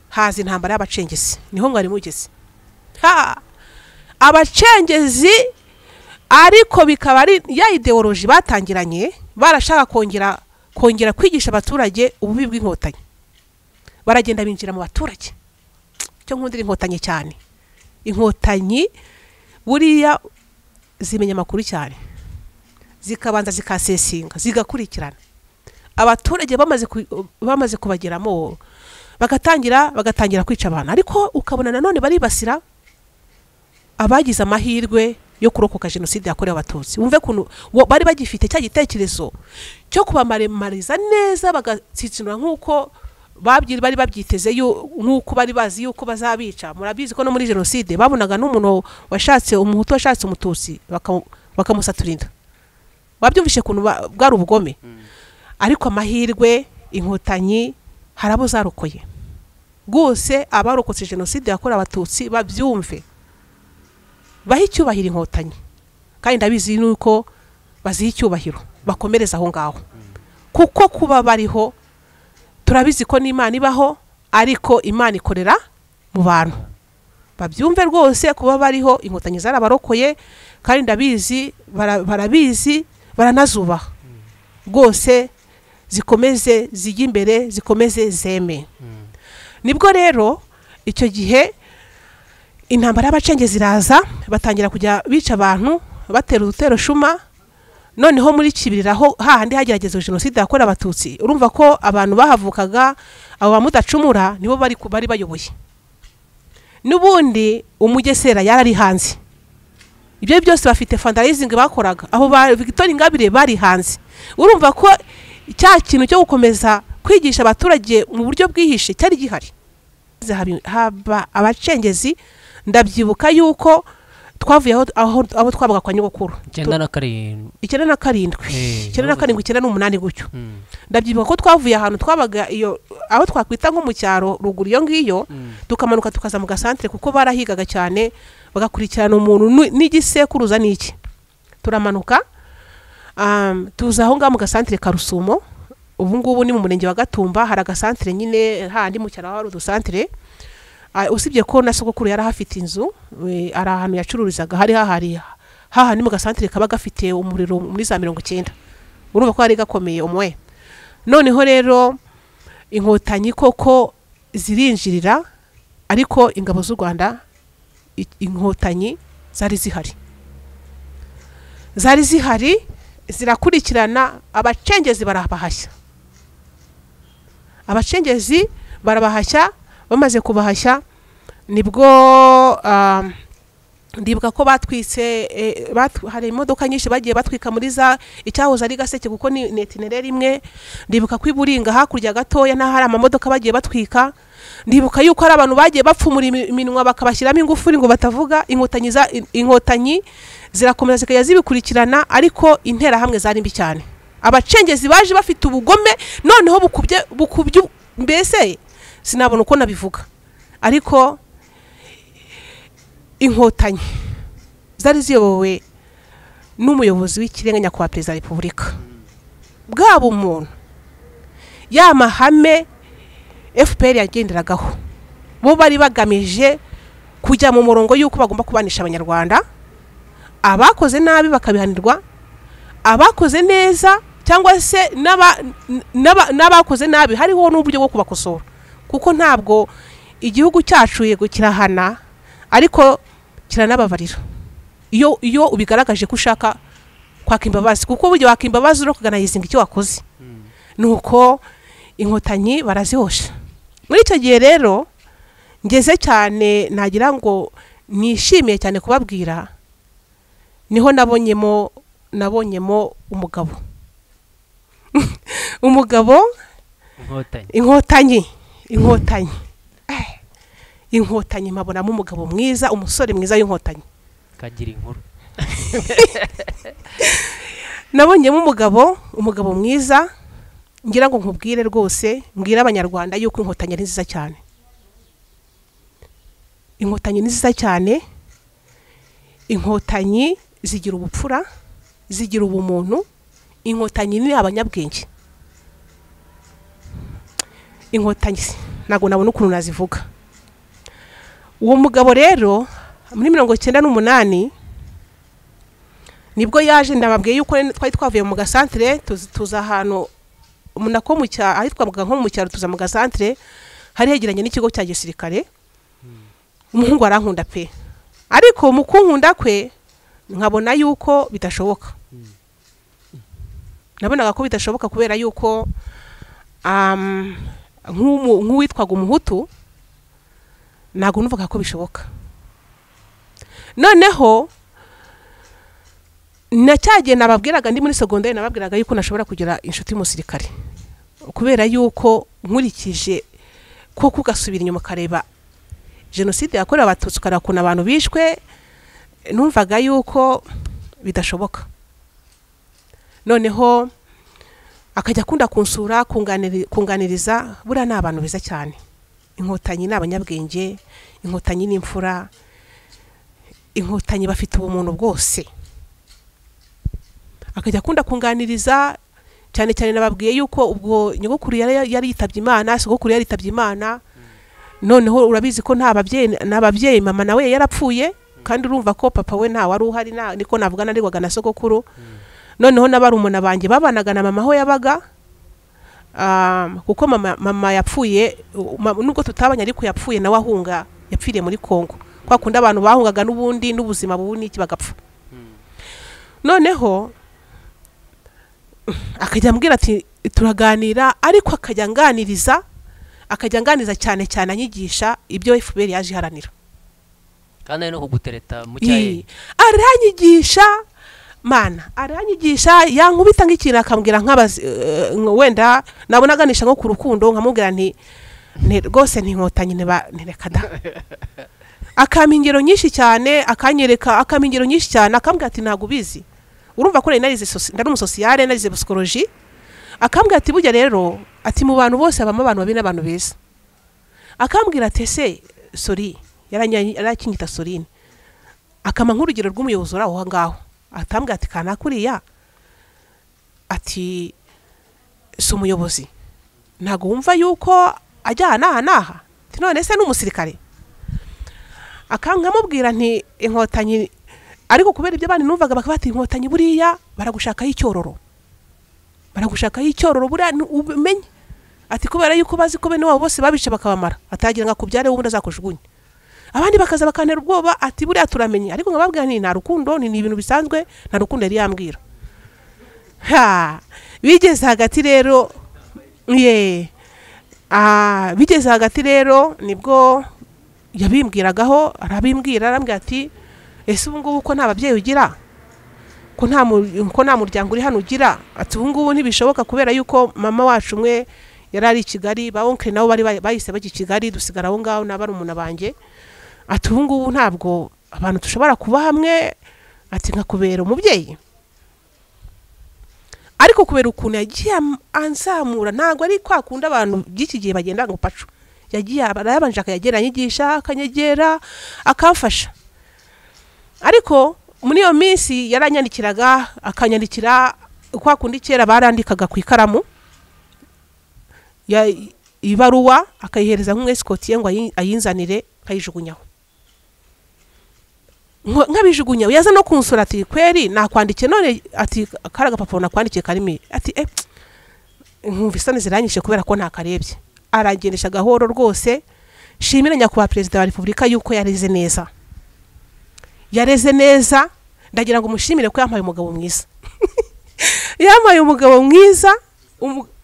haza intambara y'abacengezi. Niho mwari mugeze ha abacengezi, ariko bikaba ari ya idéologie batangiranye, barashaka kongera kwigisha abaturage ububi bw'Inkotanyi. Baragenda binjira mu baturage. Icyo nkundira Inkotanyi cyane, Inkotanyi buriya zimenya amakuru cyane, zikabanza zikasesinga, zigakurikirana abaturage. Bamaze kubageramo, bagatangira kwica abantu, ariko ukabona nanone baribasira abagize amahirwe yo kurokoka jenoside yakorewe Abatutsi. Wumve kuntu bari bagifite cya gitekerezo cyo kubamaremariza neza, bagatsitsinura nk'uko bari babyiteze, nk'uko bari bazi yuko bazabica. Murabizi ko no muri jenoside babonaga n'umuntu washatse Umuhutu, washatse Umututsi, bakamusatura inda. Wabyumvishe ukuntu bwari ubugome. Ariko amahirwe, Inkotanyi hari abo zarokoye rwose. Abarokotse jenoside yakorewe Abatutsi babyumve, bahe icyubahiro Inkotanyi, kandi ndabizi nuko baziha icyubahiro, bakomereza aho ngaho, kuko kuba bariho turabizi ko n'Imana ibaho, ariko Imana ikorera mu bantu. Babyumve rwose kuba bariho, Inkotanyi zarabarokoye, kandi ndabizi, barabizi, baranazubaha rwose. Zikomeze zijye imbere, zikomeze zeme. Nibwo rero icyo gihe intambara y'abacengezi iraza, batangira kujya bica abantu, batera udutero shuma. Noneho muri Kibirira ho hahandi hageragezwa jenoside yakorewe Abatutsi, urumva ko abantu bahavukaga, abo ba Mudacumura nibo bari bayoboye. N'ubundi Umugesera yarari hanze, ibyo byose bafite fundraising bakoraga, abo ba Victoire Ingabire bari hanze. Urumva ko cya kintu cyo gukomeza kwigisha abaturage mu buryo bwihishe cyari gihari. Haba abacengezi, ndabyibuka yuko twavuye aho twabaga kwa nyogokuru 97, 97, 97, 98 gutyo. Ndabyibuka ko twavuye ahantu twabaga iyo aho twakwita nko mu cyaro ruguru iyo ngiyo, tukamanuka tukaza mu gasantere, kuko barahigaga cyane bagakurikirana umuntu n'igisekuruza n'iki. Turamanuka tuza aho ngaho mu gasantere ka Rusumo, ubu ngubu ni mu murenge wa Gatumba, hari agasantere nyine handi mu cyaro hari udusantere. Usibye ko na sogokuru yari ahafite inzu, ari ahantu yacururizaga, hari hahari hahandi mu gasantere kaba gafite umuriro muri za 90, urumva ko hari gakomeye umwe. Noneho rero Inkotanyi koko zirinjirira, ariko ingabo z'u Rwanda, Inkotanyi zari zihari, zari zihari zirakurikirana abacengezi, barabahashya. Abacengezi barabahashya. Bamaze kubahashya nibwo ndibuka ko batwitse, hari imodoka nyinshi bagiye batwika muri za icyahoze ari Gaseke, kuko ni itinereri imwe. Ndibuka ko iburinga hakurya gatoya naho hari amamodoka bagiye batwika. Ndibuka yuko hari abantu bagiye bapfumura iminwa bakabashyiramo ingufuri ngo batavuga. Inkotanyi zirakomeza zikajya zibikurikirana, ariko interahamwe zari mbi cyane. Abacengezi baje bafite ubugome noneho bukubye, mbese sinabona uko nabivuga. Ariko Inkotanyi zari ziyobowe n'umuyobozi w'ikirenga nyakubahwa Perezida wa Repubulika, bwaba umuntu ya mahame FPR yagenderagaho, bo bari bagamije kujya mu murongo y'uko bagomba kubanisha Abanyarwanda, abakoze nabi bakabihanirwa, abakoze neza cyangwa se n'abakoze nabi hariho n'uburyo bwo kubakosora, kuko ntabwo igihugu cyacu yego kirahana ariko kiranababarira iyo ubigaragaje ko ushaka kwaka imbabazi, kuko burya waka imbabazi uri kuganizinga icyo wakoze. Nuko Inkotanyi barazihosha. Muri icyo gihe rero ngeze cyane nagira ngo nishimiye cyane kubabwira, niho nabonyemo umugabo umugabo Inkotanyi Inkotanyi mpabonamo umugabo mwiza, umusore mwiza w'Inkotanyi, kagira inkuru. Nabonyemo umugabo mwiza, ngira ngo nkubwire rwose, mbwira Abanyarwanda yuko Inkotanyi ari nziza cyane. Inkotanyi ni nziza cyane. Inkotanyi zigira ubupfura, zigira ubumuntu. Inkotanyi ni abanyabwenge. Inkotanyi ntabwo nabona ukuntu nazivuga. Uwo mugabo rero muri 98 nibwo yaje, ndababwiye yuko twari twavuye mu gasantere tuza ahantu nako mu cyaro ahitwa nko mu cyaro, tuza mu gasantere hari hegeranye n'ikigo cya gisirikare. Umuhungu arankunda pe, ariko mu kunkunda kwe nkabona yuko bidashoboka. Nabonaga ko bidashoboka kubera yuko nk'uwitwaga Umuhutu ntabwo numvaga ko bishoboka. Noneho na cyagiye nababwiraga ndi muri secondaire, nababwiraga yuko nashobora kugira inshuti y'umusirikare, kubera yuko nkurikije ko kugasubira inyuma kareba jenoside yakorewe Abatutsi, ukareba ukuntu abantu bishwe, numvaga yuko bidashoboka. Noneho akajya akunda kunsura, kunganiriza. Buriya ni abantu beza cyane. Inkotanyi ni abanyabwenge, Inkotanyi ni imfura, Inkotanyi bafite ubumuntu bwose. Akajya akunda kunganiriza cyane cyane. Nababwiye yuko ubwo nyogokuru yari yitabye Imana, sogokuru yari yitabye Imana, Noneho urabizi ko nta babyeyi, n'ababyeyi mama nawe yarapfuye, kandi urumva ko papa we nta wari uhari, niko navuga narirwaga na sogokuru. Noneho n'abarumuna banjye babanaga na mama aho yabaga, kuko mama yapfuye, nubwo tutabanye ariko yapfuye nawe ahunga, yapfiriye muri Kongo. Kwa kundi abantu bahungaga n'ubundi n'ubuzima bubi n'iki bagapfa. Noneho akajya ambwira ati turaganira, ariko akajya anganiriza cyane cyane anyigisha ibyo FPR yaje iharanira. Kandi ari no kugutereta mu cyayi. Aranyigisha mana, aranyigisha yankubita nk'ikintu akambwira nkabazi, wenda nabonaganisha nko ku rukundo nkamubwira nti rwose ntinkotanyi ntireka da. Akampa ingero nyinshi cyane, akanyereka, akampa ingero nyinshi cyane, akambwira ati ntabwo ubizi. Urumva ko nari umusosiyale, narize psychologie. Akambwira ati burya rero, ati mu bantu bose habamo abantu babi n'abantu beza. Akambwira ati ese sorry, yarakinyita Sorine. Akama nk'urugero rw'umuyobozi uri aho ngaho. Atambwira ati kanakuriya, ati si umuyobozi, ntabwo wumva yuko ajyana aha n'aha, ati none se ni umusirikare. Akankamubwira nti inkotanyi, ariko kubera ibyo abandi numvaga bakaba bati inkotanyi buriya baragushakaho icyororo, baragushakaho icyororo buriya umenye, ati kubera yuko bazi ko bene wabo bose babice bakabamara, atagira ngo akubyare ubundi azakujugunye. Abandi bakaza bakantera ubwoba ati buriya turamenye, ariko nkababwira nti nta rukundo, ni ibintu bisanzwe, nta rukundo yari yambwira. Ha, bigeze hagati rero, bigeze hagati rero nibwo yabimbwiragaho, arabimbwira, arambwira ati ese ubu ngubu ko nta babyeyi ugira, ko nta muryango uri hano ugira, ati ubu ngubu ntibishoboka kubera yuko mama wacu umwe yari ari i Kigali, ba oncle nabo bari bahise bajya i Kigali, dusigara aho ngaho n'abarumuna banjye. Ati ubu ngubu ntabwo abantu dushobora kuba hamwe, ati nkakubera umubyeyi. Ariko kubera ukuntu yagiye anzamura, ntabwo ari kwa kundi abantu by'iki gihe bagenda ngo pacu. Yagiye arabanje akayagera anyigisha, akanyegera, akamfasha. Ariko muri iyo minsi yaranyandikiraga, akanyandikira kwa kundi kera barandikaga ku ikaramu ya ibaruwa, akayihereza nk'umweskotiye ngo ayinzanire, nkayijugunyaho. Nkabijugunyaho, yaza no kunsura ati kweri nakwandikiye none, ati karaga papa nakwandikiye karimi, ati nkumva isoni ziranyishe kubera ko ntakarebye. Aragendesha gahoro rwose. Shimira nyakubahwa Perezida wa Repubulika yuko yareze neza, yareze neza. Ndagira ngo mushimire ko yampaye umugabo mwiza. Yampaye umugabo mwiza,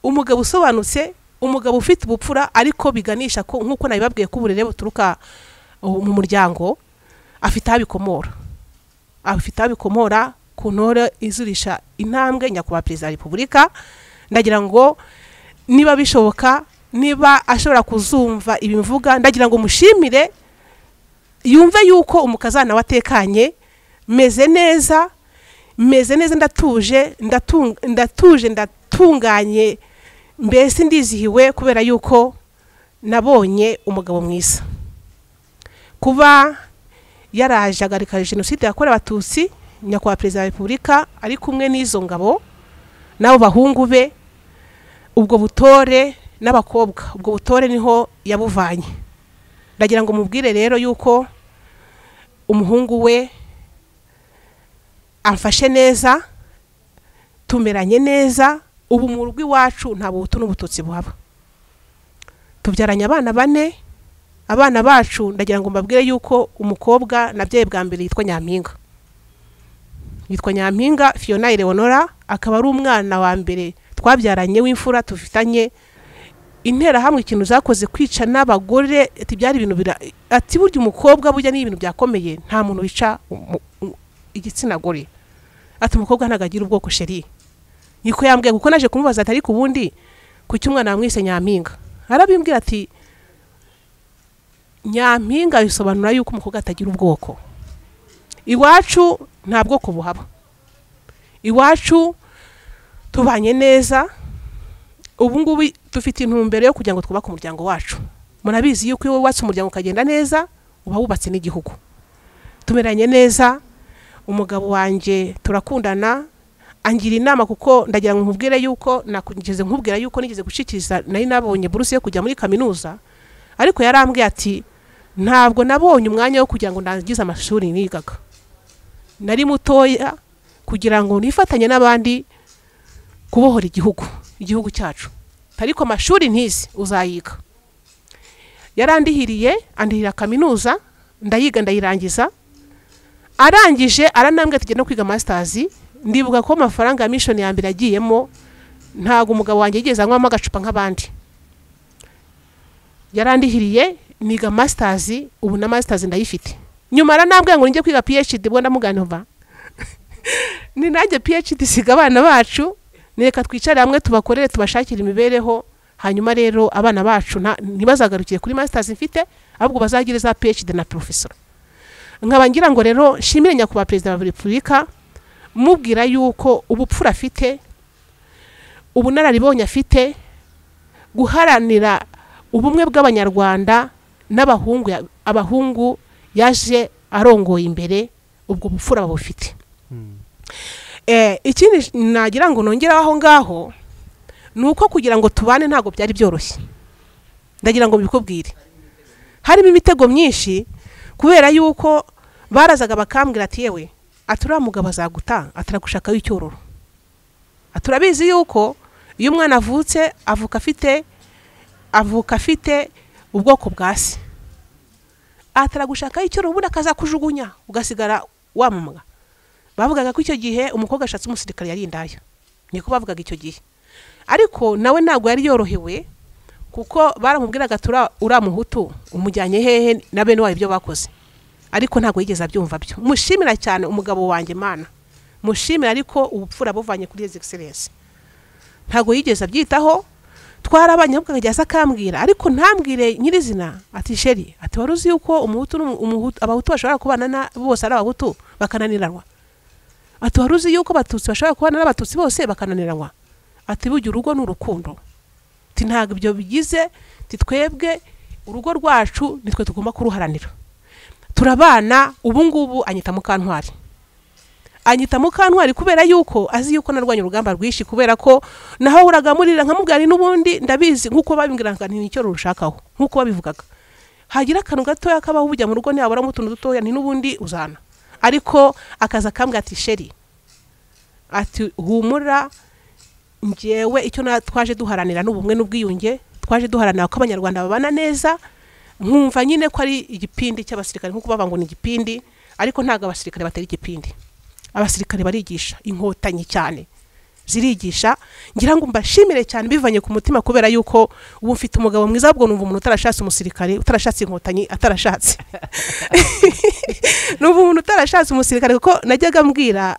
umugabo usobanutse, umugabo ufite ubupfura, ariko biganisha ko nkuko nabibabwiye ko uburere buturuka mu muryango, afite abikomora, afite abikomora ku ntore izurisha intambwe nyakubahwa Perezida wa Repubulika. Ndagira ngo niba bishoboka, niba ashobora kuzumva ibimvuga, ndagira ngo mushimire, yumve yuko umukazana watekanye, meze neza, meze neza, ndatuje, ndatuje, ndatunganye, mbese ndizihiwe kubera yuko nabonye umugabo mwiza. Kuba yaraje ahagarika jenoside yakorewe Abatutsi, nyakubahwa Perezida wa Repubulika ari kumwe n'izo ngabo n'abo bahungu be, ubwo butore n'abakobwa, ubwo butore niho yabuvanye. Ndagira ngo mubwire rero yuko umuhungu we amfashe neza, tumeranye neza. Ubu mu rugo iwacu nta buhutu n'ubututsi buhaba. Tubyaranye abana bane. Abana bacu ndagira ngo mbabwire yuko umukobwa nabyaye bwa mbere yitwa Nyampinga, yitwa Nyampinga Fiona Eleonora, akaba ari umwana wa mbere twabyaranye w'imfura tufitanye. Interahamwe ikintu zakoze kwica n'abagore, ati byari ibintu ati burya umukobwa burya ni ibintu byakomeye, nta muntu wica igitsina gore, ati umukobwa ntabwo agira ubwoko sheri. Niko yambwiye, kuko naje kumubaza ati ariko ubundi kuki umwana wamwise Nyampinga, arabimbwira ati Nyampinga bisobanura yuko umukobwa atagira ubwoko. Iwacu nta bwoko buhaba, iwacu tubanye neza. Ubu ngubu dufite intumbero yo kugira ngo twubake umuryango wacu. Murabizi yuko iyo wubatse umuryango ukagenda neza, uba wubatse n'igihugu. Tumeranye neza, umugabo wanjye turakundana, angira inama, kuko ndagira ngo nkubwire yuko nakugeze nkubwira yuko nigeze gushikiriza, nari nabonye buruse yo kujya muri kaminuza, Ariko yarambwiye ati ntabwo nabonye umwanya wo kugira ngo ndangize amashuri nigaga, nari mutoya kugira ngo nifatanye n'abandi kubohora igihugu cyacu, ariko amashuri ntizi uzayiga. Yarandihiriye, andihira kaminuza, ndayiga ndayirangiza. Arangije aranambwira ati no kwiga masters. Ndibuka ko amafaranga ya mission ya mbere agiyemo ntago umugabo wanjye yigeze anywamo agacupa nk'abandi. Yarandihiriye niga masters, ubu na masters ndayifite. Nyuma aranambwira ngo njye kwiga PhD, bwo ndamuganova ni nanjye PhD siga abana bacu, nireka twicare hamwe tubakorere tubashakire imibereho, hanyuma rero abana bacu ntibazagarukire kuri masters mfite, ahubwo bazagire za PhD na professor. Nkaba ngira ngo rero nshimire nyakubahwa Perezida wa Repubulika, mubwira yuko ubupfura afite, ubunararibonye afite, guharanira ubumwe bw'Abanyarwanda n'abahungu, abahungu yaje arongoye imbere, ubwo bupfura babufite. Ikindi nagira ngo nongeraho aho ngaho nuko kugira ngo tubane ntago byari byoroshye. Ndagira ngo bikubwire, harimo imitego myinshi, kubera yuko barazaga bakambwira ati yewe atura mugabo azaguta, ataragushaka y'icyororo. Aturabizi yuko iyo umwana avutse avuka afite ubwoko bwa se, ataragushaka y'icyororo ubundi akazakujugunya ugasigara wamumwa. Bavugaga ko icyo gihe umukobwa ashatse umusirikare yari indaya, niko bavugaga icyo gihe. Ariko nawe ntabwo yari yorohewe, kuko baramubwiraga tura uramuhutu umujyanye hehe na bene wayo ibyo bakoze, ariko ntabwo yigeze abyumva byo. Mushimira cyane umugabo wanjye Mana, mushimira, ariko ubupfura buvanye kuri His Excellence ntabwo yigeze abyitaho. Twarabanye ahubwo akajya akambwira, ariko ntambwire nyirizina ati sheri, ati wari uzi yuko umuhutu n'umuhutu abahutu bashobora kubana na bose ari abahutu bakananiranwa, ati wari uzi yuko abatutsi bashobora kubana n'abatutsi bose bakananiranwa, ati burya urugo ni urukundo, ati ntabwo ibyo bigize, ati twebwe urugo rwacu nitwe tugomba kuruharanira. Turabana ubu ngubu anyita Mukantwari, anyita Mukantwari kubera yuko azi yuko narwanye urugamba rwinshi, kubera ko nahoraga murira nkamubwira n'ubundi ndabizi nkuko babimbwiraga nti nicyo rushakaho, nkuko babivugaga. Hagira akantu gatoya kabaho ujya mu rugo ntiyabura mutuntu dutoya nti n'ubundi uzana, ariko akaza akambwira ati sheri, ati humura, njyewe icyo twaje duharanira n'ubumwe n'ubwiyunge, twaje duharanira ko Abanyarwanda babana neza. Nkumva nyine ko ari igipindi cy'abasirikare, nkuko baba ngo ni igipindi, ariko ntago abasirikare batari igipindi. Abasirikare barigisha, inkotanyi cyane zirigisha. Ngira ngo mbashimire cyane bivanye ku mutima, kubera yuko ubu mfite umugabo mwiza, ubwo numva umuntu utarashatse umusirikare, utarashatse inkotanyi, atarashatse numva umuntu utarashatse umusirikare, kuko najyaga mbwira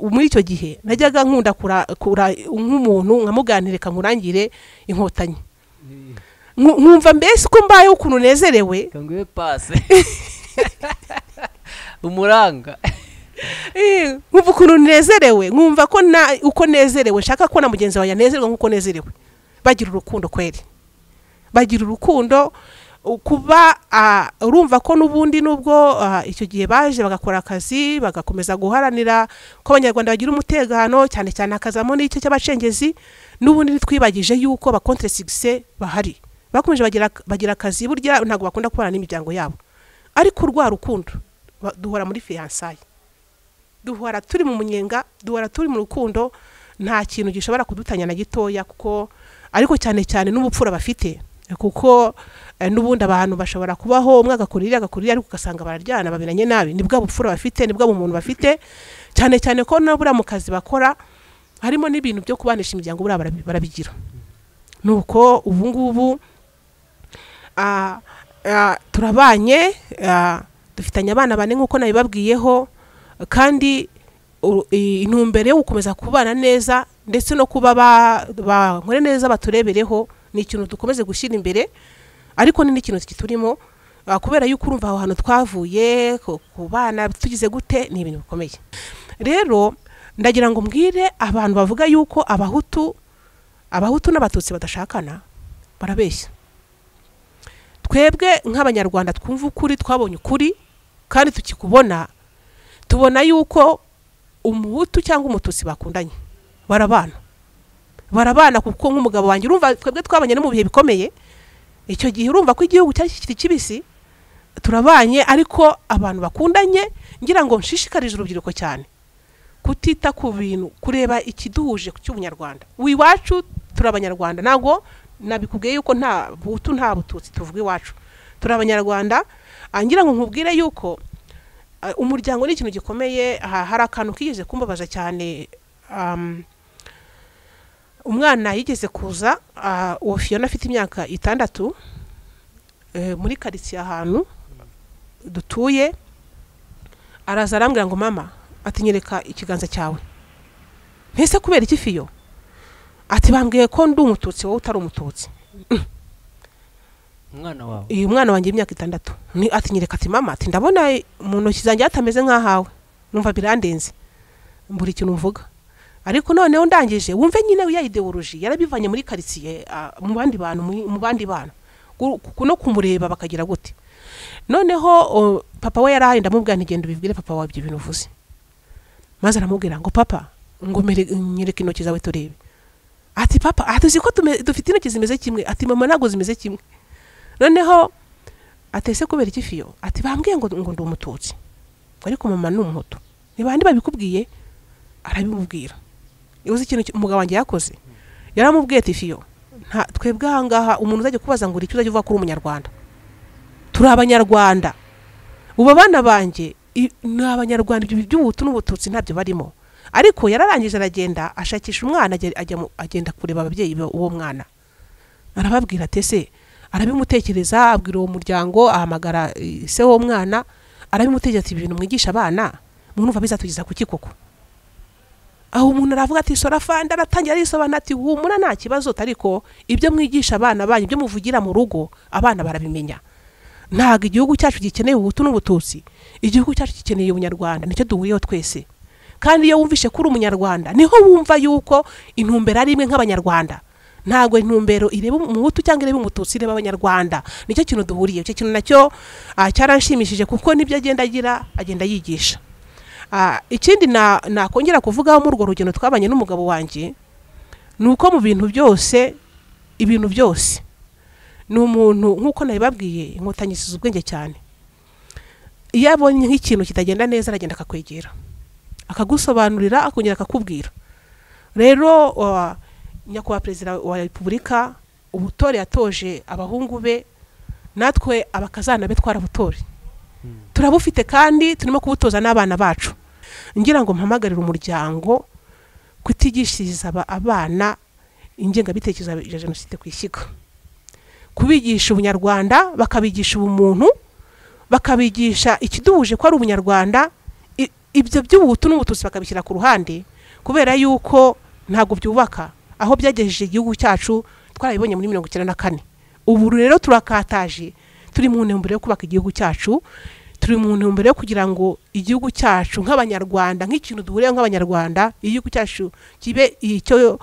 muri icyo gihe najyaga nkunda kura nk'umuntu nkamuganireka nkurangire inkotanyi, nkumva mbese uko mbaye ukuntu nezerewe, kanguye passe umuranga nkumva ukuntu nezerewe, nkumva ko uko nezerewe nshaka ko na mugenzi wanjye anezerwa nkuko nezerewe. Bagira urukundo kweri, bagira urukundo. Kuba urumva ko n'ubundi nubwo icyo gihe baje bagakora akazi, bagakomeza guharanira ko Abanyarwanda bagira umutekano, cyane cyane akazamo n'icyo cy'abacengezi, n'ubundi nitwibagije yuko ba contre succès bahari, bakomeje bagira akazi, burya ntago bakunda kubana n'imiryango yabo, ariko rwa rukundo duhora muri fiançailles, duhora turi mu munyenga, duhora turi mu rukundo, nta kintu gishobora kudutanya na gitoya, kuko ariko cyane cyane n'ubupfura bafite, kuko n'ubundi abantu bashobora kubaho umwe agakurira ariko ugasanga bararyana babiranye nabi. Nibwo bupfura bafite, nibwo bumuntu bafite, cyane cyane ko nabura mu kazi bakora harimo n'ibintu byo kubanisha imiryango bura barabigira. Nuko ubu ngubu turabanye, dufitanye abana bane nkuko nabibabwiyeho, kandi intumbero yo gukomeza kubana neza ndetse no kuba bankore neza baturebereho ni ikintu dukomeze gushyira imbere, ariko ni n'ikintu kiturimo, kubera yuko urumva aho hantu twavuye ku bana tugize gute ni ibintu bikomeye. Rero ndagira ngo mbwire abantu bavuga yuko abahutu n'abatutsi badashakana, barabeshya. Twebwe nk'Abanyarwanda twumva ukuri, twabonye ukuri kandi tukikubona, tubona yuko umuhutu cyangwa umututsi bakundanye, barabana, kuko nk'umugabo wanjye urumva twebwe twabanye no mu bihe bikomeye, Icyo gihe urumva ko igihugu cyari kikiri kibisi, turabanye ariko abantu bakundanye. Ngira ngo nshishikarije urubyiruko cyane kutita ku bintu, kureba ikiduhuje cy'ubunyarwanda. Iwacu turi abanyarwanda, ntabwo nabikubwiye yuko nta butu nta bututsi tuvuga, iwacu turi abanyarwanda. Ngira ngo nkubwire yuko umuryango ni ikintu gikomeye. Hari akantu kigeze kumbabaza cyane. Umwana yigeze kuza, uwo Fiona afite imyaka 6, muri karitsiye ahantu dutuye, araza arambwira ngo mama, ati nyereka ikiganza cyawe. Ntese kubera iki Fiyo? Ati bambwiye ko ndi umututsi wowe utari umututsi. Umwana wawe? Uyu mwana wanjye imyaka 6. Ni ati nyereka, ati mama, ati ndabona mu ntoki zanjye hatameze nk'ahawe. Numva birandenze, mbura ikintu mvuga. Ariko noneho ndangije wumve nyine ya ideology yarabivanye muri karitsiye, mu bandi bantu, mu bandi bana no kumureba bakagira gute. Noneho papa we yarahaye, ndamubwira nti genda ubibwire papa wawe ibyo bintu uvuze. Maze aramubwira ngo papa, ngo nyereka intoki zawe turebe. Ati papa, ati uzi ko dufite intoki zimeze kimwe? Ati mama ntabwo zimeze kimwe. Noneho atese kubera iki Fiyo? Ati bambwiye ngo ndi umututsi, ariko mama ni umuhutu. Ni bandi babikubwiye? Arabimubwira. Uzi ikintu umugabo wanjye yakoze? Yaramubwiye ati Fiyo, nta twebwe aha ngaha umuntu uzajya kubaza ngo uri icyo uzajya uvuga ko uri umunyarwanda. Turi abanyarwanda. Ubu abana banjye ni abanyarwanda, ibyo by'ubuhutu n'ubututsi ntabyo barimo. Ariko yararangije aragenda ashakisha umwana, agenda kureba ababyeyi b'uwo mwana. Arababwira ati ese, arabimutekereza, abwira uwo muryango, ahamagara se w'uwo mwana, arabimutekereza ati ibintu mwigisha abana mwumva bizatugeza kuki koko? Aho umuntu aravuga ati sora fanda, aratangira arisobanura ati humura nta kibazo, ariko ibyo mwigisha abana banyu, ibyo muvugira mu rugo, abana barabimenya. Ntabwo igihugu cyacu gikeneye ubuhutu n'ubututsi, igihugu cyacu gikeneye ubunyarwanda, nicyo duhuriyeho twese. Kandi iyo wumvishe ko uri umunyarwanda, niho wumva yuko intumbero ari imwe nk'abanyarwanda. Ntabwo intumbero ireba umuhutu cyangwa ireba umututsi, ireba abanyarwanda. Nicyo kintu duhuriye. Icyo kintu nacyo cyaranshimishije, kuko nibyo agenda agira, agenda yigisha. Ikindi nakongera kuvugaho muri urwo rugendo twabanye n'umugabo wanjye, ni uko mu bintu byose, ibintu byose, ni umuntu nk'uko nabibabwiye, inkotanyi zizi ubwenge cyane. Iyo abonye nk'ikintu kitagenda neza, aragenda akakwegera, akagusobanurira, akongera akakubwira. Rero nyakubahwa perezida wa repubulika, ubutore yatoje abahungu be, natwe abakazana be twarabutore, turabufite kandi turimo kubutoza n'abana bacu. Ngira ngo mpamagarire umuryango kutigishiriza abana ingengabitekerezo ya jenoside ku ishyiga, kubigisha ubunyarwanda, bakabigisha ubumuntu, bakabigisha ikiduhuje ko ari ubunyarwanda. Ibyo by'ubuhutu n'ubututsi bakabishyira ku ruhande, kubera yuko ntabwo byubaka. Aho byagejeje igihugu cyacu twarabibonye muri 94. Ubu rero turakataje, turi mu ntumbero yo kubaka igihugu cyacu, turi mu ntumbero yo kugira ngo igihugu cyacu nk'abanyarwanda, nk'ikintu duhuriyeho nk'abanyarwanda, igihugu cyacu kibe icyo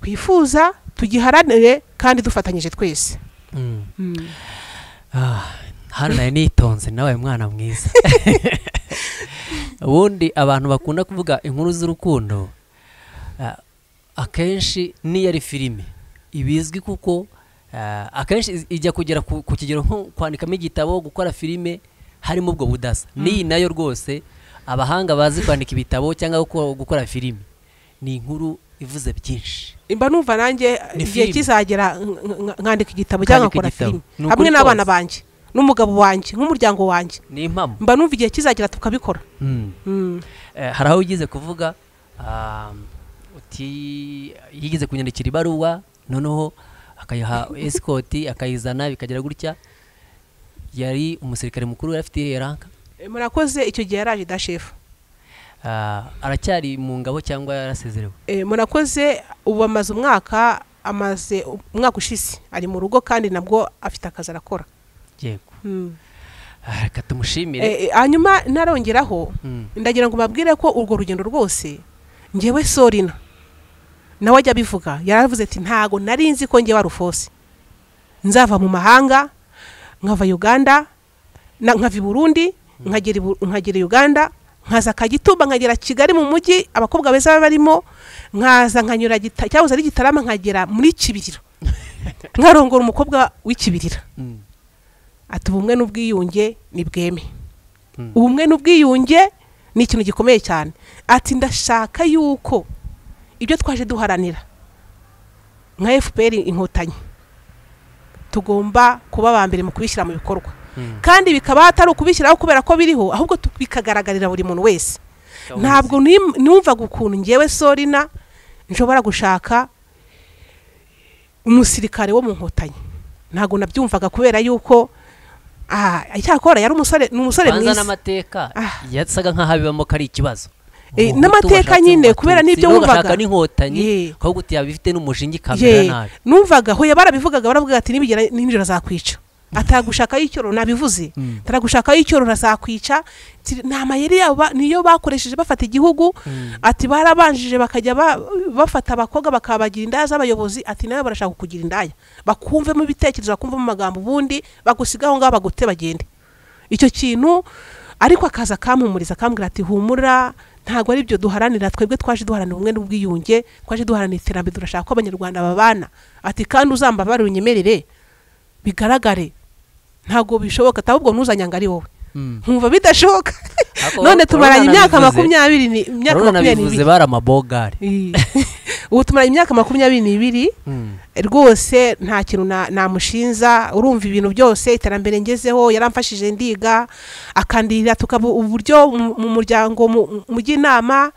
twifuza, tugiharanire kandi dufatanyije twese. Hano nawe nitonze, nawe mwana mwiza. Ubundi abantu bakunda kuvuga inkuru z'urukundo, akenshi niyo ari filime ibizwi, kuko akenshi ijya kugera ku kigero nko kwandikamo igitabo, gukora filime, harimo ubwo budasa. N'iyi nayo rwose abahanga bazi kwandika ibitabo cyangwa gukora filime, ni inkuru ivuze byinshi. Mba numva nanjye igihe kizagera nkandika igitabo cyangwa nkakora filime hamwe n'abana banjye n'umugabo wanjye nk'umuryango wanjye. Ni impamo. Mba numva igihe kizagera tukabikora. Hari aho ugize kuvuga uti yigeze kunyandikira ibaruwa, noneho akayiha escort akayizana bikagera gutya. Yari umusirikare mukuru, yari afite ranka. Murakoze, icyo gihe yaraje da chef. Aracyari mu ngabo cyangwa yarasezerewe? Murakoze, ubu amaze umwaka, amaze umwaka ushize ari mu rugo, kandi nabwo afite akazi arakora. Yego. Reka tumushimire. Hanyuma narongeraho, ndagira ngo mbabwire ko urwo rugendo rwose njyewe Sorina nawe ajya abivuga, yaravuze ati ntago nari nzi ko njyewe Alphonse nzava mu mahanga, nkava Uganda, nkava i Burundi, nkagera Uganda, nkaza Kagitumba, nkagera Kigali mu mujyi abakobwa beza barimo, nkaza nkanyura cyahoze ari Gitarama, nkagera muri Kibiriro. Nkarongora umukobwa w'ikibirira. Ati ubumwe n'ubwiyunge ni bweme. Ubumwe n'ubwiyunge ni ikintu gikomeye cyane. Ati ndashaka yuko ibyo twaje duharanira nka FPR Inkotanyi tugomba kuba ba mbere mu kubishyira mu bikorwa. Kandi bikaba atari ukubishyiraho kubera ko biriho, ahubwo bikagaragarira buri muntu wese. Ntabwo numvaga ukuntu ngewe Solina nshobora gushaka umusirikare wo mu Nkotanyi. Ntabwo nabyumvaga kubera yuko icyakora yari umusore, ni umusore mwiza. N'amateka yasaga nkaho abibamo ko ari ikibazo. N'amateka nyine kubera n'ibyo wumvaga n'inkotanyi ahubwo uti yabifite n'umushingi kamera nabi. Numvaga hoya barabivugaga, baravuga ati nibigera ninjira azakwica. Atagushaka y'icyororo nabivuze. Taragushaka y'icyororo azakwica. Nta mayeri yabo niyo bakoresheje bafata igihugu. Ati barabanjije bakajya bafata abakobwa bakabagira indaya z'abayobozi, ati nawe barashaka kukugira indaya. Bakumvemo ibitekerezo, bakumvemo amagambo, ubundi bagusigaho ngaho bagute bagende. Icyo kintu ariko akaza akampumuriza akambwira ati humura, ntabwo ari byo duharanira, twebwe twaje duharanira ubumwe n'ubwiyunge, twaje duharanira iterambere, turashaka ko abanyarwanda babana. Ati kandi uzambabare unyemerere bigaragare, ntabwo bishoboka, ahubwo ntuzanyanga ari wowe. Nkumva bidashoboka. None tumaranye imyaka 22 ni imyaka 22 baramabogari. Ubu tumaranye imyaka 22 rwose nta kintu namushinza. Urumva ibintu byose iterambere ngezeho yaramfashije ndiga, akandirira tukaba uburyo mu muryango mujya inama,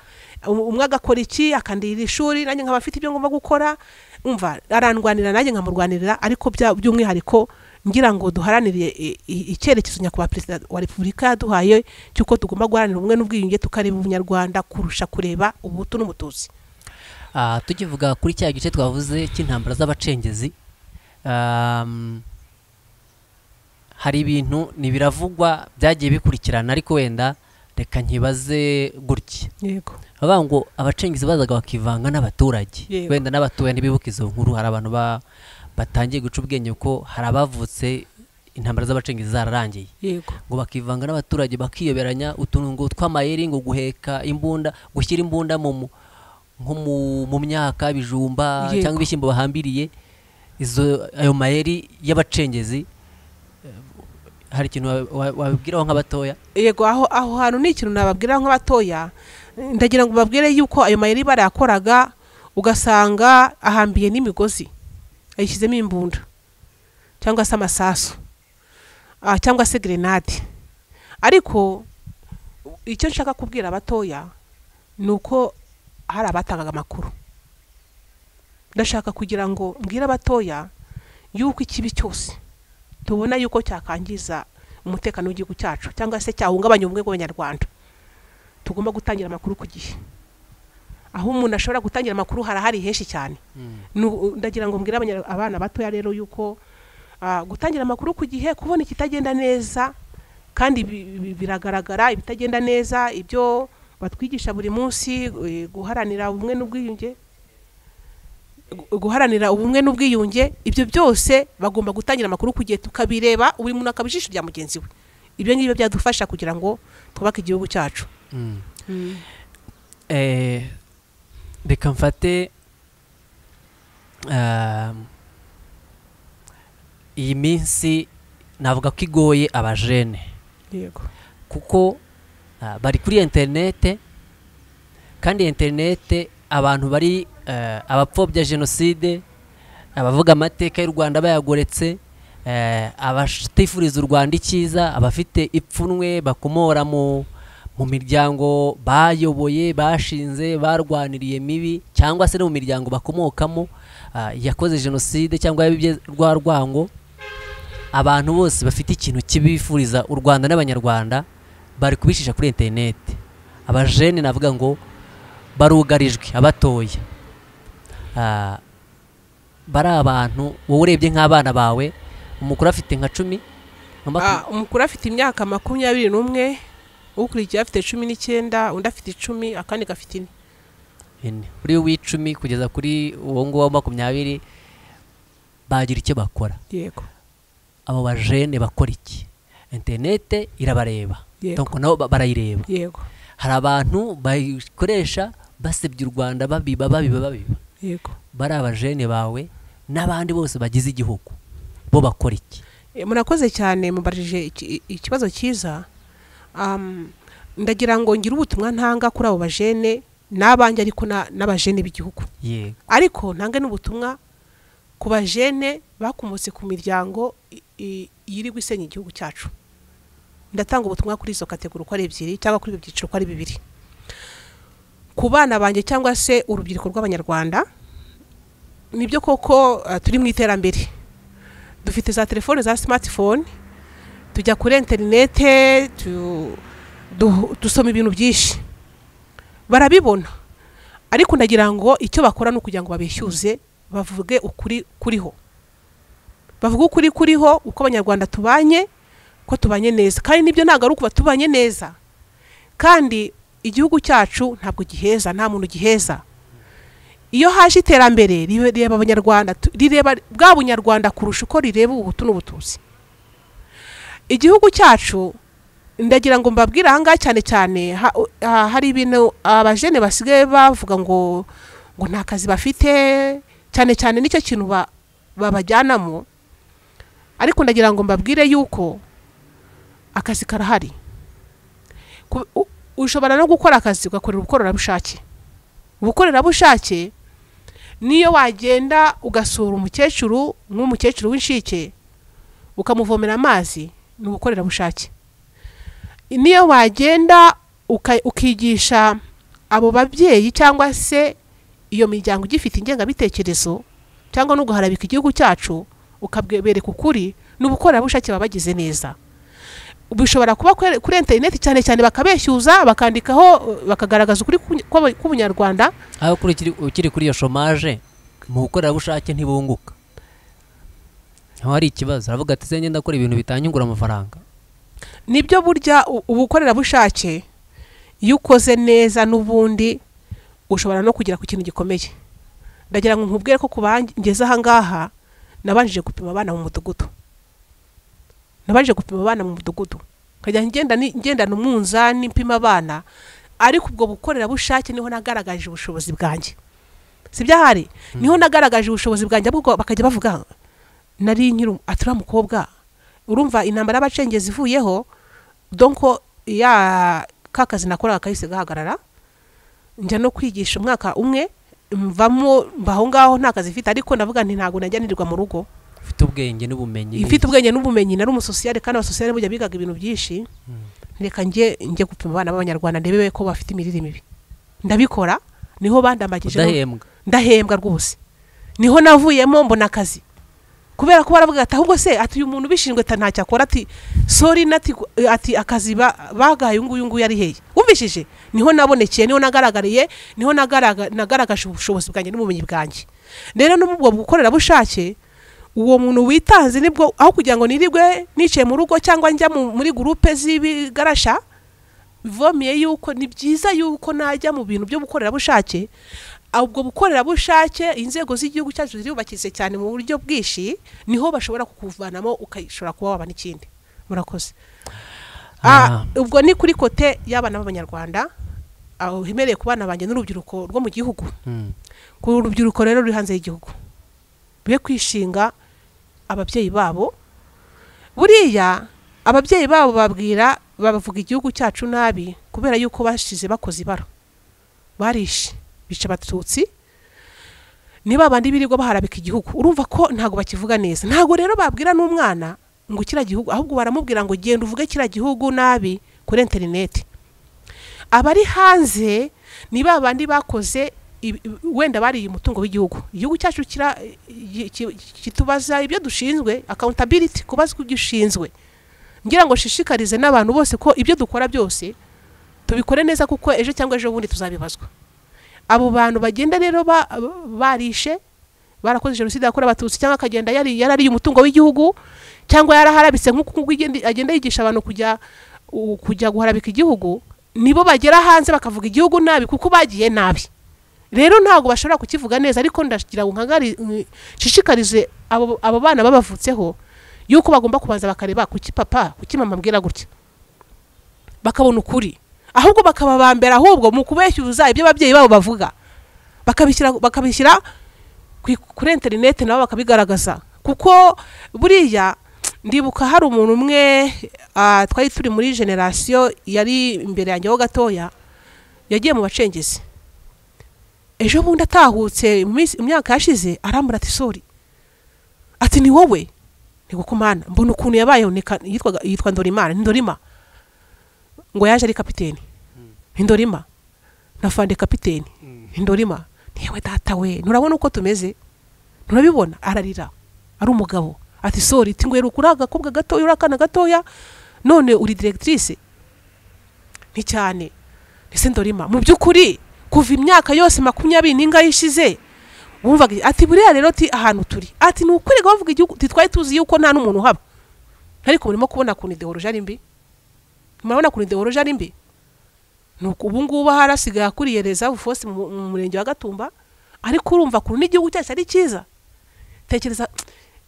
umwe agakora iki akandirira ishuri, nanjye nkaba afite ibyo ngomba gukora. Umva arandwanira nanjye nkamurwanirira, ariko by'umwihariko ngira ngo duharanire icyerekezo nyakubahwa Perezida wa Repubulika yaduhaye cy'uko tugomba guharanira ubumwe n'ubwiyunge, tukareba ubunyarwanda kurusha kureba ubuhutu n'umututsi. Tukivuga kuri cya gice twavuze cy'intambara z'abacengezi, hari ibintu nibiravugwa byagiye bikurikirana, ariko wenda reka nkibaze gutya. Yego. Bavuga ngo abacengezi bazaga bakivanga n'abaturage. Wenda n'abatuye ntibibuka izo nkuru, hari abantu batangiye guca ubwenge ko hari abavutse intambara z'abacengezi zararangiye. Yego. Ngo bakivanga n'abaturage bakiyoberanya utuntu ngo tw'amayeri, ngo guheka imbunda, gushyira imbunda mu nko mu myaka bijumba cyangwa ibishyimbo bahambiriye, izo ayo mayeri y'abacengezi hari ikintu wabibwiraho nk'abatoya? Yego, aho hantu ni ikintu nababwiraho nk'abatoya. Ndagira ngo babwire yuko ayo mayeri barayakoraga, ugasanga ahambiye n'imigozi ayishyizemo imbunda cyangwa se amasasu cyangwa se grenade. Ariko icyo nshaka kubwira abatoya ni uko hari abatangaga amakuru. Ndashaka kugira ngo mbwire abatoya yuko ikibi cyose tubona yuko cyakangiza umutekano w'igihugu cyacu cyangwa se cyahungabanya ubumwe bw'abanyarwanda, tugomba gutangira amakuru ku gihe. Aho umuntu ashobora gutangira amakuru harahari henshi cyane. Ndagira ngo mbwire abana batoya rero yuko gutangira amakuru ku gihe, kubona ikitagenda neza, kandi biragaragara ibitagenda neza, ibyo batwigisha buri munsi, guharanira ubumwe n'ubwiyunge, guharanira ubumwe n'ubwiyunge, ibyo byose bagomba gutangira amakuru ku gihe, tukabireba buri muntu akabijisho rya mugenzi we. Ibyo ngibyo byadufasha kugira ngo twubake igihugu cyacu. Reka mfate iyi minsi navuga ko igoye abajene. Yego. Kuko bari kuri interinete, kandi interinete abantu bari abapfobya jenoside, abavuga amateka y'u Rwanda bayagoretse, abatifuriza u Rwanda icyiza, abafite ipfunwe bakomora mu miryango bayoboye, bashinze, barwaniriye mibi, cyangwa se no mu miryango bakomokamo yakoze jenoside cyangwa yabibye rwa rwango. Abantu bose bafite ikintu kibifuriza u Rwanda n'abanyarwanda bari kubishisha kuri interinete. Abajene navuga ngo barugarijwe, abatoya bari abantu wowe urebye nk'abana bawe, umukuru afite nka 10, umukuru afite imyaka 21, ukurikiye afite 19, undi afite 10, akandi gafite 4. Kuri w'icumi kugeza kuri uwo nguwo wa 20 bagira icyo bakora. Yego. Abo bajene bakora iki? Interinete irabareba, donc nabo barayireba. Yego. Hari abantu bayikoresha basebya u Rwanda, babiba babiba babiba. Yego. Bari abajene bawe n'abandi bose bagize igihugu bo bakora iki? Murakoze cyane, mubarije ikibazo cyiza. Ndagira ngo ngire ubutumwa ntanga kuri abo bajene n'abanjye, ariko n'abajene b'igihugu. Ariko ntange n'ubutumwa ku bajene bakomotse ku miryango yirirwa isenya igihugu cyacu. Ndatanga ubutumwa kuri izo kategori uko ari ebyiri, cyangwa kuri ibyo byiciro uko ari bibiri. Ku bana banjye cyangwa se urubyiruko rw'Abanyarwanda, nibyo koko turi mu iterambere, dufite za telefone za smartphone, tujya kuri interinete, dusoma ibintu byinshi, barabibona. Ariko ndagira ngo icyo bakora ni ukugira ngo babeshyuze, bavuge ukuri kuriho, bavuge ukuri kuriho, uko Abanyarwanda tubanye, ko tubanye neza. Kandi nibyo, ntabwo ari ukuba tubanye neza, kandi igihugu cyacu ntabwo giheza, nta muntu giheza. Iyo haje iterambere rireba Abanyarwanda, rireba bwa bunyarwanda kurusha uko rireba Ubuhutu n'Ubututsi. Igihugu cyacu, ndagira ngo mbabwire ahangaha cyane cyane, hari ibintu abajene basigaye bavuga ngo nta kazi bafite, cyane cyane nicyo kintu babajyanamo. Ariko ndagira ngo mbabwire yuko akazi karahari. Ushobora no gukora akazi ugakorera ubukorerabushake. Ubukorerabushake niyo wagenda ugasura umukecuru, nk'umukecuru w'inshike, ukamuvomera amazi, ni ubukorerabushake. Niyo wagenda ukigisha abo babyeyi cyangwa se iyo miryango igifite ingengabitekerezo cyangwa no guharabika igihugu cyacu, ukabereka ukuri, ni ubukorerabushake baba bagize neza. Bishobora kuba kuri interineti cyane cyane bakabeshyuza, bakandikaho, bakagaragaza ukuri k'Ubunyarwanda. Aho ukiri kuri iyo chômage, mu bukorerabushake ntibunguka, aho hari ikibazo aravuga ati se ngenda ndakora ibintu bitanyungura amafaranga. Nibyo, burya ubukorerabushake iyo ukoze neza n'ubundi ushobora no kugera ku kintu gikomeye. Ndagira ngo nkubwire ko kubangeze aha ngaha nabanjije gupima abana mu mudugudu, nabanje gupima abana mu mudugudu, nkajya ngendana umunzani mpima abana. Ariko ubwo bukorerabushake niho nagaragaje ubushobozi bwanjye, si byahari, niho nagaragaje ubushobozi bwanjye. Ahubwo bakajya bavuga nari nkiri atura mukobwa, urumva intambara y'abacengezi ivuyeho, donc ya kakazi nakoraga kahise gahagarara, njya no kwigisha umwaka umwe, mvamo mbaho ngaho nta kazi mfite. Ariko ndavuga nti ntabwo najya nirirwa mu rugo. Ufite ubwenge n'ubumenyi. Mfite ubwenge n'ubumenyi, nari umusosiyale, kandi abasosiyale burya bigaga ibintu byinshi. Reka njye gupima abana b'Abanyarwanda ndebe ko bafite imirire mibi. Ndabikora, niho bandambagije. Udahembwa? Ndahembwa rwose, niho navuyemo mbona akazi. Kubera ko baravuga ati ahubwo se ati uyu muntu ubishinzwe ntacyo akora, ati sorry, ati akazi bagaye uyu nguyu ari hehe? Wumvishije? Niho nabonekeye, niho nagaragariye, niho nagaragaje ubushobozi bwanjye n'ubumenyi bwanjye. Rero n'ubwo bukorerabushake, uwo muntu witanze, nibwo aho kugira ngo nirirwe nicaye mu rugo cyangwa njya muri groupe z'ibigarasha, bivomiye yuko ni byiza yuko najya mu bintu byo bukorerabushake. Ubwo bukorerabushake inzego z'igihugu cyacu zirubakitse cyane mu buryo bwinshi, niho bashobora kukuvanamo ukayishobora kuba waba n'ikindi. Murakoze. Ubwo ni kuri kote y'abana b'Abanyarwanda, aho hemereye ku bana banjye n'urubyiruko rwo mu gihugu. Ku rubyiruko rero ruri hanze y'igihugu, be kwishinga ababyeyi babo. Buriya ababyeyi babo babwira babavuga igihugu cyacu nabi kubera yuko bashize bakoze ibara, barishe bica Abatutsi, niba abandi birirwa baharabika igihugu, urumva ko ntago bakivuga neza. Ntago rero babwira n'umwana ngo kira gihugu, ahubwo baramubwira ngo genda uvuge kira gihugu nabi kuri interineti. Abari hanze niba abandi bakoze wenda bariye umutungo w'igihugu, igihugu cyacu kitubaza ibyo dushinzwe, accountability, kubazwa ibyo ushinzwe. Ngira ngo shishikarize n'abantu bose ko ibyo dukora byose tubikore neza, kuko ejo cyangwa ejo bundi tuzabibazwa. Abo bantu bagenda rero barishe, barakoze jenoside yakorewe Abatutsi, cyangwa akagenda yarariye umutungo w'igihugu, cyangwa yaraharabitse nk'uko agenda yigisha abantu kujya guharabika igihugu, nibo bagera hanze bakavuga igihugu nabi kuko bagiye nabi. Rero ntabwo bashobora kukivuga neza. Ariko ndagira ngo nshishikarize abo bana babavutseho yuko bagomba kubanza bakareba kuki papa, kuki mama ambwira gutya, bakabona ukuri, ahubwo bakababambera ahubwo mu kubeshyuza ibyo ababyeyi babo bavuga, bakabishyira Kuri interineti nabo bakabigaragaza, kuko buriya ndibuka hari umuntu umwe twari turi muri generasiyo yari imbere yanjye ho gatoya, yagiye mu bacengezi ejo bundi atahutse mu myaka yashize, arambura ati sori, ati ni wowe nigukumana mbona ukuntu yabayeho. Yitwa Ndorimana, Ndorima ngo yaje ari kapiteni, Ndorima na fande kapiteni Ndorima. Yewe data we, nturabona uko tumeze, nturabibona? Ararira ari umugabo ati sori, ati ngwera ukuri agakobwa gatoya, uri akana gatoya, none uri directrice ni cyane. Ese Ndorima mu by'ukuri kuva imyaka yose 20 n'ingahe ishize wumvaga ati buriya rero ti ahantu turi, ati ni ukuri bavuga igihugu titwaye tuzi yuko nta n'umuntu uhaba, ariko murimo kubona ukuntu ideologie ari mbi, murabona ukuntu ideologie ari mbi. Nuko ubu ngubu harasigaye akuriye reserve force mu murenge wa Gatumba, ariko urumva ukuntu n'igihugu cyacu ari cyiza. Tekereza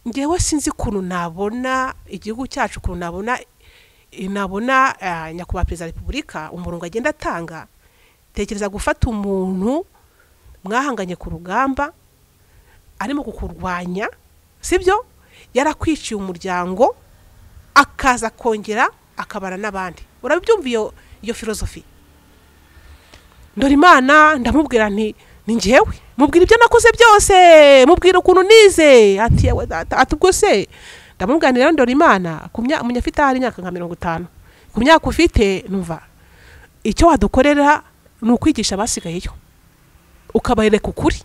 ngewe sinzi ukuntu nabona igihugu cyacu, ukuntu nabona nyakubahwa perezida wa repubulika umurongo agenda atanga. Tekereza gufata umuntu mwahanganye ku rugamba arimo kukurwanya, sibyo, yarakwiciye umuryango akaza kongera akabara n'abandi. Urabyumva iyo filosofi? Ndorimana ndamubwira nti ni njyewe, mubwira ibyo nakoze byose, mubwira ukuntu nize, ati yewe data, ati ubwo se ndamubwira rero Ndorimana munyafite ahari imyaka nka 50, ku myaka ufite numva icyo wadukorera ni ukwigisha abasigayeyo, ukabareka ukuri,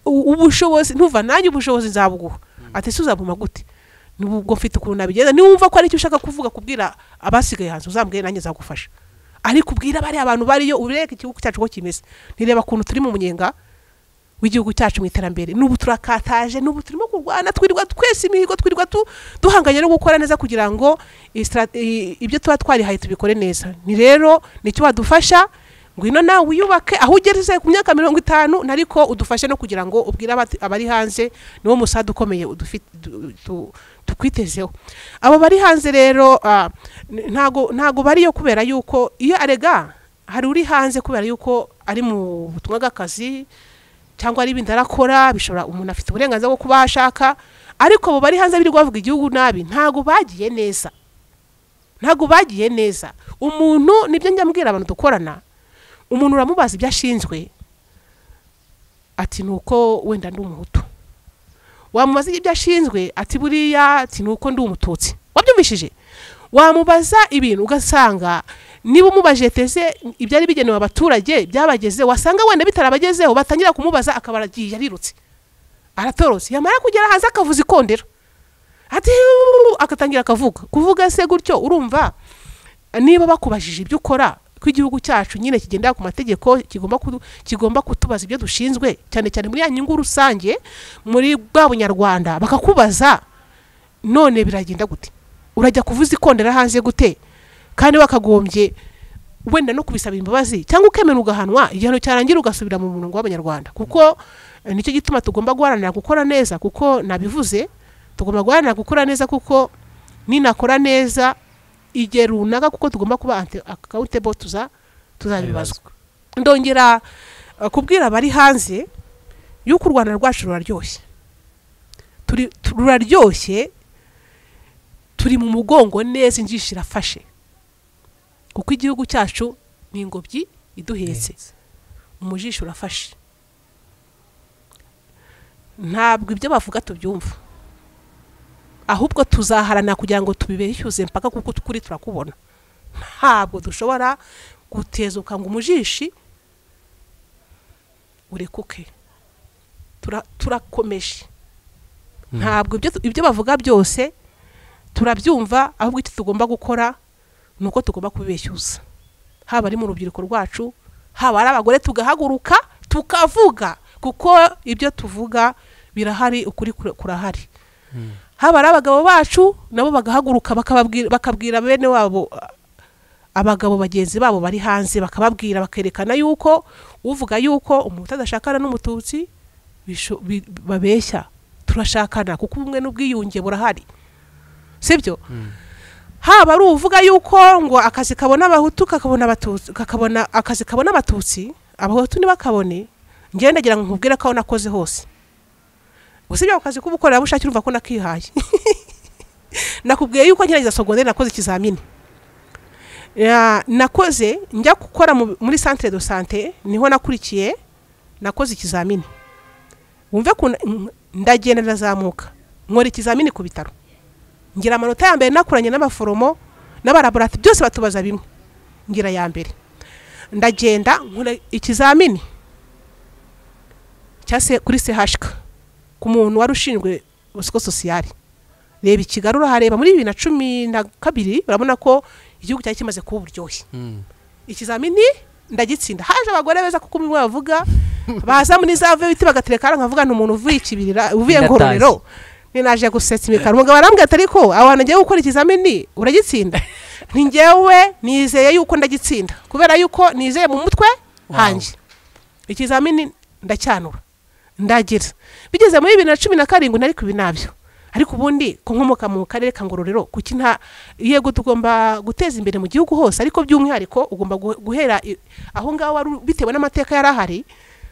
ubushobozi ntuva nanjye ubushobozi nzabuguha. Ati se uzabuma gute? Nubwo mfite ukuntu nabigeza, niwumva ko ari icyo ushaka kuvuga kubwira abasigaye hanze uzambwire nanjye nzagufasha, ariko ubwira bari abantu bariyo ureke igihugu cyacu ko kimeze. Nireba ukuntu turi mu munyenga w'igihugu cyacu mu iterambere, n'ubu turakataje, n'ubu turimo kurwana, twirirwa twese imihigo, twirirwa duhanganye no gukora neza kugira ngo ibyo tuba twarihaye tubikore neza. Ni rero nicyo wadufasha, ngwino nawe wiyubake aho ugereze ku myaka 50, nariko udufashe no kugira ngo ubwire abari hanze, niwo musada ukomeye tukwitezeho. Abo bari hanze rero ntago bariyo kubera yuko iyo arega hari uri hanze kubera yuko ari mu butumwa bw'akazi cyangwa ari ibindi arakora, bishobora umuntu afite uburenganzira bwo kuba ashaka, ariko abo bari hanze birirwa bavuga igihugu nabi ntago bagiye neza, ntago bagiye neza. Umuntu nibyo njya mbwira abantu dukorana, umuntu uramubaza ibyo ashinzwe ati nuko wenda ndi umuhutu, wamubaza ibyo ashinzwe ati buriya ati nuko ndi umututsi, wabyumvishije? Wamubaza ibintu ugasanga niba umubaje teze ibyari bigenewe abaturage byabageze, wasanga wenda bitarabagezeho, batangira kumubaza akaba aragiye arirutse aratorotse, yamara kugera hanze akavuza ikondera ati akatangira akavuga kuvuga se gutyo. Urumva niba bakubajije ibyo ukora ko igihugu cyacu nyine kigendera ku mategeko, kigomba kutubaza ibyo dushinzwe, cyane cyane muri ya nyungu rusange muri bwa bunyarwanda, bakakubaza none biragenda gute? Urajya kuvuza ikondera hanze gute kandi wakagombye wenda no kubisaba imbabazi cyangwa ukemera ugahanwa, igihano cyarangira ugasubira mu murongo w'abanyarwanda? Kuko nicyo gituma tugomba guharanira gukora neza, kuko nabivuze tugomba guharanira gukora neza, kuko ninakora neza igihe runaka, kuko tugomba kuba accountable, tuzabibazwa. Ndongera kubwira abari hanze yuko u Rwanda rwacu ruraryoshye, ruraryoshye, turi mu mugongo neza, injishi irafashe, kuko igihugu cyacu ni ingobyi iduhetse, umujisho urafashe. Ntabwo ibyo bavuga tubyumva, ahubwo tuzaharana kugira ngo tubibeshyuze mpaka kuko tukuri turakubona. Ntabwo dushobora gutezuka ngo umujishi urekuke, turakomeje. Ntabwo ibyo bavuga byose turabyumva, ahubwo icyo tugomba gukora nuko tugomba kubibeshyuza, haba ari mu rubyiruko rwacu, haba ari abagore, tugahaguruka tukavuga, kuko ibyo tuvuga birahari, ukuri kurahari. Haba ari abagabo bacu nabo bagahaguruka bakabwira bene wabo, abagabo bagenzi babo bari hanze, bakababwira, bakerekana yuko uvuga yuko umuntu adashakana n'umututsi babeshya, turashakana kuko ubumwe n'ubwiyunge burahari, sibyo? Haba ari uvuga yuko ngo akazi kabona abahutu kakabona abatutsi, kakabona akazi kabona abatutsi abahutu ntibakabone, Njyewe ndagira ngo nkubwire ko aho nakoze hose, usibye ako kazi k'ubukorerabushake urumva ko nakihaye. Nakubwiye yuko ngerageza sogonderi nakoze ikizamini. Nakoze njya gukora muri centre de santé, niho nakurikiye, nakoze ikizamini. Wumve ko ndagenda ndazamuka nkora ikizamini ku bitaro, ngira amanota ya mbere, nakuranye n'abaforomo n'abalaborati byose batubaza bimwe, ngira ya mbere. Ndagenda nkora ikizamini cyase kuri CHK ku muntu wari ushinzwe psychosocial. Reba i Kigali urahareba muri 2012, urabona ko igihugu cyari kimaze kuba uburyohe. Ikizamini ndagitsinda, haje abagore beza kuko bimwe bavuga baza muri za biti bagatereka, nkavuga nti umuntu uvuye Ikibirira, uvuye Ngororero, ninaje gusetsa imikara. Umugabo arambwira ati ariko aho hantu ngiye gukora ikizamini uragitsinda? Nti njyewe nizeye yuko ndagitsinda kubera yuko nizeye mu mutwe hanjye. Ikizamini ndacyanura ndagira. Bigeze muri 2017 nari kubi nabyo. Ariko ubundi ko nkomoka mu karere ka Ngororero, kuki nta yego tugomba guteza imbere mu gihugu hose, ariko by'umwihariko ugomba guhera aho ngaho wari bitewe n'amateka yarahari.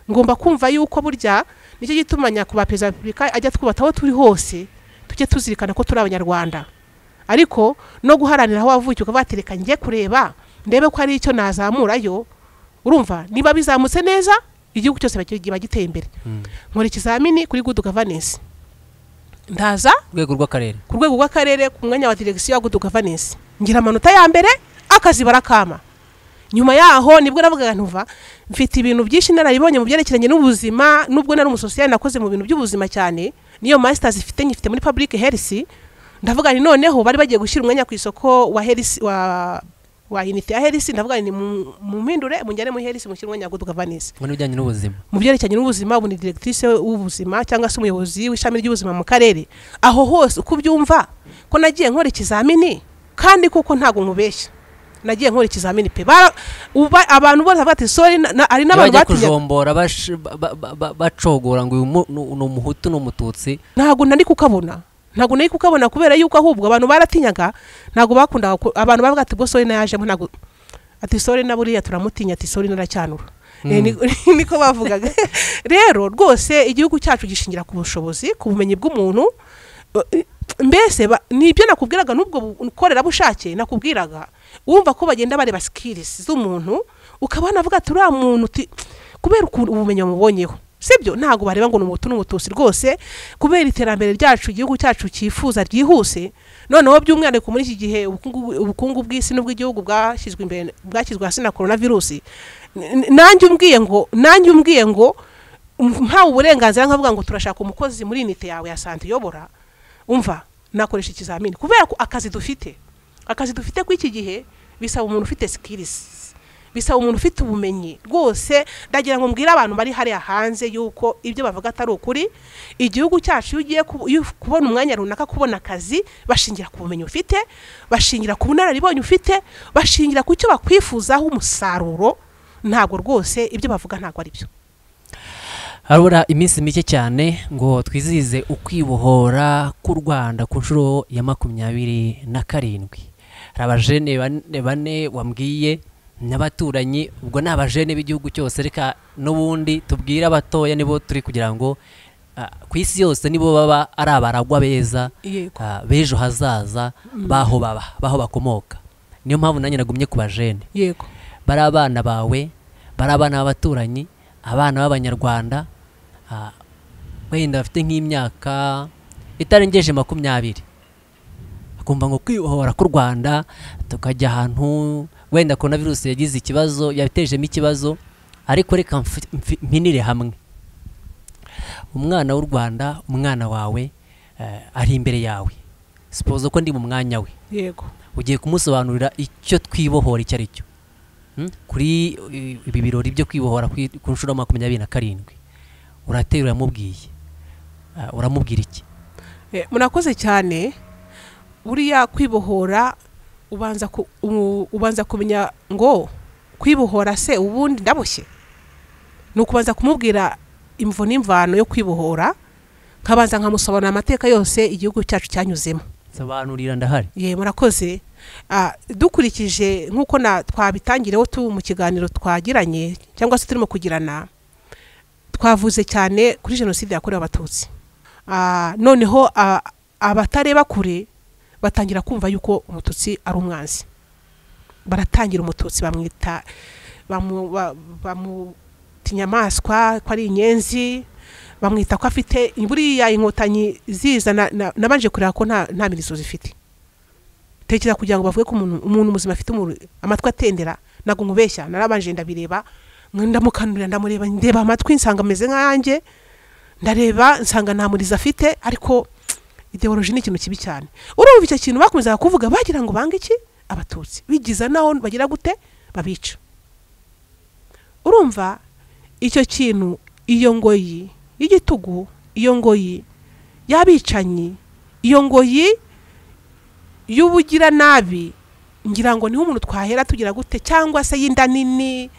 Ngomba kumva yuko burya nicyo gituma nyakubahwa Perezida wa Repubulika ajya twubata aho turi hose, tujye tuzirikana ko turi Abanyarwanda, ariko no guharanira aho wavukiye ukabatereka njye kureba ndebe ko ari icyo nazamurayo. Urumva niba bizamutse neza igihugu cyose kiba giteye imbere. Nkora ikizamini kuri good governance, ndaza rwego rw'akarere, ku rwego rw'akarere ku mwanya wa direction ya good governance, ngira amanota ya mbere, akazi barakama. Nyuma yaho nibwo navugaga ntuva mfite ibintu byinshi narabibonye mu byerekeranye n'ubuzima, nubwo nari umusosiyali nakoze mu bintu by'ubuzima cyane, niyo masters ifite nyifite muri public health. Ndavuga ni noneho bari bagiye gushyira umwanya ku isoko wa health wa unité ya health, ndavuga ni mu mpindure munjyane muri health mushyire umwanya wa good governance mu bijyanye n'ubuzima, mu byerekeranye n'ubuzima. Ubu ni directrice w'ubuzima cyangwa se umuyobozi w'ishami ry'ubuzima mu karere. Aho hose uko ubyumva ko nagiye nkora ikizamini, kandi kuko ntago nkubeshya nagiye nkora ikizamini pe. Abantu bose bavuga ati sorry, ari n'abantu batinya kujombora bacogora ngo uyu ni umuhutu n'umututsi. Ntago nari kukabona, ntago nari kukabona kubera yuko ahubwo abantu baratinyaga, ntago bakundaga abantu bavuga ati sorry nayajemo, ntago ati sorry na buriya turamutinya, ati sorry naracyanura. Niko bavugaga. Rero rwose igihugu cyacu gishingira ku bushobozi, ku bumenyi bw'umuntu. Mbese nibyo nakubwiraga n'ubwo bukorerabushake nakubwiraga, wumva ko bagenda bareba skills z'umuntu, ukabona avuga ati uriya muntu kubera ukuntu ubumenyi mubonyeho, sibyo? Ntago bareba ngo ni umuhutu n'umututsi rwose, kubera iterambere ryacu igihugu cyacu cyifuza ryihuse. Noneho by'umwihariko muri iki gihe ubukungu bw'isi n'ubw'igihugu bwashyizwe imbere, bwashyizwe hasi na coronavirus. Nanjye umbwiye ngo mpawe uburenganzira nkavuga ngo turashaka umukozi muri unité yawe ya santé uyobora, umva nakoresha ikizamini kubera ko akazi dufite ku iki gihe bisaba umuntu ufite skills, bisaba umuntu ufite ubumenyi rwose. Ndagira ngo mbwire abantu bari hariya hanze yuko ibyo bavuga atari ukuri. Igihugu cyacu iyo ugiye kubona umwanya runaka, kubona akazi, bashingira ku bumenyi ufite, bashingira ku bunararibonye ufite, bashingira ku cyo bakwifuzaho umusaruro. Ntabwo rwose ibyo bavuga ntabwo ari byo. Harabura iminsi mike cyane ngo twizihize ukwibohora k'u Rwanda ku nshuro ya 27. Hari abajene bane wambwiye n'abaturanyi, ubwo ni abajene b'igihugu cyose, reka n'ubundi tubwire abatoya nibo turi kugira ngo ku isi yose nibo baba ari abaragwa beza b'ejo hazaza baho baba, baho bakomoka. Niyo mpamvu nanjye nagumye ku bajene. Yego, bari abana bawe, bari abana b'abaturanyi, abana b'abanyarwanda wenda bafite nk'imyaka itarengeje 20, akumva ngo kwibohora k'u Rwanda tukajya ahantu wenda coronavirus yagize ikibazo, yabitejemo ikibazo, ariko reka mpinire hamwe. Umwana w'u Rwanda, umwana wawe ari imbere yawe, suppose ko ndi mu mwanya we. Yego, ugiye kumusobanurira icyo twibohora icyo ari cyo kuri ibi birori byo kwibohora ku nshuro 27. Uratera uramubwiye, uramubwira iki? Murakoze cyane. Buriya kwibohora ubanza kumenya ngo kwibohora se ubundi ndaboshye, ni ukubanza kumubwira imvo n'imvano yo kwibohora, nkabanza nkamusobanurira amateka yose igihugu cyacu cyanyuzemo. Sobanurira ndahari. Ye, murakoze. Dukurikije nkuko na twabitangireho tu mu kiganiro twagiranye cyangwa se turimo kugirana, Twavuze cyane kuri jenoside yakorewe Abatutsi. Noneho abatareba kure batangira kumva yuko Umututsi ari umwanzi. Baratangira Umututsi bamwita bamuta inyamaswa, ko ari inyenzi, bamwita ko afite buriya Inkotanyi ziza nabanje kureba ko nta mirizo zifite. Tekera kugira ngo bavuge ko umuntu muzima afite amatwi atendera, ntabwo nkubeshya, narabanje ndabireba, ndamukanurira, ndamureba, ndeba amatwi nsanga ameze nkanjye, ndareba nsanga nta murizo afite. Ariko ideology ni ikintu kibi cyane. Urumva icyo kintu bakomeza kuvuga bagira ngo bange iki Abatutsi, bigiza naho bagira gute babica. Urumva icyo kintu, iyo ngoyi y'igitugu, iyo ngoyi y'abicanyi, iyo ngoyi y'ubugira nabi, ngira ngo niho umuntu twahera tugira gute, cyangwa se y'inda nini,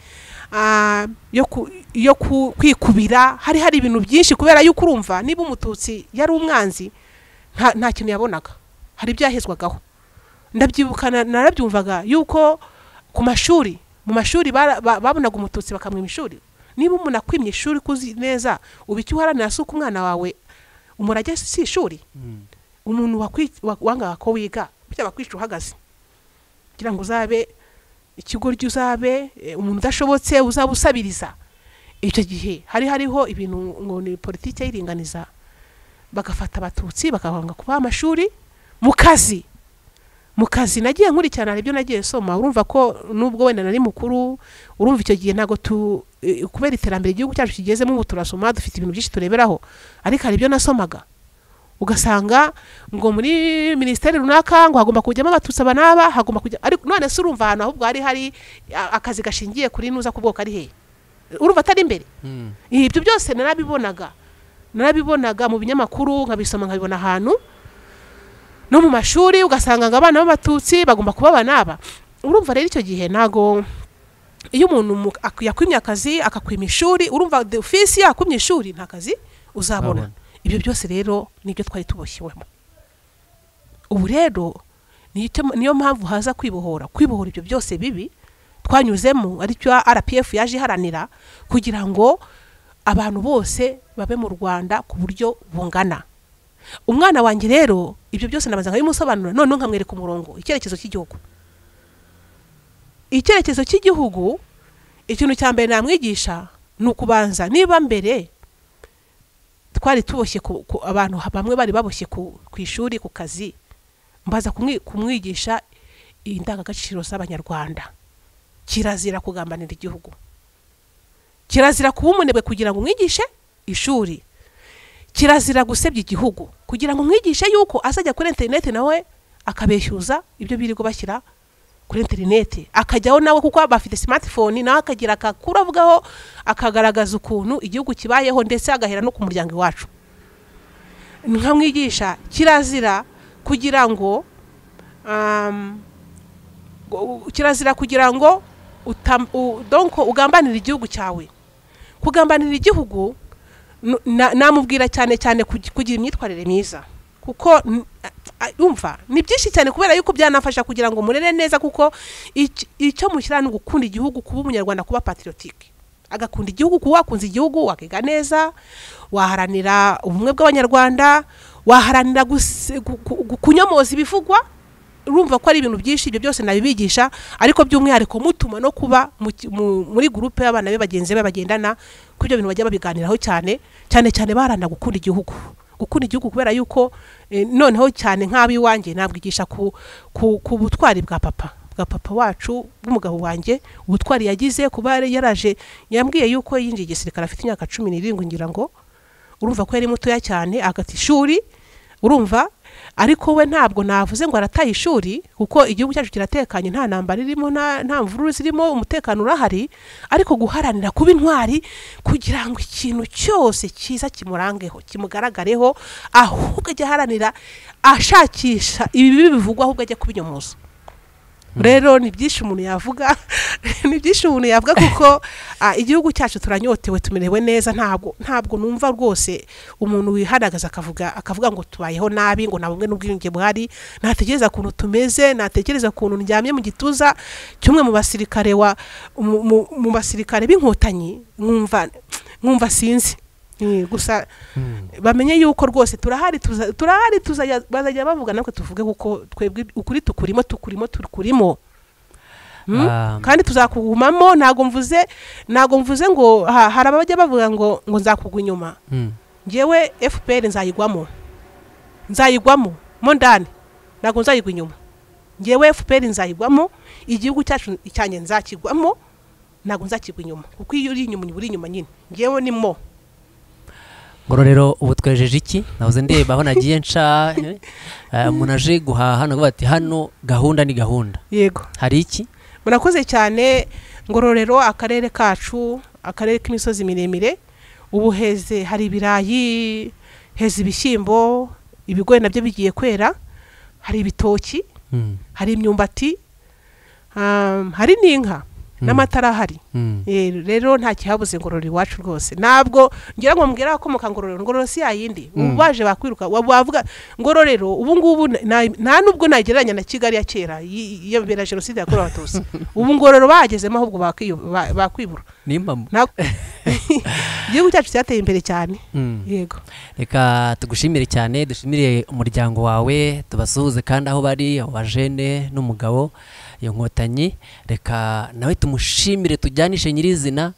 yo kwikubira. Hari ibintu byinshi kubera yuko urumva niba Umututsi yari umwanzi nta kintu yabonaga, hari ibyahezwagaho. Ndabyibuka narabyumvaga yuko ku mashuri, mu mashuri babonaga Umututsi bakamwima ishuri. Niba umuntu akwimye ishuri kuzi neza, uba icyo uharanira si uko umwana wawe umurage si ishuri. Umuntu wangaga ko wiga burya bakwica uhagaze, kugira ngo uzabe ikigoryi, uzabe umuntu udashobotse, uzaba usabiriza. Icyo gihe hariho ibintu ngo ni politike y'iringaniza, bagafata Abatutsi bakabanga kubaha amashuri. Mu kazi nagiye nkurikirana ibyo nagiye soma, urumva ko nubwo wenda nari mukuru, urumva icyo gihe ntago kubera iterambere igihugu cyacu kigezemo ubu turasoma, dufite ibintu byinshi tureberaho, ariko hari ibyo nasomaga ugasanga ngo muri minisiteri runaka ngo hagomba kujyamo Abatutsi aba n'aba, hagomba kujya. Ariko none se urumva ahantu ahubwo hari akazi gashingiye kuri nuza ku bwoko ari hehe? Urumva atari imbere. Ibyo byose narabibonaga mu binyamakuru, nkabisoma, nkabibona ahantu no mu mashuri, ugasanga ngo abana b'Abatutsi bagomba kuba aba n'aba. Urumva rero icyo gihe ntago iyo umuntu yakwimye akazi akakwima ishuri, urumva ofisi yakwimye ishuri nta kazi uzabona. Ibyo byose rero nibyo twari tuboshywemo. Ubu rero niyo mpamvu haza kwibohora ibyo byose bibi twanyuzemo, aricyo RPF yaje iharanira, kugira ngo abantu bose babe mu Rwanda ku buryo bungana. Umwana wanjye rero ibyo byose nabanza nkabimusobanurira, noneho nkamwereka umurongo, icyerekezo cy'igihugu. Icyerekezo cy'igihugu, ikintu cya mbere namwigisha ni ukubanza, niba mbere twari tuboshye abantu bamwe bari baboshye ku ishuri, ku kazi, mbaza kumwigisha indangagaciro z'Abanyarwanda. Kirazira kugambanira igihugu, kirazira kuba umunebwe kugira ngo umwigishe ishuri, kirazira gusebya igihugu kugira ngo umwigishe yuko azajya kuri interineti nawe akabeshyuza ibyo birirwa bashyira kuri interineti, akajyaho nawe kuko bafite smartphone, nawe akagira akakuru avugaho, akagaragaza ukuntu igihugu kibayeho, ndetse agahera no ku muryango iwacu. Nkamwigisha kirazira kugira ngo kirazira kugira ngo donc ugambanira igihugu cyawe. Kugambanira igihugu namubwira cyane cyane kugira imyitwarire myiza, kuko umva ni byinshi cyane kubera yuko byanafasha kugira ngo murere neza, kuko icyo mushyira ni gukunda igihugu, kuba Umunyarwanda, kuba patriotique, agakunda igihugu, kuba wakunze igihugu, wakiga neza, waharanira ubumwe bw'Abanyarwanda, waharanira kunyomoza ibivugwa. Urumva ko ari ibintu byinshi, ibyo byose nabibigisha, ariko by'umwihariko mutuma no kuba muri groupe y'abana be bagenzi be bagendana, ko ibyo bintu bajya babiganiraho cyane cyane cyane, baharanira gukunda igihugu, gukunda igihugu kubera yuko noneho cyane nk'abiwanjye nabwigisha ku butwari bwa papa wacu, bw'umugabo wanjye, ubutwari yagize kuba yaraje. Yambwiye yuko yinjiye igisirikare afite imyaka 17, ngira ngo urumva ko yari mutoya cyane, agata ishuri, urumva. Ariko we ntabwo navuze ngo arataye ishuri, kuko igihugu cyacu kiratekanye, nta ntambara irimo, nta mvururu zirimo, umutekano urahari, ariko guharanira kuba intwari kugira ngo ikintu cyose cyiza kimurangeho, kimugaragareho, ahubwo ajye aharanira ashakisha ibibi bivugwa, ahubwo ajye kubinyomoza. Rero ni byinshi umuntu yavuga, ni byinshi umuntu yavuga kuko igihugu cyacu turanyotewe, tumerewe neza. Ntabwo numva rwose umuntu wiharagaza akavuga ngo tubayeho nabi, ngo nta bumwe n'ubwiyunge buhari. Natekereza ukuntu tumeze, natekereza ukuntu ndyamye mu gituza cy'umwe mu basirikare mu basirikare b'inkotanyi, nkumva sinzi. Gusa bamenye yuko rwose turahari, turahari, bazajya bavuga natwe tuvuge, kuko twebwe ukuri tukurimo, tukurimo, tukurimo. Kandi tuzakugumamo. Ntago mvuze ngo hari abajya bavuga ngo nzakugwa inyuma. Njyewe FPR nzayigwamo, nzayigwamo mo ndani, ntago nzayigwa inyuma. Njyewe FPR nzayigwamo, igihugu cyacu cyanjye nzakigwamo, ntago nzakigwa inyuma, kuko iyo uri inyuma uri inyuma nyine. Njyewe ni mo Ngororero. Ubu twejeje iki? Nahoze ndeba aho nagiye nca, umuntu aje guhaha navuga ati hano gahunda ni gahunda. Yego. Hari iki? Murakoze cyane. Ngororero, akarere kacu, akarere k'imisozi miremire, ubu heze hari ibirayi, heze ibishyimbo, ibigori nabyo bigiye kwera, hari ibitoki, hari imyumbati, hari n'inka, n'amatara ahari. Rero nta kihabuze Ngororero iwacu rwose. Ntabwo ngira ngo mbwira abakomoka Ngororero, Ngororero si yayindi. Ubu baje bakwiruka, wavuga Ngororero ubu ngubu nta nubwo nagereranya na Kigali ya kera iyo mbere ya jenoside yakorewe Abatutsi. Ubu Ngororero bagezemo ahubwo bakwibura. Nimpamo. Igihugu cyacu cyateye imbere cyane. Yego. Reka tugushimire cyane, dushimire umuryango wawe, tubasuhuze kandi aho bari, abajene n'umugabo iyo nkotanyi. Reka nawe tumushimire, tujyanishe nyirizina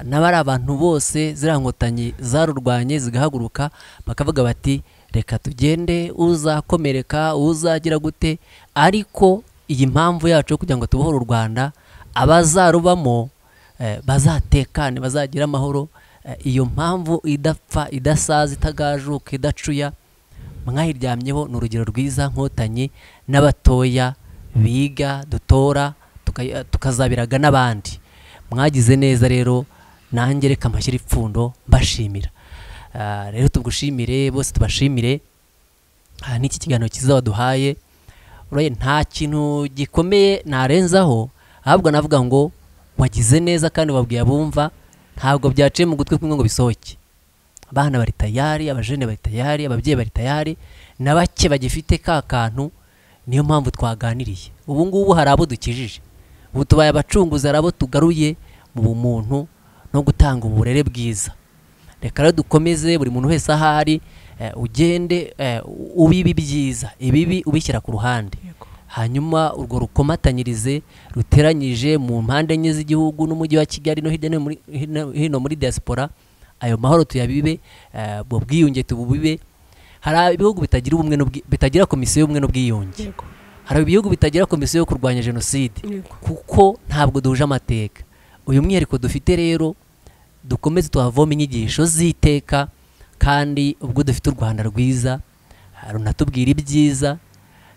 n'abari abantu bose ziriya nkotanyi zarurwanye zigahaguruka bakavuga bati reka tugende, uzakomereka uzagira gute, ariko iyi mpamvu yacu kugira ngo tubohore u Rwanda, abazarubamo bazatekane, bazagira amahoro. Iyo mpamvu idapfa, idasaza, itagajuka, idacuya, mwayiryamyeho. Ni urugero rwiza nkotanyi n'abatoya biga dutora tukazabiraga n'abandi. Mwagize neza rero, nanjye reka mpashyire ipfundo mbashimira. Rero tugushimire bose, tubashimire n'iki kiganiro cyiza waduhaye. Nta kintu gikomeye narenzaho, ahubwo navuga ngo wagize neza kandi wabwiye abumva, ntabwo byaciye mu gutwi kumwe ngo bisohoke. Abana bari tayari, abajene bari tayari, ababyeyi bari tayari, na bake bagifite ka kantu. Niyo mpamvu twaganiriye. Ubu ngubu hari abo dukijije, ubu tubaye abacunguzi, hari abo tugaruye mu bumuntu no gutanga uburere bwiza. Reka rero dukomeze, buri muntu wese ahari ugende ubibi byiza, ibibi ubishyira ku ruhande, hanyuma urwo rukomatanyirize ruteranyije mu mpande enye z'igihugu n'umujyi wa Kigali no hirya hino muri diaspora. Ayo mahoro tuyabibe, ubwo bwiyunge tububibe. Hari ibihugu bitagira ubumwe, bitagira komisiyo y'ubumwe n'ubwiyunge. Hari ibihugu bitagira komisiyo yo kurwanya jenoside, kuko ntabwo duhuje amateka. Uyu mwihariko dufite rero dukomeze tuhavome inyigisho z'iteka, kandi ubwo dufite u Rwanda rwiza runatubwira ibyiza,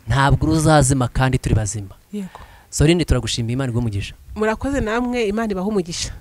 ntabwo ruzazima kandi turi bazima. Sorine, turagushimiye, Imana iguhe umugisha. Murakoze namwe, Imana ibahe umugisha.